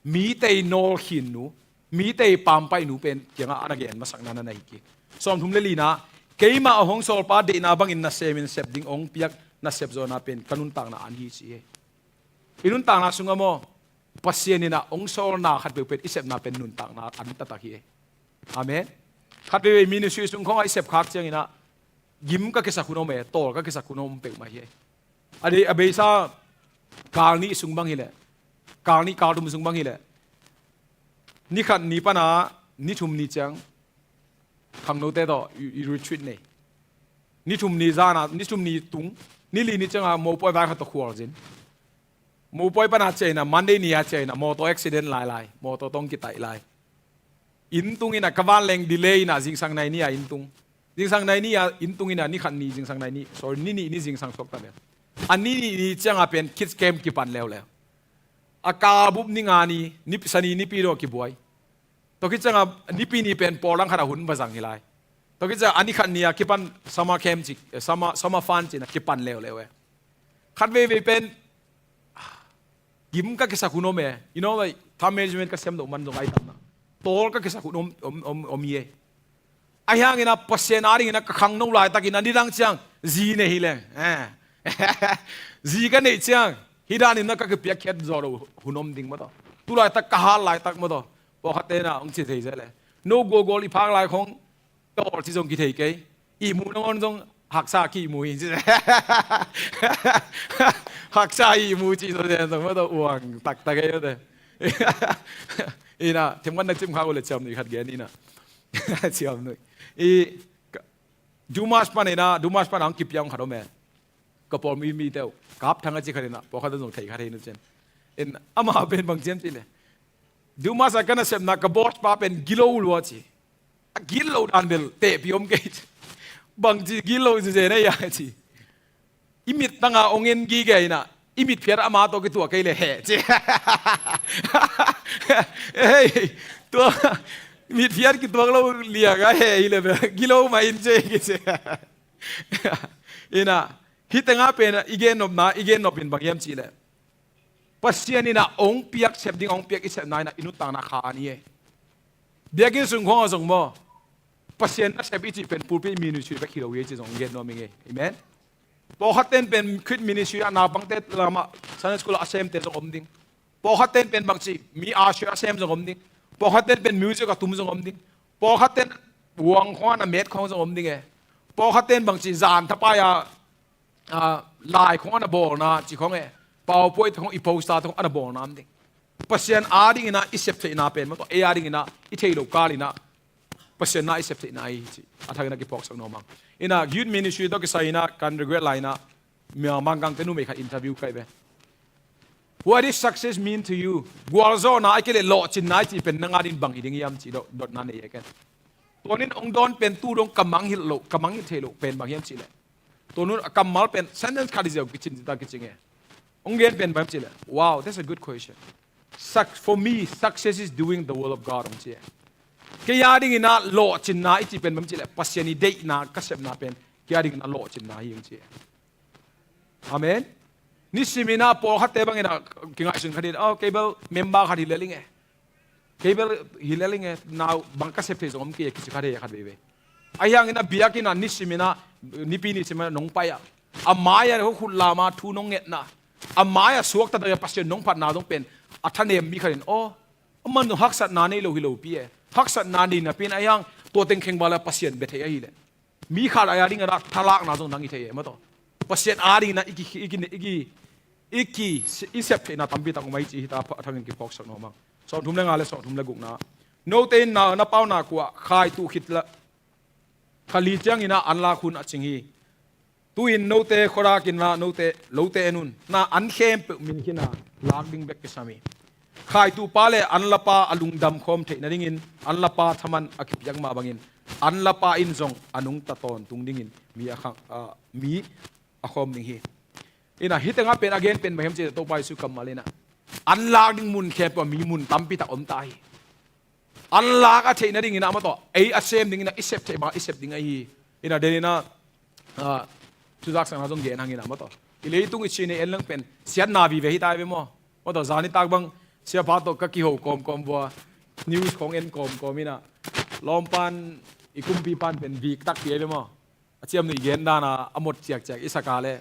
mite i nawlkhinnu, mite i pampaihnu pen kiangah a na gen masakna na na hi kik. Sawmthum le lina, keimah a hong sawlpa deihna bangin nasemin sep ding hong piak nasep zawhna pen ka nuntakna an hi ci hi. I nuntakna sungah maw, Pasian in ah hong sawlna khat peuh pen i sepna pen nuntakna an taktak hi. Amen. Khat peuh ministry sung khawngah i sep khak ciangin ah gim ka kisak hun om e, tawl ka kisak hun om peuhmah hi. A dei a beisa kal nih sung bang hi leh, kal nih kal thum sung bang hi leh, ni khat ni pana ni thum ni ciang khangnote tawh i, i retreat nei. Ni thum ni zana, ni thum ni tung, ni li ni cianga mopawi vai khat tawh khualzin. Mopawi pana ciaina, Monday ni a ciaina, mawtaw accident lailai, mawtaw tawh kitaih lai. Inn tung ina ka vanleng delay ina zingsang nai ni a inn tung. Zingsang nai ni a inn tung ina ni khat ni zingsang nai ni, sorry, ni nih ni zingsang suak ta ve. A ni nih ni cianga pen kids camp kipan leuleu. A ka bup ni nga ni, ni sani nipi dawh kibuai. Tua khit cianga nipi ni pen pawl dang khat a hun va zang hi lai. Tua khit cianga a ni khat ni a kipan summer camp ci, eh, summer, summer fun ci na kipan leuleu e. Khat veivei pen gim ka kisak hun om e. You know, like, time management ka siam loh man zong ai tam na. Tawl ka kisak hun om, om, om, om hi e. Ahi hangin a Pasian a dingin a ka khangno laitakin a nidang ciang zi nei hi leng. Eh. Zi ka neih ciang hih danin a ka kipiakkhiat zawh loh hun om ding maw tawh. Tu laitak ka hat laitak maw tawh. Pawlkhatte na hong ci thei zel e. No gualgual i phak lai khong tawl ci zong kithei kei. Ihmu nangawn zong haksa a ki-ihmu hi. Haksa a ihmu ci zong zen zong maw tawh uang taktak kei maw tawh. Ina, themkhat na cim khak uh le ciamnuih khat gen ina. Ciamnuih. I, ka, Dumas pan ina, Dumas pan ang kipiang khat om e. Ka pawlmi mite uh, Kap Thang a ci khat ina, pawlkhat zong thei khat thei nu cen. In, ama pen bang ciam ci le. Dumas a ka nasepna ka boss pa pen gilo lua ci. A gilo dan bel, tehpi om kei ci. Bang ci gilo ci zen a ia ci. I mit tanga ong en gige ina, i mitphiat ama tawh kituak kei le heh ci. Hei, tua mitphiat kituak lo lianga heh hi le bel, gilo mah in ci kici. Ina, hih tengah pen i gennopna, i gennop in bang hiam cih leh, Pasian ina ong piak sep ding, ong piak i sepna ina i nuntakna kha an hi e. Biakinn sung khawng a zong maw, Pasian nasep i cih pen pulpit ministry bek hi lo hi e ci zong gen nuam ing e. Amen. Pawlkhat ten pen Khrist ministry ah naupangte lamah Sunday school ah a semte zong om ding. Pawlkhat ten pen bangci mi usher a sem zong om ding. Pawlkhat ten pen music a tum zong om ding. Pawlkhat ten uang khawng a na met khawng zong om ding e. Pawlkhat ten bangci zan thapai a, a, lai khawng a na bawlna ci khawng e. PowerPoint khawng i poster khawng a na bawlna om ding. Pasian a dingina i sep theihna pen maw tawh, ei a dingina i theih loh kal ina Pasian na i sep theihna hi ci. A thak ina kiphawksak nuam ang. Ina youth ministry tawh kisai ina kan regret lai ina Mangkangte numei khat interview kai ve. What is success mean to you? Gualzawhna a kei le lawhcinna i cih pen nang a dingin bang hi ding hiam ci dot, dotna nei e ken. Tua in hong dawn pen tu dong ka mangngilh loh, ka mangngilh theih loh pen bang hiam cih leh, tua in a kammal pen sentence khat hi ziau kicin zita kicing e. Hong gen pen bang hiam cih leh, wow, that's a good question. Suc- for me, success is doing the will of God, hong ci e. Kei a dingin a lawhcinna i cih pen bang hiam cih leh, Pasian i deihna ka sepna pen kei a dingin a lawhcinna hi, hong ci e. Amen. Nisimin a pawlkhatte bangin a kingaihsun khat in, oh, kei bel member khat hi lel ing e. Kei bel hi lel ing e, nau bang ka sep thei zong om kei a kici khat hi khat veivei. Ahi hangin a biakinn ah nisimin a, nipi nisimin a nong pai a, a mai-ah hong khut lam a thu nong ngetna, a mai-ah suakta tak a Pasian nong phatna zong pen a thanem mi khat in, oh, aman zong haksatna nei lo hi lopi e. Haksatna nei napi in ahi hang tua teng kheng val a Pasian bia thei ahih leh mi khat a dingin a thalakna zong nang hi thei e, maw taw. Pasian a dingin a i ki, i ki, i ki, i ki, i sep theihna tampi tak om ahi cih hita a thangin kiphawksak nuam hang. Sawmthum le nga le sawmthum le gukna. Note in na, na pau nak uh ah khai tuh khit la, kha li ciangin a an lak hun a cing hi. Tu-in note khuadak in la, note, lote en un. Na an khempeuh min khin a lak ding bek kisam hi. Khaituhpa le an lapa a lungdam khawm theih nadingin an lapa thaman a kipiak mah bangin an lapa in zong a nungta tawntung dingin mi a khang, a, mi a khawm ding hi. Ina, hih tengah pen a gen pen bang hiam cih leh Topa Jesu kammal ina, an lak ding mun khempeuh ah mi mun tampi tak om ta hi. An lak a theih nadingin a, maw taw, ei a sem dingin a, i sep theih bang i sep ding ahi hi. Ina, den ina, ah, thuzaksakna zong gen hang ina, maw taw, i leitung i cih nei en leng pen siatna vive hi ta hi ve maw. Maw taw, zan nitak bang siapa tawh ka kiho kawmkawm vua, news khawng en kawmkawm ina, lawmpan, i kumpipan pen vik takpi ahi ve maw. A ciamnuih gen dan a, a mot ciakciak i sak a leh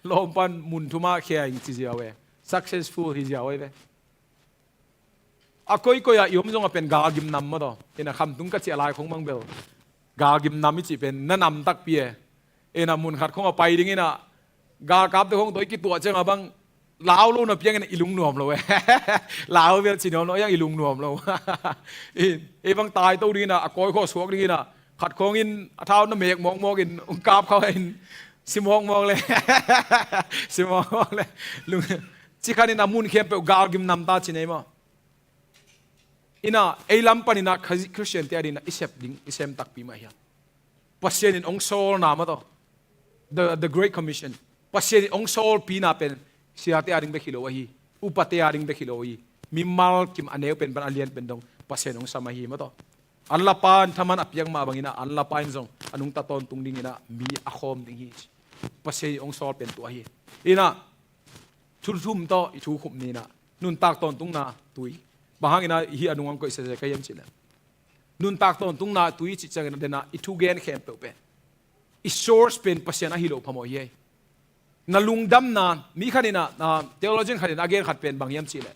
lawmpan mun thum ah khia ing ci ziau e. Successful hi ziau ahi ve. A koikoi ah i om zong a pen galgim nam, maw taw. Ina, khamtung ka ciah lai khong bang bel galgim nam i cih pen na nam takpi e. Ina, mun khat khong a pai ding ina, galkapte khong tawh i kituah ciang a bang lau lo na piang ina i lung nuam lo e. Lau bel ci nuam lo, a iang i lung nuam lo. I, i bang tai to ding ina, a kawi khawh suak ding ina, khat khong in a thau na mek mawkmawk in, ung kap khau in, si mawkmawk le. Si mawkmawk le. Lung, ci khan ina mun khempeuh galgim nam ta ci nei maw. Ina, ei lam pan ina Khri-, Khristian te a dingin a i sep ding, i sem takpi mah hiam. Pasian in hong sawlna, maw taw, the, the Great Commission, Pasian in hong sawlpina pen siate a ding bek hi lo ahi, upate a ding bek hi lo ahi, mimal kim a neu pen pan a lian pen dong Pasian hong sam ahi, maw taw. An lapa in thaman a piak mah bangin a, an lapa in zong a nungta tawntung dingin a mi a khawm ding hi. Pasian in hong sawl pen tua hi. Ina, thu thum tawh i thu khup ni ina, nuntak tawntungna tui. Bang hangin a hih a nung ang koih sese ka hiam cih leh, nuntak tawntungna tui cih ciangin a den a i thugen khempeuh pen i source pen Pasian ahi loh phamawh hi ei. Na lungdamna, mi khat ina, ah, theologian khat ina a gen khat pen bang hiam cih leh,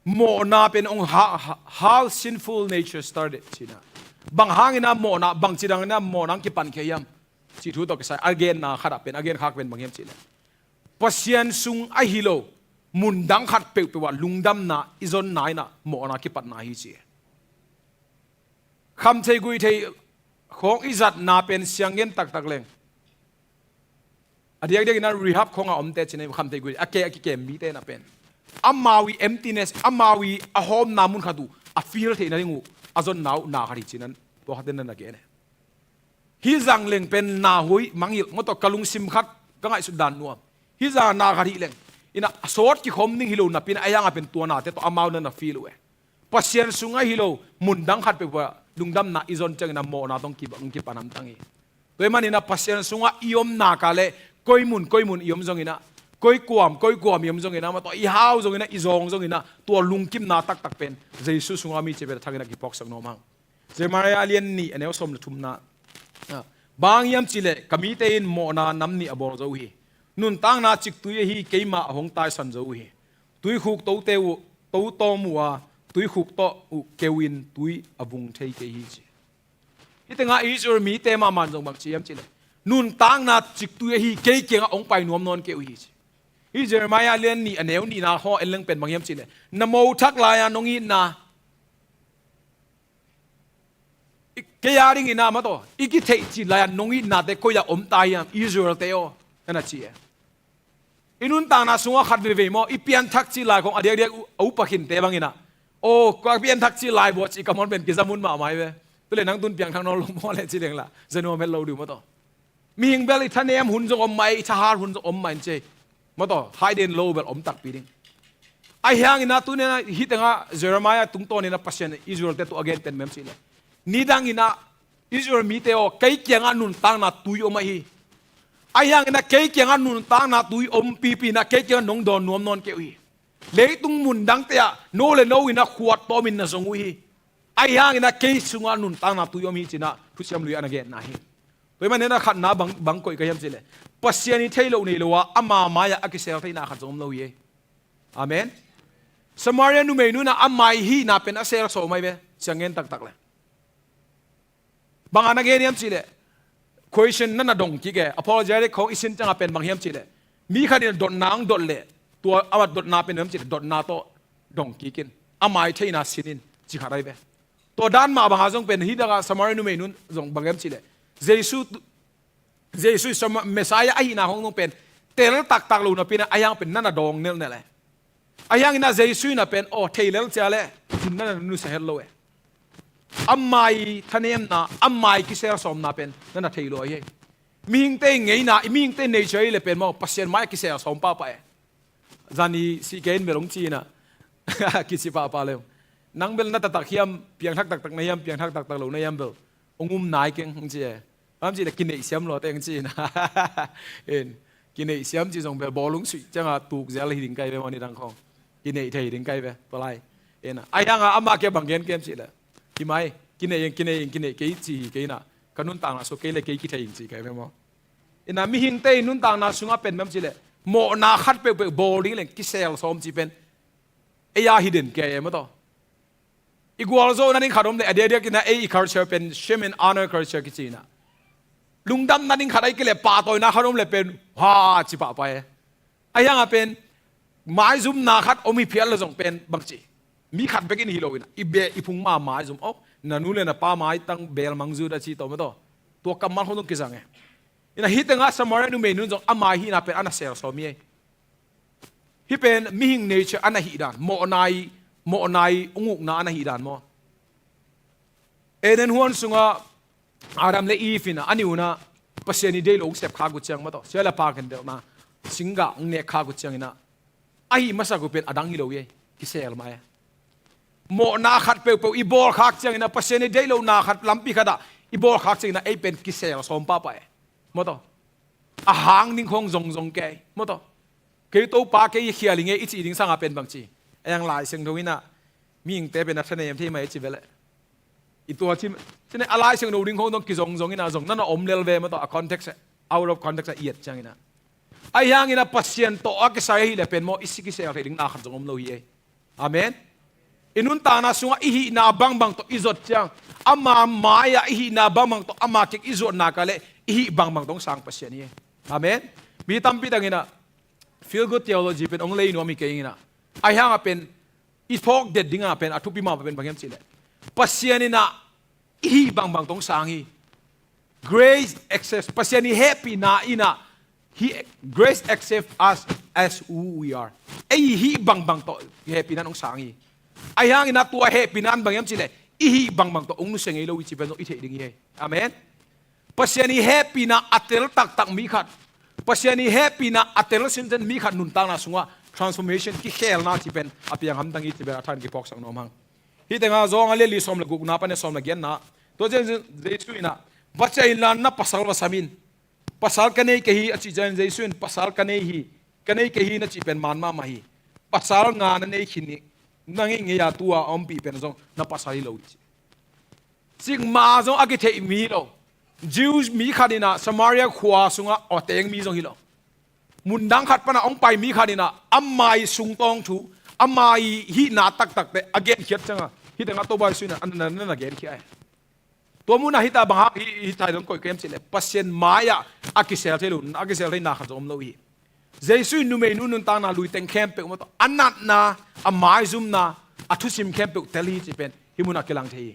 mawhna pen hong ha, ha, how sinful nature started, ci ina. Bang hangin a mawhna, bang ci dangin a mawhna hong kipan khia hiam cih thu tawh kisai a genna khat ah pen, a gen khak pen bang hiam cih leh, Pasian sung ahi lo mun dang khat peuhpeuh ah lungdamna i zonna ina mawhna kipatna hi ci. Khamthei guihthei khawng i zatna pen siang gen taktak leng, a diakdiak ina rehab khawng a omte ci nei, khamthei guihthei a ke a kikem mite na pen, amau i emptiness, amau i a hawmna mun khat uh a fill theih nading uh a zonna uh na khat hi ci ina, tua khat in na gen e. Hih zang leng pen na huai mangngilh, maw taw, ka lungsim khat ka ngaihsut dan nuam. Hih zang na khat hih leng ina a sawt kikhawm ding hi lo napi in a iang a pen tua nate tawh amau na na fill uh e. Pasian sung ahi lo mun dang khat peuhpeuh ah lungdamna i zon ciangin a mawhna tawh hong kipan hamtang hi. Tua ahih manin a Pasian sungah i om nak leh koi mun koi mun i om zongin a, koi kuam koi kuam i om zongin a, maw taw, i hau zongin a, i zawng zongin a, tua lungkimna taktak pen Jesu sungah mi ci pen a thangin a kiphawksak nuam hang. Jeremiah a lian nih a neu sawm le thumna. Ah, bang hang hiam cih leh ka mite in mawhna nam nih a bawl zo uh hi. Nuntakna ciktui ahi keimah a hong taisan zo uh hi. Tuikhuk tote uh, to tawm uh a, tuikhuk tawh uh keu in tui a vung thei kei hi ci. Hih tengah Israel mite mahmah in zong bang ci hiam cih leh, nuntakna ciktui ahi kei kiangah hong pai nuam nawn kei uh hi ci. Hih Jeremiah a lian nih a neu nihna khaw en leng pen bang hiam cih leh, na mothak lai-a nong itna, i, kei a dingin a, maw taw, i kitheih cih lai-a nong itnate koi-ah om ta hiam, Israel-te aw, na na ci e. I nuntakna sungah khat veivei maw, i pianthak cih lai khong a diakdiak u-, a upa khinte bangin a, Aw, kua pianthak ci lai bua ci ka mon pen kizamun mahmah hi ve. Tule nang tun piangthak nawn lo maw le ci leng la, za nuam het lo ding maw tawh. Mihing bel i thanem hun zong om mah e, i thahat hun zong om mah in ci. Maw tawh, hai den lo bel om takpi ding. Ahi hangin ah tuni-in ah hih tengah Jeremiah tungtawnin ah Pasian Israel-te tawh a gen pen bang hiam cih leh, nidangin ah Israel mite aw, kei kiangah nuntakna tui om ahi. Ahi hangin ah kei kiangah nuntakna tui om pipi-in ah kei kiangah nong dawn nuam nawn kei uh hi. Leitung mun dangte ah no le no in ah khuat tawmin na zong uh hi. Ahi hangin ah kei sungah nuntakna tui om hi ci-in ah Thusiam Lui ah na genna hi. Tua ahih manin ah khatna bang, bang koih ka hiam cih leh, Pasian i theih loh nei lo a, ama mai-ah a kisel theihna khat zong om lo hi. Amen. Samaria numeinu in ah ama hihna pen a sel sawm ahi ve, siang ngen taktak leh. Bang a na gen hiam cih leh, question na na dong kik e. Apologetic khawng i sin ciangah pen bang hiam cih leh, mi khat in dotna hong dot leh, tua a dotna pen hiam cih leh, dotna tawh dong kik in, ama theihna sin in, ci khat ahi ve. Tua dan mah bang a zong pen hih tengah Samaria numeinu in zong bang hiam cih leh, Jesu, Jesu Sama-, Messiah ahihna khawng zong pen tel taktak lo napi-in ah, ahi hang pen na na dawng nelnel e. Ahi hangin ah Jesu in ah pen, aw, thei lel cia leh, cin na na nusia het lo e. Ama thanemna, ama kisel sawmna pen na na thei lo ahi. Mihingte ngeina, i mihingte nature ahih leh pen maw, Pasian mai-ah kisel sawm pahpah e. Zani sih kei in bel hong ci-in ah, kici pahpah le. Nang bel na taktak hiam, piangthak taktak na hiam, piangthak taktak lo na hiam bel, hong um nai keng hong ci e. Bang hiam cih leh kineih siam lua teng ci-in ah. In, kineih siam cih zong bel bawlung suih ciangah tuk zel hi ding ka hi ve maw, nidang khawng. Kineih thei ding ka hi ve, tua lai. In, ahi hangah amah kiang bang gen ka hiam cih leh, hi mai, kineih ing, kineih ing, kineih kei ci hi kei in ah, ka nuntakna sungah kei le kei kithei ing ci ka hi ve maw. In, mihingte in nuntakna sungah pen bang hiam cih leh, mawhna khat peuhpeuh bawl ding leng kisel sawm cih pen ei a hi den kei e maw tawh. I gualzawh nading khat om leh, a diakdiakin ah ei i culture pen shame and honor culture kici-in ah, lungdam nading khat ahih kei leh pahtawina khat om leh pen, ha, ci pahpah e. Ahi hangah pen maizumna khat om hi phial leh zong pen bang ci, mi khat bekin hi lo-in ah, i beh i phung mah maizum, aw, na nu le na pa maitang bel mang zut a ci tawh maw tawh. Tua kammal khawng zong kizang e. In, hih tengah Samaria numeinu in zong ama hihna pen a na sel sawm hi e. Hih pen mihing nature a na hih dan, mawhna i, mawhna i hong ukna a na hih dan maw. Eden huan sungah Adam le Eve in ah, a nih un ah Pasian i deih loh hong sep khak uh ciang maw tawh, sia le pha khentelna, singgah hong nek khak uh ciangin ah, a hih masak uh pen a dang hi lo hi e, kisel mah e. Mawhna khat peuhpeuh i bawl khak ciangin ah, Pasian i deih lohna khat lampi khat ah i bawl khak ciangin ah ei pen kisel sawm pahpah e. Maw tawh. A hang ding khawng zongzong kei, maw tawh. Kei Topa, kei i khial hi ing e i cih ding sangah pen bang ci, a yang Lai Siangtho in ah, mihingte pen a thanem thei mah e ci ve leh. I tua ci, ci-in ah a Lai Siangtho ding khawng zong kizongzong in ah zong na na om lel ve maw tawh, a context, out of context ah i et ciangin ah. Ahi hangin ah Pasian tawh a kisai ahih leh pen maw, i si kisel theih ding na khat zong om lo hi e. Amen. I nuntakna sungah i hihna bangbang tawh i zuat ciang, ama mai-ah i hihna bangbang tawh ama kiang i zuat nak leh i hih bangbang tawh hong sang Pasian hi e. Amen. Mi tampi tangin ah feel good theology pen hong lei nuam hi kei ing in ah, ahi hangah pen i phawk det dingah pen a thupi mahmah pen bang hiam cih leh, Pasian in ah i hih bangbang tawh hong sang hi. Grace accepts, Pasian i hehpihna in ah, he, grace accepts us as who we are. Ei i hih bangbang tawh hehpihna in hong sang hi. Ahi hangin ah tua hehpihna in bang hiam cih leh, i hih bangbang tawh hong nusia ngei lo hi cih pen zong i theih ding hi e. Amen. Pasian i hehpihna a tel taktak mi khat, Pasian i hehpihna a tel sinsen mi khat nuntakna sungah transformation, kikhelna cih pen a piang hamtang hi cih pen a thakin kiphawksak nuam hang. Hih tengah Johan a lian li sawm le gukna pan a sawm le giatna. Tua ciangin Jesu in ah, va ciah inla na pasal va sam in. Pasal ka nei kei hi a cih ciangin Jesu in, pasal ka nei hi, ka nei kei hi na cih pen man mahmah hi. Pasal nga na nei khin hi. Na ngeingei a tu-a a ompih pen zong na pasal hi lo hi ci. Cikmah zong a kitheih mi hi lo. Jews mi khat in ah Samaria khua sungah a teng mi zong hi lo. Mundang khat panah hong pai mi khat in ah ama i sungtawng thu, ama i hihna taktakte a genkhiat ciangah, hih tengah Topa Jesu in ah na, na, na genkhiat hi. Tua munah hita bang hang hih, hih thaizong koih ka hiam cih leh, Pasian mai-ah a kisel thei lo, a kisel theihna khat zong om lo hi. Jesu in numeinu nuntakna lui teng khempeuh maw tawh, a natna, a maizumna, a thusim khempeuh tel hi cih pen hih munah kilang thei hi.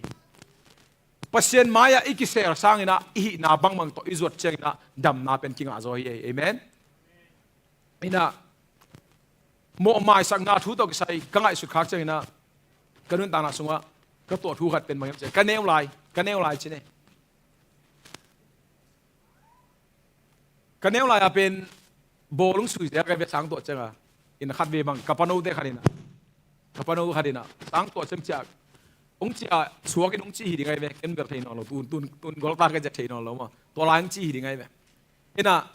Pasian mai-ah i kisel sangin ah i hihna bangbang tawh i zuat ciangin ah damna pen kingah zaw hi. Amen. In ah, mawh maisakna thu tawh kisai ka ngaihsut khak ciangin ah, Ka nuntakna sungah ka tuah thu khat pen bang hiam cih leh, ka neu lai, ka neu lai ci ni. Ka neu lai-a pen bawlung sui zel ka hi ve, sang tuah ciangah. In khat vei bang ka panote khat in ah, ka pano khat in ah, sang tuah ciang ciah, hong ciah suak in hong ci hi ding ahi ve, ken bel thei nawn lo, tun, tun, tun golta ka ciah thei nawn lo maw. Tua lai hong ci hi ding ahi ve. In ah,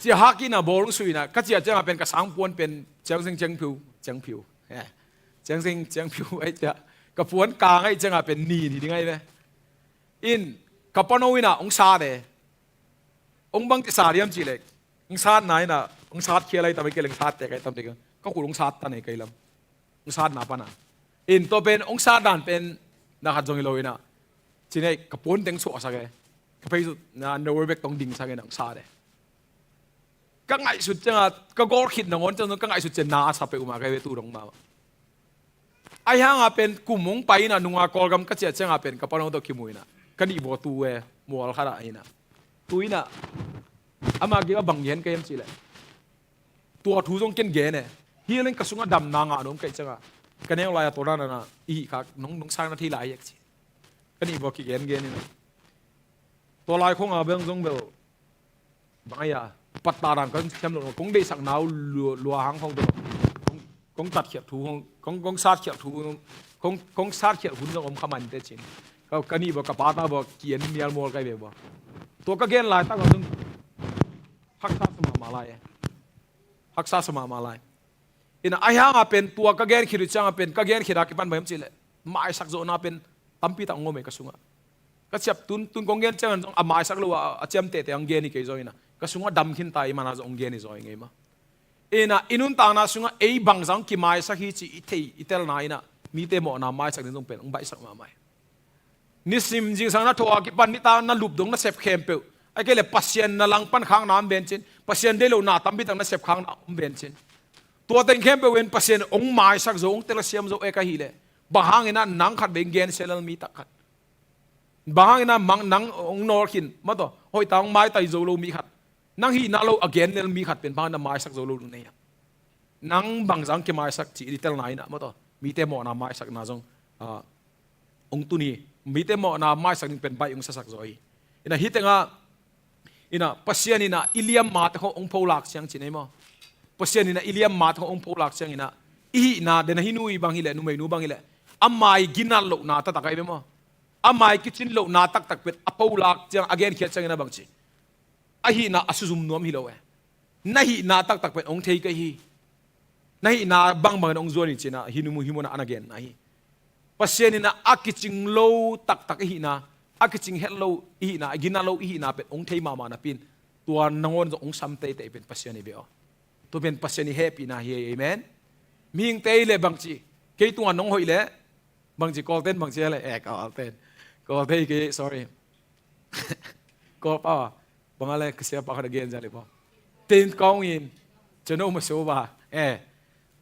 ciah hak in ah bawlung sui in ah, ka ciah ciangah pen ka sangpuan pen ciangzing ciangphiu, ciangphiu. Eh, ciangzing ciangphiu ahi ciah, ka puan kang ahi ciangah pen nin hi ding ahi ve. In, ka pano in ah hong sat e. Hong bang ci sat hiam cih leh, hong satna in ah, hong sat khial ahi tam, kei leng sat tek ahi tam, tek ka khut hong sat tan e kei lam. Hong satna pan ah. In tua pen, hong sat dan pen, na khat zong hi lo in ah, ci ni, ka puan teng suahsak e. Ka phei sut na, underwear bek tawh dingsak in ah hong sat e. Ka ngaihsut ciangah, ka gawl khit nangawn ciang zong ka ngaihsut ciang na a sa peuhmah ka hi ve tu dong mah. Ahi hangah pen kum hong pai in ah, nunga Kawlgam ka ciah ciangah pen ka pano tawh kimu in ah, ka nih vua tu e, mual khat ah in ah, tu in ah, ama kiangah bang gen ka hiam cih leh, tua thu zong ken gen e. Hi leng ka sungah damna ngah nuam ka hih ciangah, ka neu lai-a tua dan a i hih khak nong, nong sang na thei lai hi a ci. Ka nih vua kigen gen in ah, tua lai khong a beng zong bel, bang ahi a, pattah dan ka siam lo, kong deihsak nau lua, lua hang khong tawh, kong, kong tatkhiat thu khong, kong, kong satkhiat thu, kong, kong satkhiat hun zong om kha man te cin. Ka, ka nih bua, ka pata bua, ki-en mial mual ka hi ve bua. Tua ka gen laitak zong haksa sa mahmah lai e. Haksa sa mahmah lai. In ah, ahi hangah pen tua ka gen khit uh ciangah pen, ka gen khit a kipan bang hiam cih leh, maisak zawhna pen tampi tak ngawm e ka sungah. Ka ciap tun, tun kong gen ciangin zong a maisak lo a, a ciamtehte hong gen hi kei zaw in ah, ka sungah dam khin ta ahih manin zong hong gen hi zaw hi ngei maw. In ah, i nuntakna sungah ei bangzah hong kimaisak hi cih i thei, i telna in ah, mite mawhna maisak ding zong pen hong baihsak mahmah hi. Nisim zingsang na tho a kipan nitak na lup dong na sep khempeuh, ahih kei leh Pasian na langpan khakna om vencin, Pasian deih lohna tampi tak na sep khakna om vencin, tua teng khempeuh in Pasian hong maisak zo, hong telsiam zo e ka hih leh, bang hangin ah nang khat vei hong gensia lel mi tak khat, bang hangin ah mang nang hong nawl khin, maw tawh, hoih ta hong maitai zo lo mi khat, nang hihna lo a gen lel mi khat pen bang hangin ah maisak zo lo ding na hi hiam? Nang bangzah hong kimaisak cih i telna in ah, maw tawh, mite mawhna maisakna zong, ah, hong tun hi. Mite mawhna maisak ding pen baih hong sasak zaw hi. In ah, hih tengah, in ah, Pasian in ah i liamma te khong hong pholak ciang ci ni maw. Pasian in ah i liamma te khong hong pholak ciangin ah, i hihna, den a hih nu i bang hi leh, numeinu bang hi leh, a mai ginat lohna taktak ahi ve maw. A mai kicin lohna taktak pen a pholak ciang, a genkhiat ciangin ah bang ci, a hihna a suzum nuam hi lo e. Na hihna taktak pen hong thei ka hi. Na hihna bangbangin hong zuan hi ci-in ah, hih mun, hih munah a na genna hi. Pasian in ah a kicing lo taktak i hihna, a kicing het lo i hihna, a ginat lo i hihna pen hong thei mahmah napi-in, tua nangawn zong hong sam teitei pen Pasian hi ve aw. Tua pen Pasian i hehpihna hi, amen. Mihingte i leh bangci, kei tungah nong hoih leh, bangci Kawlten bangci a leh, eh, Kawlten. Kawlte hi kei, sorry. Kawlpa, bang a leh ka siapa khat a gen zia leh pa. Ten kong in, cano ma so ba. Eh.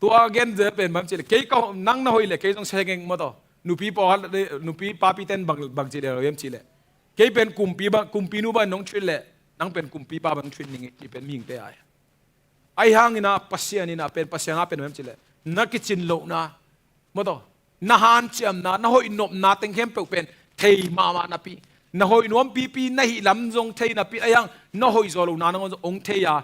Tua gen zia pen bangci leh, kei ka, nang na hoih leh, kei zong se ngeng maw tawh. Nupi pawl, nupi papiten bang, bangci leh lo hiam ci leh. Kei pen kumpi bang, kumpinu bang nong treat leh, nang pen kumpipa bang treat ning ci pen mihingte a. Ahi hangin ah Pasian in ah pen, Pasian a pen bang hiam ci leh, na kicin lohna, maw tawh, na hanciamna, na hoih nopna teng khempeuh pen thei mahmah napi, na hoih nuam pipi, na hih lam zong thei napi, ahi hang na hoih zaw lohna nangawn zong hong thei a,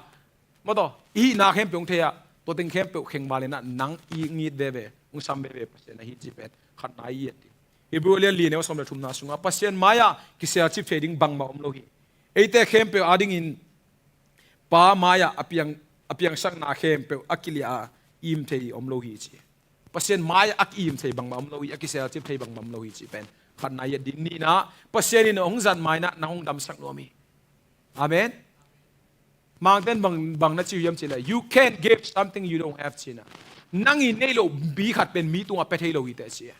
maw tawh, i hihna khempeuh hong thei a, tua teng khempeuh khengval in ah nang i ngit veve, hong sam veve Pasian ahi cih pen khatna i et ding. Hebrew a lian li, a neu sawm le thumna sungah, Pasian mai-ah kiselcip thei ding bangmah om lo hi. Eite khempeuh adingin Pa mai-ah a piang, a piangsakna khempeuh a kiliah a, im thei om lo hi ci. Pasian mai-ah a ki-im thei bangmah om lo hi, a kiselcip thei bangmah om lo hi cih pen khatna i et ding. Nihna, Pasian in hong zat ma-in ah nang hong damsak nuam hi. Amen. Mangten bang, bang na ci uh hiam cih leh, "You can't give something you don't have," ci-in ah. Nang i neih loh pi khat pen mi tungah pia thei lo hi teh ci.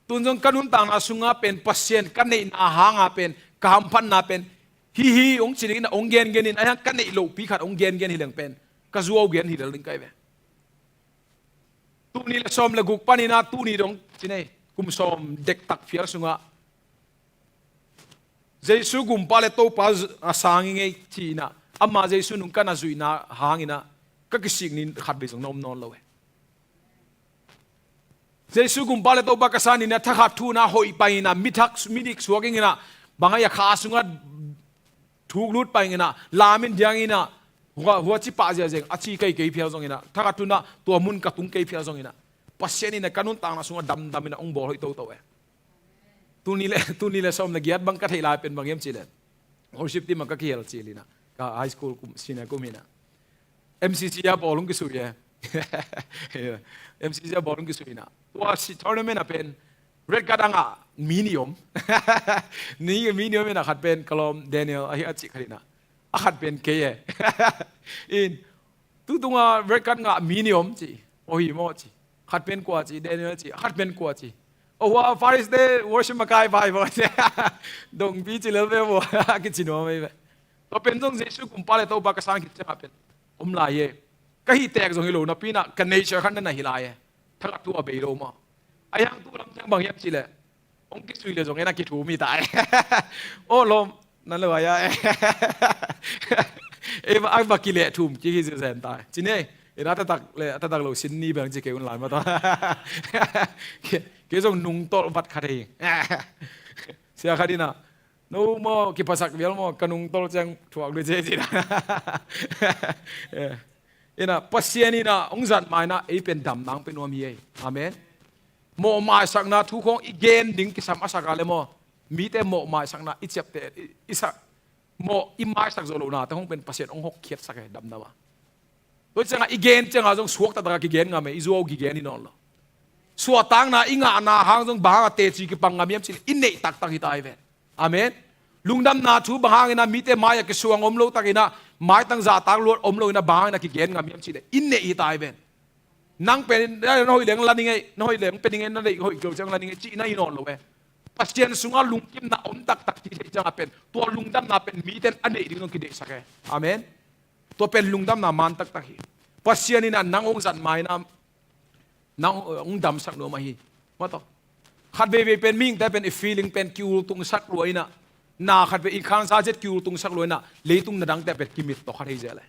Tun zong ka nuntakna sungah pen Pasian ka neihna hangah pen, ka hamphatna pen, hih, hih hong ci dingin ah hong gengen in, ahi hang ka neih loh pi khat hong gengen hi leng pen, ka zuau gen hi lel ding ka hi ve. Tul nih le sawm le guk panin ah tul nih dong ci nei, kum sawm dektak phial sungah Jesu gumpa le Topa a sang i ngei ci-in ah, ama Jesu nung ka na zuihna hangin ah, ka kisik ni khat vei zong na om nawn lo e. Jesu gumpa le Topa ka sa ni in ah, thakhat thu in ah hoih pai in ah, mi thak, mi dik suak ing in ah, bang a, a kha sungah thuk lut pai ing in ah, lam in diang in ah, hua, hua ci pah ziahziah ing a ci kei kei phial zong in ah, thakhat thu in ah tua mun ka tung kei phial zong in ah, Pasian in ah ka nuntakna sungah damdam in ah hong bawl hoih toto e. Tuni le, tuni le sawm le giat bang ka theih lai pen bang hiam cih leh, worship team ah ka kihel cil in ah, ka high school kum, senior kum hi in ah, M C C a bawlung kisui e. M C C a bawlung kisui na. Tua si tournament a pen red card a ngah mi nih om. Ni mi nih om in ah, khat pen ka lawm Daniel ahi a cih khat in ah, a khat pen kei e. In, tu tunga red card ngah mi nih om ci. Aw hi maw ci. Khat pen kua ci, Daniel ci. Khat pen kua ci. Aw, hua Father's Day worship makai vai maw ci. Dongpi ci lel ve maw. A kici nuam ei ve. Tua pen zong Jesu gumpa le Topa ka sang khit ciangah pen om lai e. Ka hih tek zong hi lo napi in ah, ka nature khat na na hi lai e. Thakhat thu a bei lo maw. A hiang tu lam ciang bang hiam cih leh, hong kisui le zong en a kithum hi ta e. Aw lawm, nan lo a ia e. Ei va, a va kileh thum kik hi zen ta e. Ci ni, en a taktak le, a taktak lo sin ni bang ci kei un lai maw ta. Kei, kei zong nungtolh vat khat hi. Sia khat in ah, no maw, kiphasak vial maw, ka nungtolh ciang thuak lui ci ci na. Eh. In ah, Pasian in ah hong zat ma in ah ei pen damna hong pia nuam hi ei. Amen. Mawhmaisakna thu khawng i gen ding kisam a sak a le maw, mite mawhmaisakna i ciapteh, i, i sak, mawh i maisak zawh lohnate khawng pen Pasian hong hokkhiatsak e, damdam a. Tua ciangah i gen ciangah zong suak taktak a kigen ngam e, i zuau kigen hi nawn lo. Suahtakna i ngahna hang zong bang hang a teci kipang ngam hiam cih leh i neih taktak hi ta hi ven. Amen. Lungdamna thu bang hangin ah mite mai-ah kisuang om lo takin ah, maitang zahtak luat om lo in ah, bang hangin ah kigen ngam hiam cih leh i neih hi ta hi ven. Nang pen na hoih leng la ning ei, na hoih leng pe ning ei, na neih hoih keu ciang la ning ei cihna hi nawn lo e. Pasian sungah lungkimna om taktak cih theih ciangah pen tua lungdamna pen mite in a neih ding zong kideihsak e. Amen. Tua pen lungdamna man taktak hi. Pasian in ah nang hong zat ma in ah, nang hong damsak nuam ahi. Maw taw. Khat veivei pen mihingte pen i feeling pen ki-ultungsak lua in ah, na khat vei i khansa zet ki-ultungsak lua in ah, leitung na dangte pen kimitawh khat hi zel e.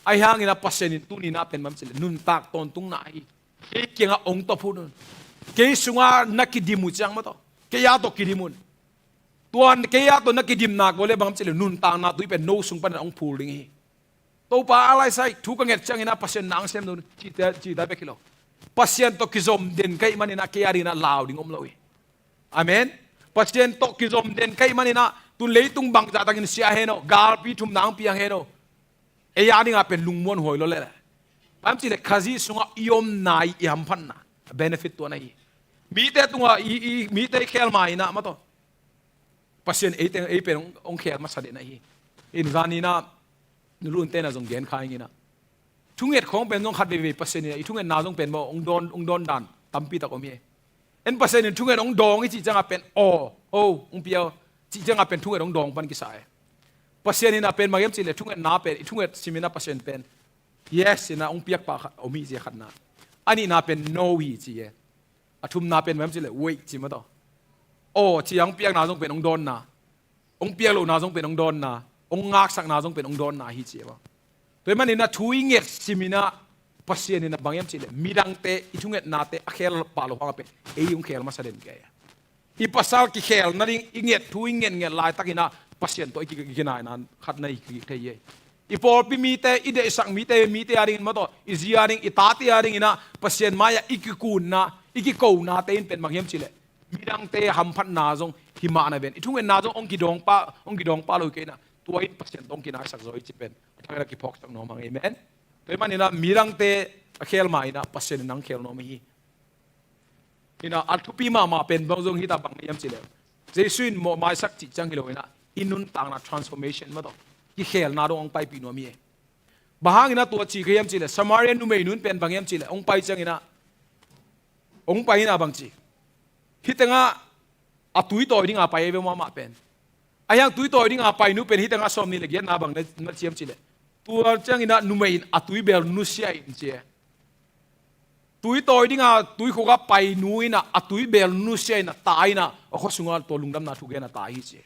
Ahi hangin ah Pasian in tuni in ah pen bang hiam cih leh nuntak tawntungna ahi. Kei kiangah hong tawp hun un. Kei sungah na kidim uh ciang maw taw, kei a tawh kidim un. Tua kei a tawh na kidimna ko le bang hiam cih leh nuntakna tui pen no sung panin hong phul ding hi. Topa a lai sai, thu ka nget ciangin ah Pasian na hong sem ding un, cihte, cihte bek hi lo. Pasian tawh kizom den ka hih manin ah kei a dingin ah lau ding om lo hi. Amen. Pasian tawh kizom den ka hih manin ah tun leitung bangzah takin sia hen aw, galpi thumna hong piang hen aw, ei a dingah pen lungmuanhuai lua lel e. Bang hiam cih leh Khazih sungah i omna, i hamphatna, a benefit tua na hi. Mite tungah i, i, mite i khel ma in ah maw taw, Pasian eite, ei pen hong, hong khel masa den ahi. In zan in ah, nu Lunte in ah zong gen kha ing in ah, thunget khawng pen zong khat veivei Pasian in ah i thungetna zong pen maw, hong dawn, hong dawn dan tampi tak om hi. En Pasian in thunget hong dawng i cih ciangah pen, aw, o, hong pia o, cih ciangah pen thunget hong dawng pan kisa e. Pasian in ah pen bang hiam cih leh thungetna pen, i thunget sim in ah Pasian pen yes in ah hong piak pah khat om hi ci e, khatna. A nihna pen no hi ci e. A thumna pen bang hiam cih leh wait ci maw taw. Aw ci a hong piakna zong pen hong dawnna, hong piak lohna zong pen hong dawnna, hong ngaksakna zong pen hong dawnna hi ci e maw. Tua ahih manin ah thu i nget sim in ah Pasian in ah bang hiam cih leh midangte, i thungetnate a khel pah loh hangah pen ei hong khel masa den kei a. I pasal kikhel nading, i nget thu i nget nget laitakin ah Pasian tawh i ki, i kinaina khat na hi kik thei hi. I pawlpi mite, i deihsak mite, mite a dingin maw taw, i zi a ding, i tate a dingin ah Pasian mai-ah i kikunna, i kikonate in pen bang hiam cih leh midangte hamphatna zong hi mah na ven, i thungetna zong hong kidawng pah, hong kidawng pah lo hi kei in ah, tua in Pasian tawh hong kinaisak zaw hi ci pen a thak in ah kiphawksak nuam hang. Amen. Tua ahih manin ah midangte a khel ma in ah Pasian in nang khel nuam hi. In ah, a thupi mahmah pen bang zong hi ta, bang hiam cih leh Jesu in mawhmaisak cih ciang hi lo in ah, i nuntakna transformation maw taw, kikhelna dong hong paipih nuam hi. Bang hangin ah tua ci ka hiam cih leh, Samaria numei nu in pen bang hiam cih leh hong pai ciangin ah, hong pai in ah bang ci, hih tengah a tui tawi dinga pai ei ve, mahmah pen. Ahi hang tui tawi dinga pai nu pen hih tengah sawm nih le giatna bang na, na ci hiam cih leh, tua ciangin ah numei in a tuibel nusia in ci e. Tui tawi dinga tuikhuk ah pai nu in ah, a tuibel nusia in ah, tai in ah, a khua sungah tua lungdamna thu gen a tai hi ci e.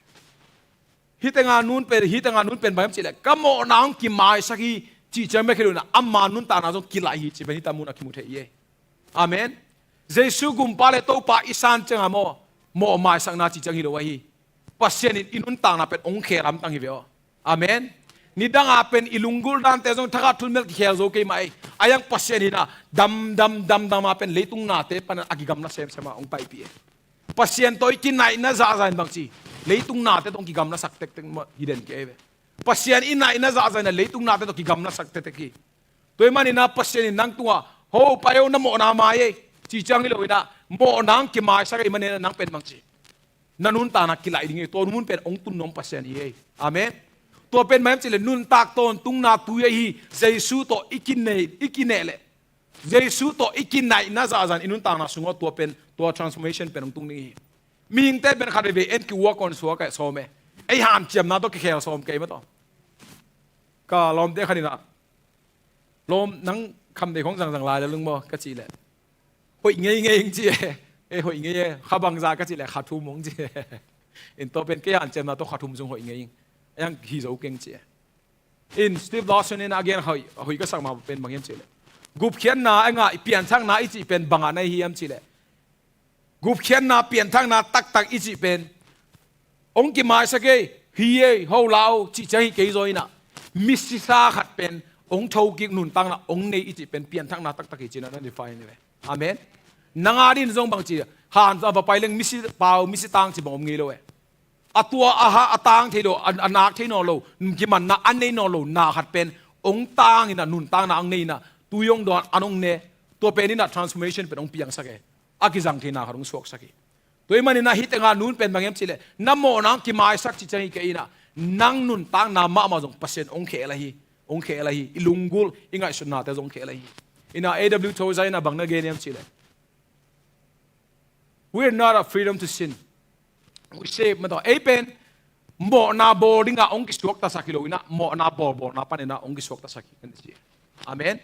Hih tengah nu in pen, hih tengah nu in pen bang hiam cih leh, ka mawhna hong kimaisak hi cih ciang bek hi lo in ah, ama nuntakna zong kilaih hi cih pen hih tengah mun ah kimu thei hi e. Amen. Jesu gumpa le Topa i san cianga maw, mawh maisakna ci ciang hi lo ahi. Pasian in i nuntakna pen hong khel lamtang hi ve aw. Amen. Nidanga pen i lunggulh dante zong thakhat thulmel kikhel zo kei mah ei. A iang Pasian in a damdam damdama pen leitung nate pana a kigamla semsema hong paipih ei. Pasian tawh i kinaihna zahzah in bangci, leitung nate tawh hong kigamlasak tektek mah hi den kei ei ve. Pasian i naihna zahzah in a leitung nate tawh kigamlasak tektek hi. Tua ahih manin a Pasian in nang tungah, "Ho, pai o, na mawhna mai ei," ci ciang hi lo in a, mawhna hong kimaisak ahih manin a nang pen bangci, na nuntakna kilaih ding hi. Tua mun pen hong tun nuam Pasian hi ei. Amen. Tua pen bang hiam cih leh nuntak tawntungna tui ahi, Jesu tawh i kineh, i kineh leh, Jesu tawh i kinaihna zahzah in i nuntakna sungah tua pen, tua transformation pen hong tung ding hi. Mihingte pen khat veivei en ki work on suak eh sawm eh. Ei hanciamna tawh kikhel sawm kei mah tawh. Ka lawmte khat in a, "Lawm, nang khamdei khong zangzang lai le lung maw?" ka cih leh, "Hoih ngeingei ing," ci e. "E, hoih ngei e. Kha bangzah?" ka cih leh, "Kha thum ong," ci e. In tua pen kei hanciamna tawh kha thum sung hoih ngei ing. A iang hi zo keng ci e. In Steve Lawson in a gen hoih, hoih ka sak mah pen bang hiam cih leh, gupkhiatna a ngah, pianthakna i cih pen bangah na hi hiam cih leh, gupkhiatna, pianthakna taktak i cih pen hong kimaisak ei, hi ei, ho la o, cih ciang hi kei zaw in a, misisa khat pen hong thokik, nuntakna hong nei i cih pen pianthakna taktak hi ci-in a na define hi ve. Amen. Nang a ding zong bangci, han a va pai leng misi pau, misi tang ci bang om ngei lo e. A tua a ha, a tang thei lo, a, a nak thei nawn lo, kimanna a nei nawn lo na khat pen hong tang in a, nuntakna hong nei in a, tui hong dawn, an hong ne. Tua pen in a transformation pen hong piangsak e. A kizang theihna khat hong suaksak hi. Tua ahih manin a hih tengah nun pen bang hiam cih leh, na mawhna hong kimaisak ci ciang hi kei in a, nang nuntakna mahmah zong Pasian hong khel ahi, hong khel ahi, i lunggulh, i ngaihsutnate zong hong khel ahi. In a A W Tozer in a bang na gen hiam cih leh, "We are not a freedom to sin. We save," mah tawh. Ei pen mawhna bawl dingah hong kisuaktasak hi lo in a, mawhna bawlbawlna panin a hong kisuaktasak hi kan ci. Amen.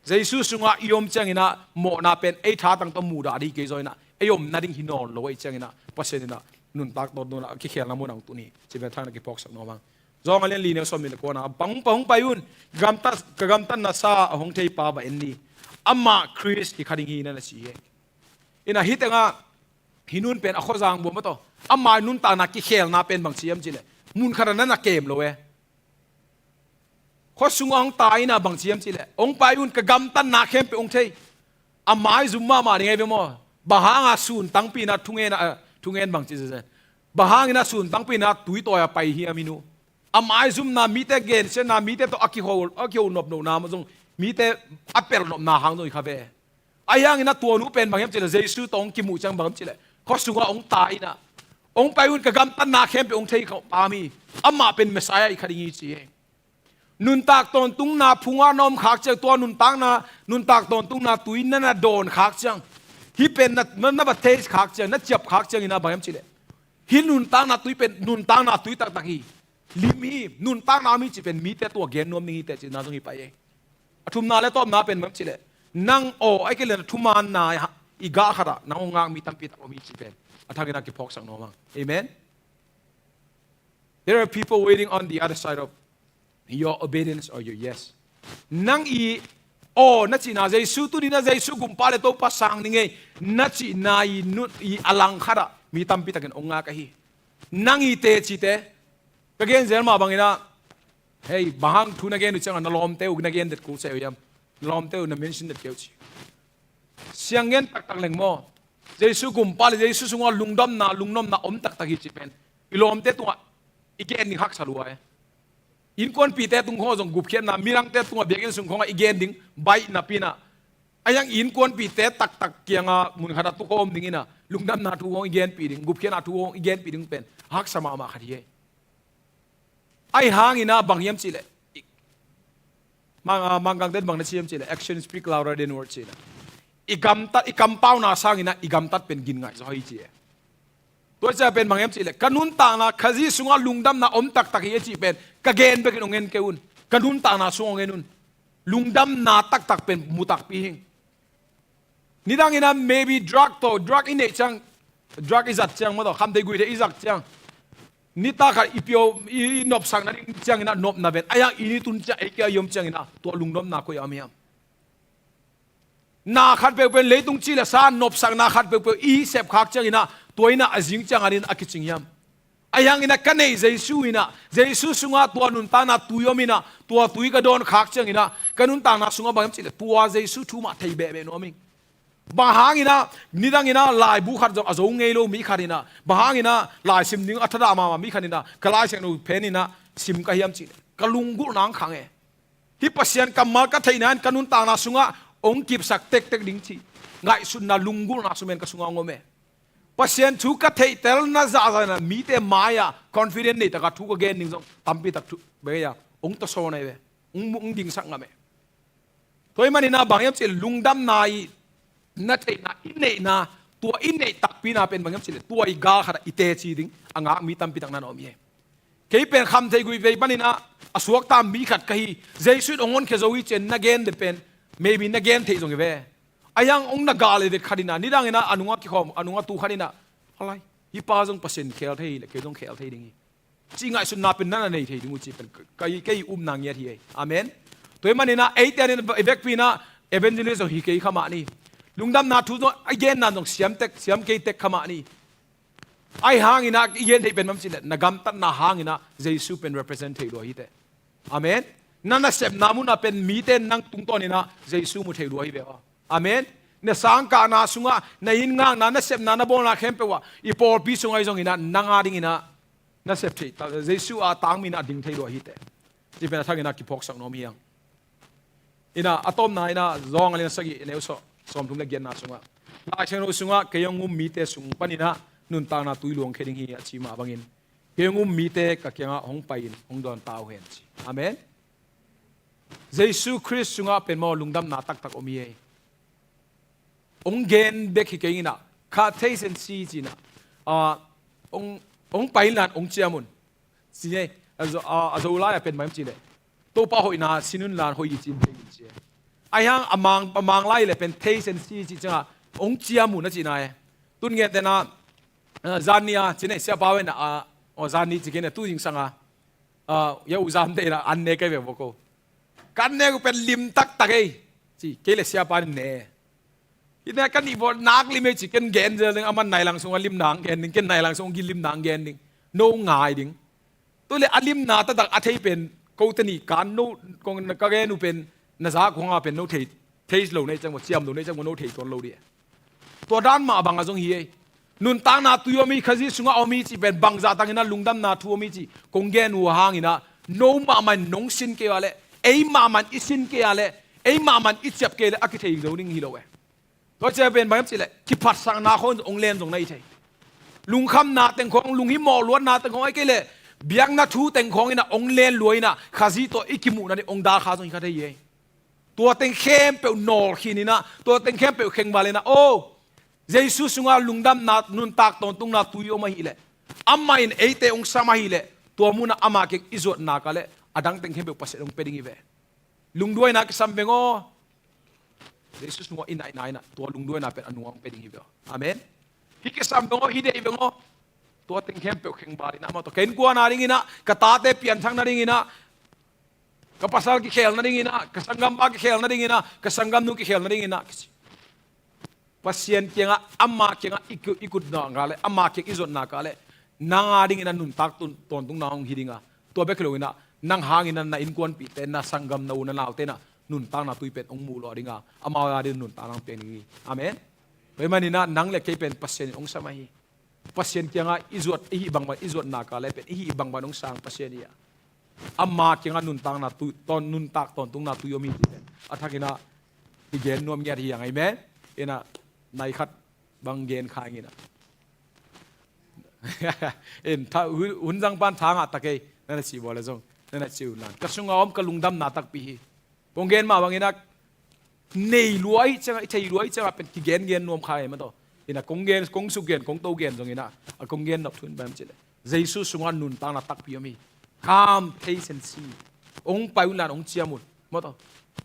Jesu sungah i om ciangin a mawhna pen ei thatang tawh muhdah ding hi kei zaw in a, ei om nading hi nawn lo ahih ciangin a, Pasian in a nuntak tawh nunah kikhelna mun ah hong tun hi. Cih pen thak na kiphawksak nuam hang. Johan a lian li, neu sawmnih le kua na, "Hong pai, hong pai un, gamtat, ka gamtatna sa a hong theipa va en ni. Amah Khrist hi kha ding hi," na na ci hi. In a hih tengah, hih nun pen a khuazang bua mah tawh, a mai nuntakna kikhelna pen bangci hiam cih leh, mun khatah na na kem lo e. Khua sungah hong tai in a bangci hiam cih leh, "Hong pai un, ka gamtatna khempeuh hong thei." A maizum mahmah ding ahi ve maw. Bang hanga sun tangpi in a thungen a, eh, thungen bangci zezen. Bang hangin a sun tangpi in a tuitawi a pai hiam, hih nu? A maizumna, mite gensiatna, mite tawh a kiho, a kiho nopnopna mah zong, mite a pelh nopna hang zong hi kha ve. Ahi hangin a tua nu pen bang hiam cih leh, Jesu tawh hong kimuh ciang bang hiam cih leh, khua sungah hong tai in a, "Hong pai un, ka gamtatna khempeuh hong thei kha pa mi, amah pen Messiah hi kha ding hi," ci hi. Nuntak tawntungna phungah na om khak ciang, tua nuntakna, nuntak tawntungna tui na na dawn khak ciang, hih pen na, na, na va thei khak ciang, na ciap khak ciangin a bang hiam cih leh, hih nuntakna tui pen nuntakna tui taktak hi. Lim hi, nuntakna om hi cih pen mite tungah gen nuam ding hi teh cihna zong hi pai ei. A thumna le tawpna pen bang cih leh, nang aw, ahih kei leh na thumanna i gah khatah nang hong ngak mi tampi tak om hi cih pen a thak in a kiphawksak nuam hang. Amen. There are people waiting on the other side of your obedience or your yes. Nang i aw na cihna, Jesu tuni-in a Jesu gumpa le Topa sang ning ei na cihna i nun, i a langkhatah mi tampi takin hong ngak ahi. Nang i tecite, ka gen zel mah bangin a, hei, bang hang thu na gen uh ciangin na lawmte uh na gen det kul se uh hiam? Na lawmte uh na mention det kei uh ci. Siang gen taktak leng maw, Jesu gumpa le Jesu sungah lungdamna, lungnopna om taktak hi cih pen i lawmte tungah i gen ding haksa lua e. Innkuanpihte tung khawng zong gupkhiatna, midangte tungah biakinn sung khawngah i gen ding baih napi-in a, a iang innkuanpihte taktak kiangah mun khatah tu khawng om ding in a, lungdamna thu khawng i genpih ding, gupkhiatna thu khawng i genpih ding pen haksa mahmah khat hi ei. Ahi hangin a bang hiam cih leh, i, Mang, ah, Mangkangte in bang na ci hiam cih leh, "Action speak louder than words," ci hi. I gamtat, i kampauna sangin a i gamtat pen gin ngaih zaw hi ci hi. Tua ciang pen bang hiam cih leh, ka nuntakna Khazih sungah lungdamna om taktak hi a cih pen ka gen bekin hong en kei un. Ka nuntakna sung hong en un. Lungdamna taktak pen mu takpi hi ing. Nidangin a maybe drug tawh, drug i neih ciang, drug i zat ciang maw tawh, khamtheih guihtheih i zat ciang, nitak khat i pio, i, i nopsak nading ciangin a nopna ven, a iang i ni tun ciang, ei kia i om ciangin a, tua lungdamna koi a om hiam? Na khat peuhpeuh in leitung ci le sa nopsakna khat peuhpeuh i sep khak ciangin ah, tua in ah a zing ciang adingin a kicing hiam? Ahi hangin ah ka neih Jesu in ah, Jesu sungah tua nuntakna tui om in ah, tua tui ka dawn khak ciangin ah, ka nuntakna sungah bang hiam cih leh tua Jesu thu mah thei behbeh nuam ing. Bang hangin ah nidangin ah laibu khat zong a zo ngei lo mi khat in ah, bang hangin ah laisim ding a thadah mahmah mi khat in ah, ka Lai Siangtho pen in ah sim ka hiam cih leh ka lunggulhna hong khang e. Hih Pasian kammal ka theihna in ka nuntakna sungah hong kipsak tektek ding cih ngaihsutna, lunggulhna sung pen ka sungah hong om e. Pasian thu ka theihtelna zahzah in ah mite mai-ah confident nei takah thu ka gen ding zong tampi tak thu bei-a hong tawsawn ahi ve. Hong, hong dingsak ngam e. Tua ahih manin ah bang hiam cih leh lungdamna i na theihna, i neihna, tua i neih takpi na pen bang hiam cih leh tua i gal khat ah i teci ding a ngak mi tampi tak na om hi. Kei pen khamtheih guih vei panin ah a suakta mi khat ka hi, Jesu in hong honkhia zo hi ci-in na gen le pen, maybe na gen theih zong hi ve. Ahi hang hong na gal le det khat in ah, nidangin ah a nungah kikhawm, a nungah tu khat in ah, a lai, hih pa zong Pasian khel thei hi leh kei zong khel thei ding hi, cih ngaihsutna pen na na nei thei ding uh cih pen ka, ka, ka i upna ngiat hi ei. Amen. Tua ahih manin ah eite in i vekpi in ah evangelist zong hi kei kha mah ni. Lungdamna thu zong a genna zong siam tek, siam kei tek kha mah ni. Ahi hangin ah i gen theih pen bang hiam cih leh na gamtatna hangin ah Jesu pen represent thei lua hi teh. Amen. Na nasepna munah pen mite in nang tungtawn in ah Jesu mu thei lua hi ve aw. Amen. Na sangkahna sungah, na inn ngakna, nasepna, na bawlna khempeuh ah, i pawlpi sungah ahi zongin ah nang adingin ah na sep thei, Jesu a tangmi in ah ding thei lua hi teh. Cih pen a thak in ah kiphawksak nuam hi hang. In ah a tawpna in ah Johan a lian sagih, a neu sawm, sawmthum le giatna sungah, Lai Siangtho sungah kei hong um mite sung panin ah nuntakna tui luangkhia ding hi a ci mah bangin, kei hong um mite ka kiangah hong pai-in hong dawn ta uh hen ci. Amen. Jesu Khrist sungah pen maw lungdamna taktak om hi ei. Hong gen bek hi kei in ah, kha, taste and see ci in ah, ah, hong, hong pai inla hong ciam un. Ci ei, a Zo, a, a Zolai ah pen bang hiam cih leh, Topa hoihna sin unla hoih hi ci in thei un ci ei. Ahi hang a Mang, a Mang lai leh pen taste and see cih ciangah hong ciam un a cihna ei. Tun gentehna, ah, zan ni a, ci ei, siapa pen a, aw, zan ni ci kei in ah, tu zingsang a, ah, ya u zan te in ah an ne kei ve vua ko. Kan ne uh pen lim taktak ei. Ci, kei le siapa in ne. Hih ne kan ih vawh nak lim ei ci, ken gen zel ding, aman nai lang sungah limna hong gen ding, ken nai lang sungah limna hong gen ding. No ngai ding. Tua leh a limna taktak a thei pen kote nih kan, no, kong, ka gen uh pen na zak uh hangah pen no thei, thei lo na hih ciang maw, ciam lo na hih ciang maw, no thei tuan lo ding. Tua dan mah bang a zong hi ei. Nuntakna tui om hi, Khazih sungah om hi cih pen bangzah takin ah lungdamna thu om hi cih kong gen uh hangin ah, no mahmah in nong sin kei a leh, ei mahmah in i sin kei a leh, ei mahmah in i ciap kei a leh a kithei zo ding hi lo e. Tua ciang pen bang hiam cih leh kiphatsakna khawng in hong len zong na hi thei. Lungkhamna teng khawng, lunghimawh luatna teng khawng, ahih kei leh biakna thu teng khawng in ah hong len lua in ah, Khazih tawh i kimuhna ding hong dalkha zong hi kha thei hi ei. Tua teng khempeuh nawlkhin in ah, tua teng khempeuh khengval in ah, aw, Jesu sungah lungdamna, nuntak tawntungna tui om ahih leh, amah in eite hong sam ahih leh, tua munah ama kiang i zuat nak a leh a dang teng khempeuh Pasian hong pia ding hi ve. Lungduaina kisam veng aw. Jesu sungah i naihna in ah tua lungduaina pen a nungah hong pia ding hi ve aw. Amen. Hih kisam veng aw, hih deih veng aw. Tua teng khempeuh khengval in ah, amah tawh ka innkuan a dingin ah, ka tate pianthakna dingin ah, ka pasal kikhelna dingin ah, ka sanggampa kikhelna dingin ah, ka sanggamnu kikhelna dingin ah, kici. Pasian kiangah, ama kiangah i ku-, i kut nak a leh, ama kiang i zuat nak a leh, nang a dingin ah nuntak tun-, tawntungna hong hi ding a. Tua bek hi lo in ah, nang hangin ah na innkuanpihte, na sanggam, na u na naute in ah nuntakna tui pen hong muh lua ding a, amau a dingin nuntakna hong piang ding hi. Amen. Tua ahih manin ah nang le kei pen Pasian in hong sam ahi. Pasian kiangah i zuat, i hih bangbang, i zuat nak a leh pen i hih bangbang hong sang Pasian hi a. Ama kiangah nuntakna tui, tawn, nuntak tawntungna tui om hi cih pen a thakin ah i gen nuam ngiat hi hang, amen. In ah nai khat bang gen kha ing in ah. In tha, hun, hun zang pan tha ngah ta kei, na na cih bawl leh zong na na cih uh nan. Ka sungah om ka lungdamna takpi hi. Kong gen mah bangin ah, nei lua ahih ciangah, i thei lua ahih ciangah pen kigen gen nuam kha hi mah tawh. In ah kong gen, kong suk gen, kong to gen zongin ah, a kong gen nop thu in bang hiam cih leh, Jesu sungah nuntakna takpi om hi. Come, taste and see. Hong pai unla hong ciam un. Mah tawh.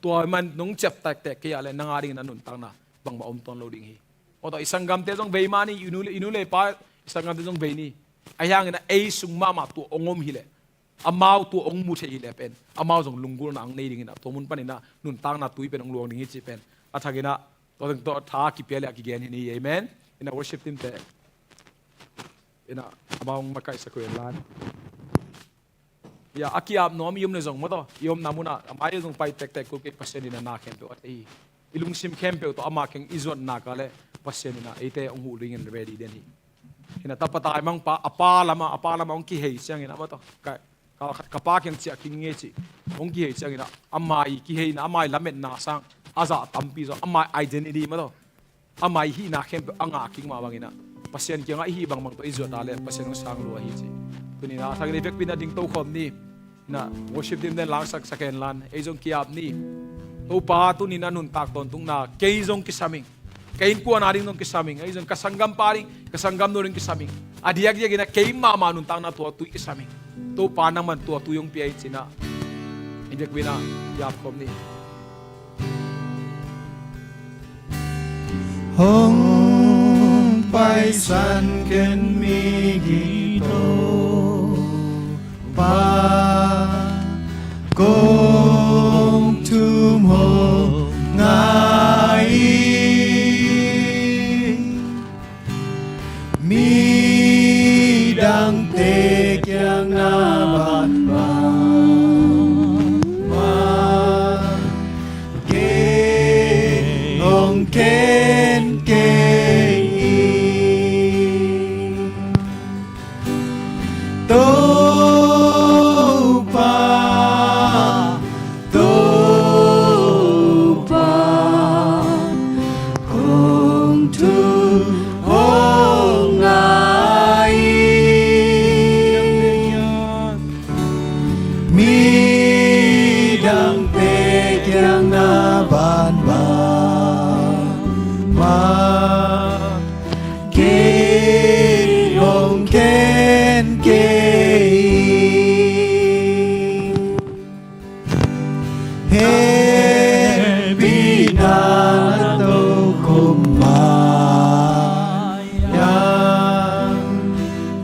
Tua man nong ciap tektek kei a leh nang a dingin ah nuntakna bangmah om tuan lo ding hi. Mah tawh, i sanggamte zong vei mah ni, i nu le, i nu le pa, i sanggamte zong vei ni. Ahi hangin ah ei sung mahmah tua hong om hi leh, amau tua hong mu thei hi leh pen, amau zong lunggulhna hong nei dingin ah, tua mun panin ah nuntakna tui pen hong luang ding hi cih pen a thakin ah Tua teng tawh tha kipia le a kigen hi ni. Amen. Ina worship team te, ina amau makaihsak uh hen la. Ia, a ki-ap nuam i om le zong maw taw, i omna munah amah i zong pai tektek kul kei, Pasian ina na khempeuh a thei hi. I lungsim khempeuh tawh ama kiang i zuat nak leh Pasian ina eite hong huh dingin ready den hi. Ina tapa taimangpa a pa lamah, a pa lamah hong kihei ciangin a maw taw, ka, ka, ka pa kiang ciah khin ngei cih hong kihei ciangin a, ama i kiheina, ama i lametna sang a zah tampi zaw, ama i identity maw taw, ama i hihna khempeuh a ngah kik mah bangin a, Pasian kiangah i hih bangbang tawh i zuat a leh Pasian hong sang lua hi ci. Tuni-in a thak in i vekpi-in a ding tokhawm ni. Ina worship team ten langsak sak hen la, ei zong ki-ap ni. Topa, tuni-in a nuntak tawntungna kei zong kisam ing. Ka innkuan a ding zong kisam ing. Ei zong ka sanggampa ding, ka sanggamnu ding kisam ing. A diakdiakin a kei mahmah nuntakna tua tui kisam ing. Topa nangman tua tui hong pia hi ci-in a, i vekpi-in a ki-ap khawm ni. Hong paisan ken migito pa, kong thum hong ngai. Midangte kiang na bangbang mah, kei hong khen kei ing. Topa, Topa, kong thum hong ngai ing. Midangte kiang na bangbang mah, kei hong khen kei ing. Hehpihna na tokhom maiah,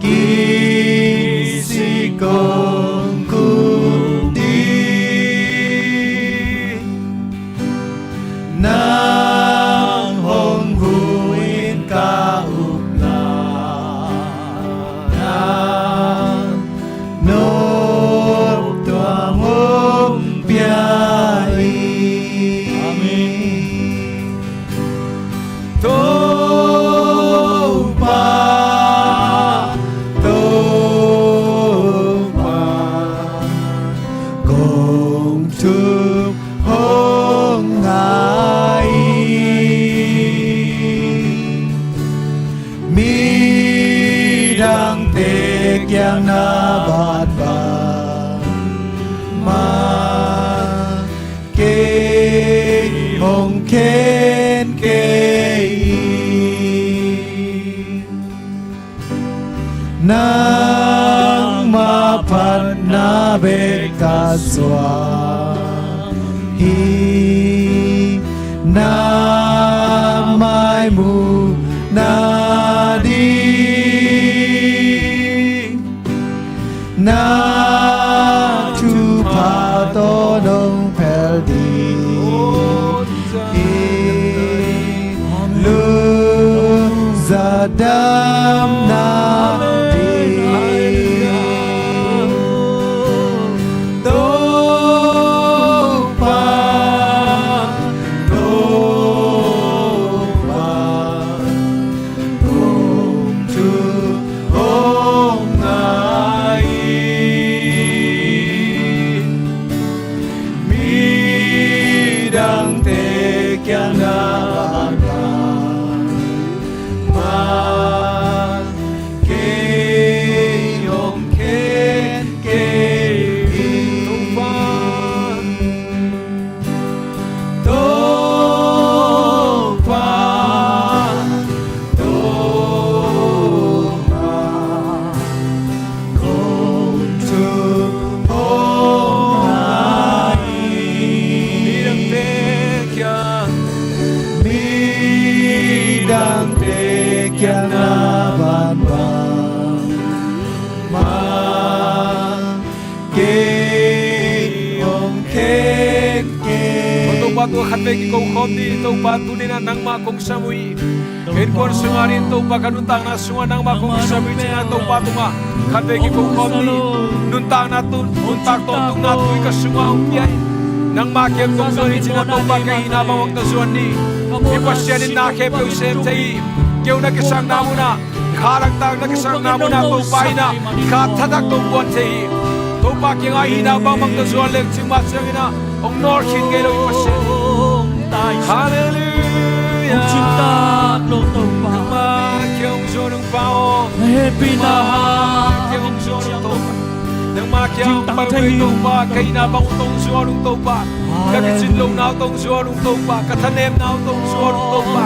kisik kong kut ding. Nang hong huh in ka upna, nang nop tuam hong pia hi. Amen. Topa, Topa, kong thum hong ngai ing. Midangte kiang na bangbang mah, kei hong khen kei ing. Nangma phatna bek ka suak hi, na maimu nading. Na thupha tawh nong phel ding hi, lungzah dam nading. Topa, Topa, kong thum hong ngai ing. Midangte kiang na bangbang mah, kei hong khen kei ing. Topa, Topa, Topa, kong thum hong ngai ing. Midangte kiang, midangte kiang na bangbang mah, kei hong khen kei. Topa Tua khatvei kiko khawm ni, Topa, tuni-in ah nangmah kong sam uh hi. Ka innkuan sungah ding Topa, ka nuntakna sungah nangmah kong sam uh hi, ci-in ah Topa tungah khatvei kiko khawm ni. Nuntakna tun, nuntak tawntungna tui ka sungah hong pia in. Nangmah kiang kong zuan hi, ci-in ah Topa ka hihna bangbang tawh zuan ni. Hih Pasian in na khempeuh sem thei hi. Kei uh na kisakna munah, kha laktak na kisakna munah Topa in ah kha thatak tawh guan thei hi. Topa kiangah hihna bangbang tawh zuan leng cing mah ciangin ah hong nawl khin ngei lo hi Pasian. Halleluiah. Nangmah kiang hong zuan ung Pa aw. Nangmah kiang hong zuan ung Topa. Nangmah kiang hong pai ung Topa. Ka hihna bang uh tawh hong zuan ung Topa. Ka kicin lohna uh tawh hong zuan ung Topa. Ka thanemna uh tawh hong zuan ung Topa.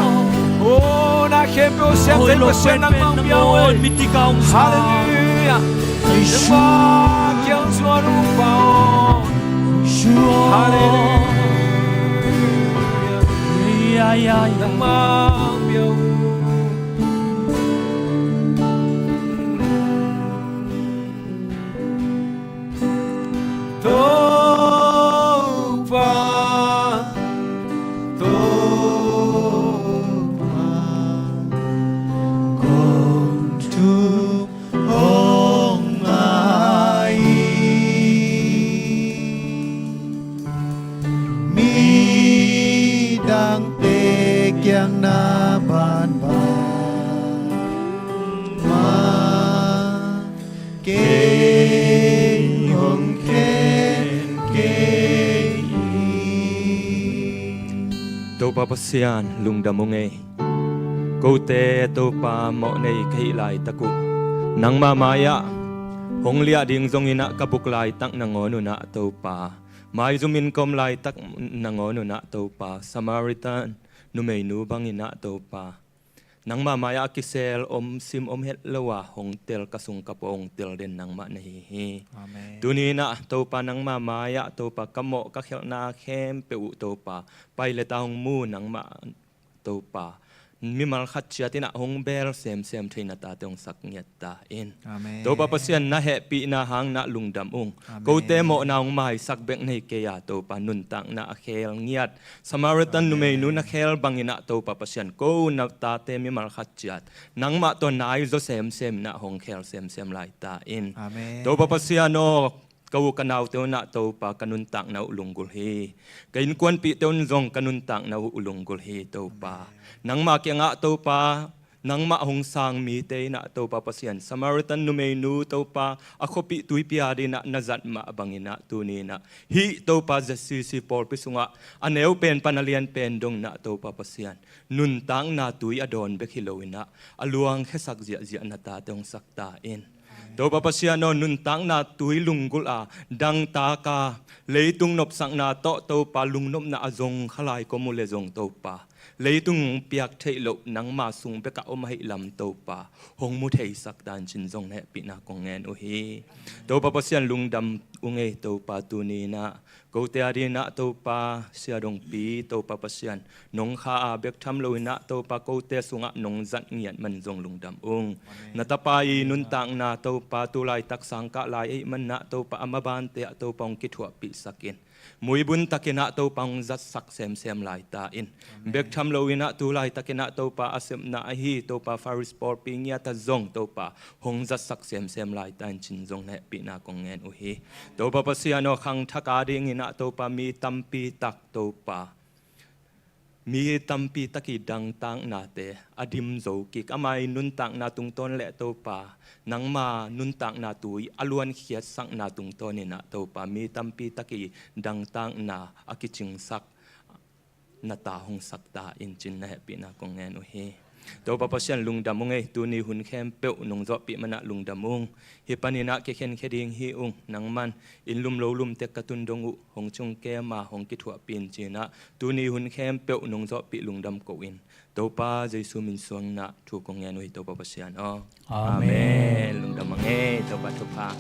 Aw, na khempeuh sem thei Pasian nangmah hong pia ung. Halleluiah. Nangmah kiang zuan ung Pa aw. Halleluiah. Nangmah hong pia ung. Topa, Topa, kong thum hong ngai hi. Midangte kiang na bangbang mah kei hong khen kei hi. Topa Pasian, lungdam ung ei. Kote Topa mawh nei ka hih laitak uh, nangma mai-ah hong liah ding zongin ah ka buk laitak nangawn un ah Topa, maizumin ka om laitak nangawn un ah Topa, Samaritan numeinu bangin ah Topa, nangma mai-ah a kisel om sim om het lo a hong tel ka sung ka paw hong tel den nangmah na hi hi. Amen. Tuni-in ah Topa, nangma mai-ah Topa, ka mawh ka khelhna khempeuh uh Topa, pai le ta hong mu nangmah Topa, mimal khat ciat in ah hong bel semsem thei na tate hong sak ngiat ta in. Amen. Topa Pasian, na hehpihna hangin ah lungdam ung. Amen. Kote mawhna hong maisak bek nei kei a Topa, nuntakna a khel ngiat Samaritan numeinu na khel bangin ah Topa Pasian, ko na tate mimal khat ciat nangmah tawh nai zaw semsem in ah hong khel semsem lai ta in. Amen. Topa Pasian aw, ka u ka naute un ah Topa, ka nuntakna uh lunggulh hi. Ka innkuanpihte un zong ka nuntakna uh lunggulh hi Topa. Amen. Nangmah kiangah Topa, nangmah hong sang mite in ah Topa Pasian, Samaritan numeinu Topa, a khuapih tuipi a dingin ah na zat mah bangin ah tuni-in ah hih Topa Z C C pawlpi sungah a neu pen pan a lian pen dongin ah Topa Pasian, nuntakna tui a dawn bek hi loin ah a luang khiasak ziahziah na tate hong sak ta in. Topa Pasian aw, nuntakna tui lunggulh a dangtak a, leitung nopsakna tawh Topa lungnopna a zong kha lai ka om uh leh zong Topa, leitung piak theih loh nangma sung bekah om ahih lam Topa, hong mu theisak ta in ci-in zong na hehpihna kong ngen uh hi. Topa Pasian, lungdam ung ei Topa, tuni-in ah kote a dingin ah Topa, Sia Dongpi Topa Pasian, nong kha a bek tham loin ah Topa, kote sungah nong zat ngiat man zong lungdam ung. Amen. Na tapa i nuntakna Topa, tu laitak sangkah lai ahih manin ah Topa, a mabante ah Topa hong kithuahpihsak in, muibun takin ah Topa hong zatsak semsem lai ta in. Amen. Bek tham loin ah tu laitakin ah Topa, a sepna ahi Topa, Faris pawlpi ngiat ah zong Topa, hong zatsak semsem lai ta in ci-in zong na hehpihna kong ngen uh hi. Topa Pasian aw, khangthak a dingin ah Topa, mi tampi tak Topa, mi tampi tak i dangtaknate a dim zo kik, ama i nuntakna tungtawn leh Topa, nangma nuntakna tui a luankhiatsakna tungtawnin ah Topa, mi tampi tak i dangtakna a kicingsak na ta hong sak ta in ci-in na hehpihna kong ngen uh hi. Topa Pasian, lungdam ung ei, tuni hun khempeuh nong zawhpih manin ah lungdam ung. Hih panin ah kikhenkhia ding hi ung, nangman inn lum lo lum tek ka tun dong uh, hong ciong kem a, hong kithuahpih in ci-in ah tuni hun khempeuh nong zawhpih lungdam ko in, Topa Jesu min suangin ah thu kong ngen uh hi, Topa Pasian aw. Amen. Amen. Lungdam ung ei, Topa thupha.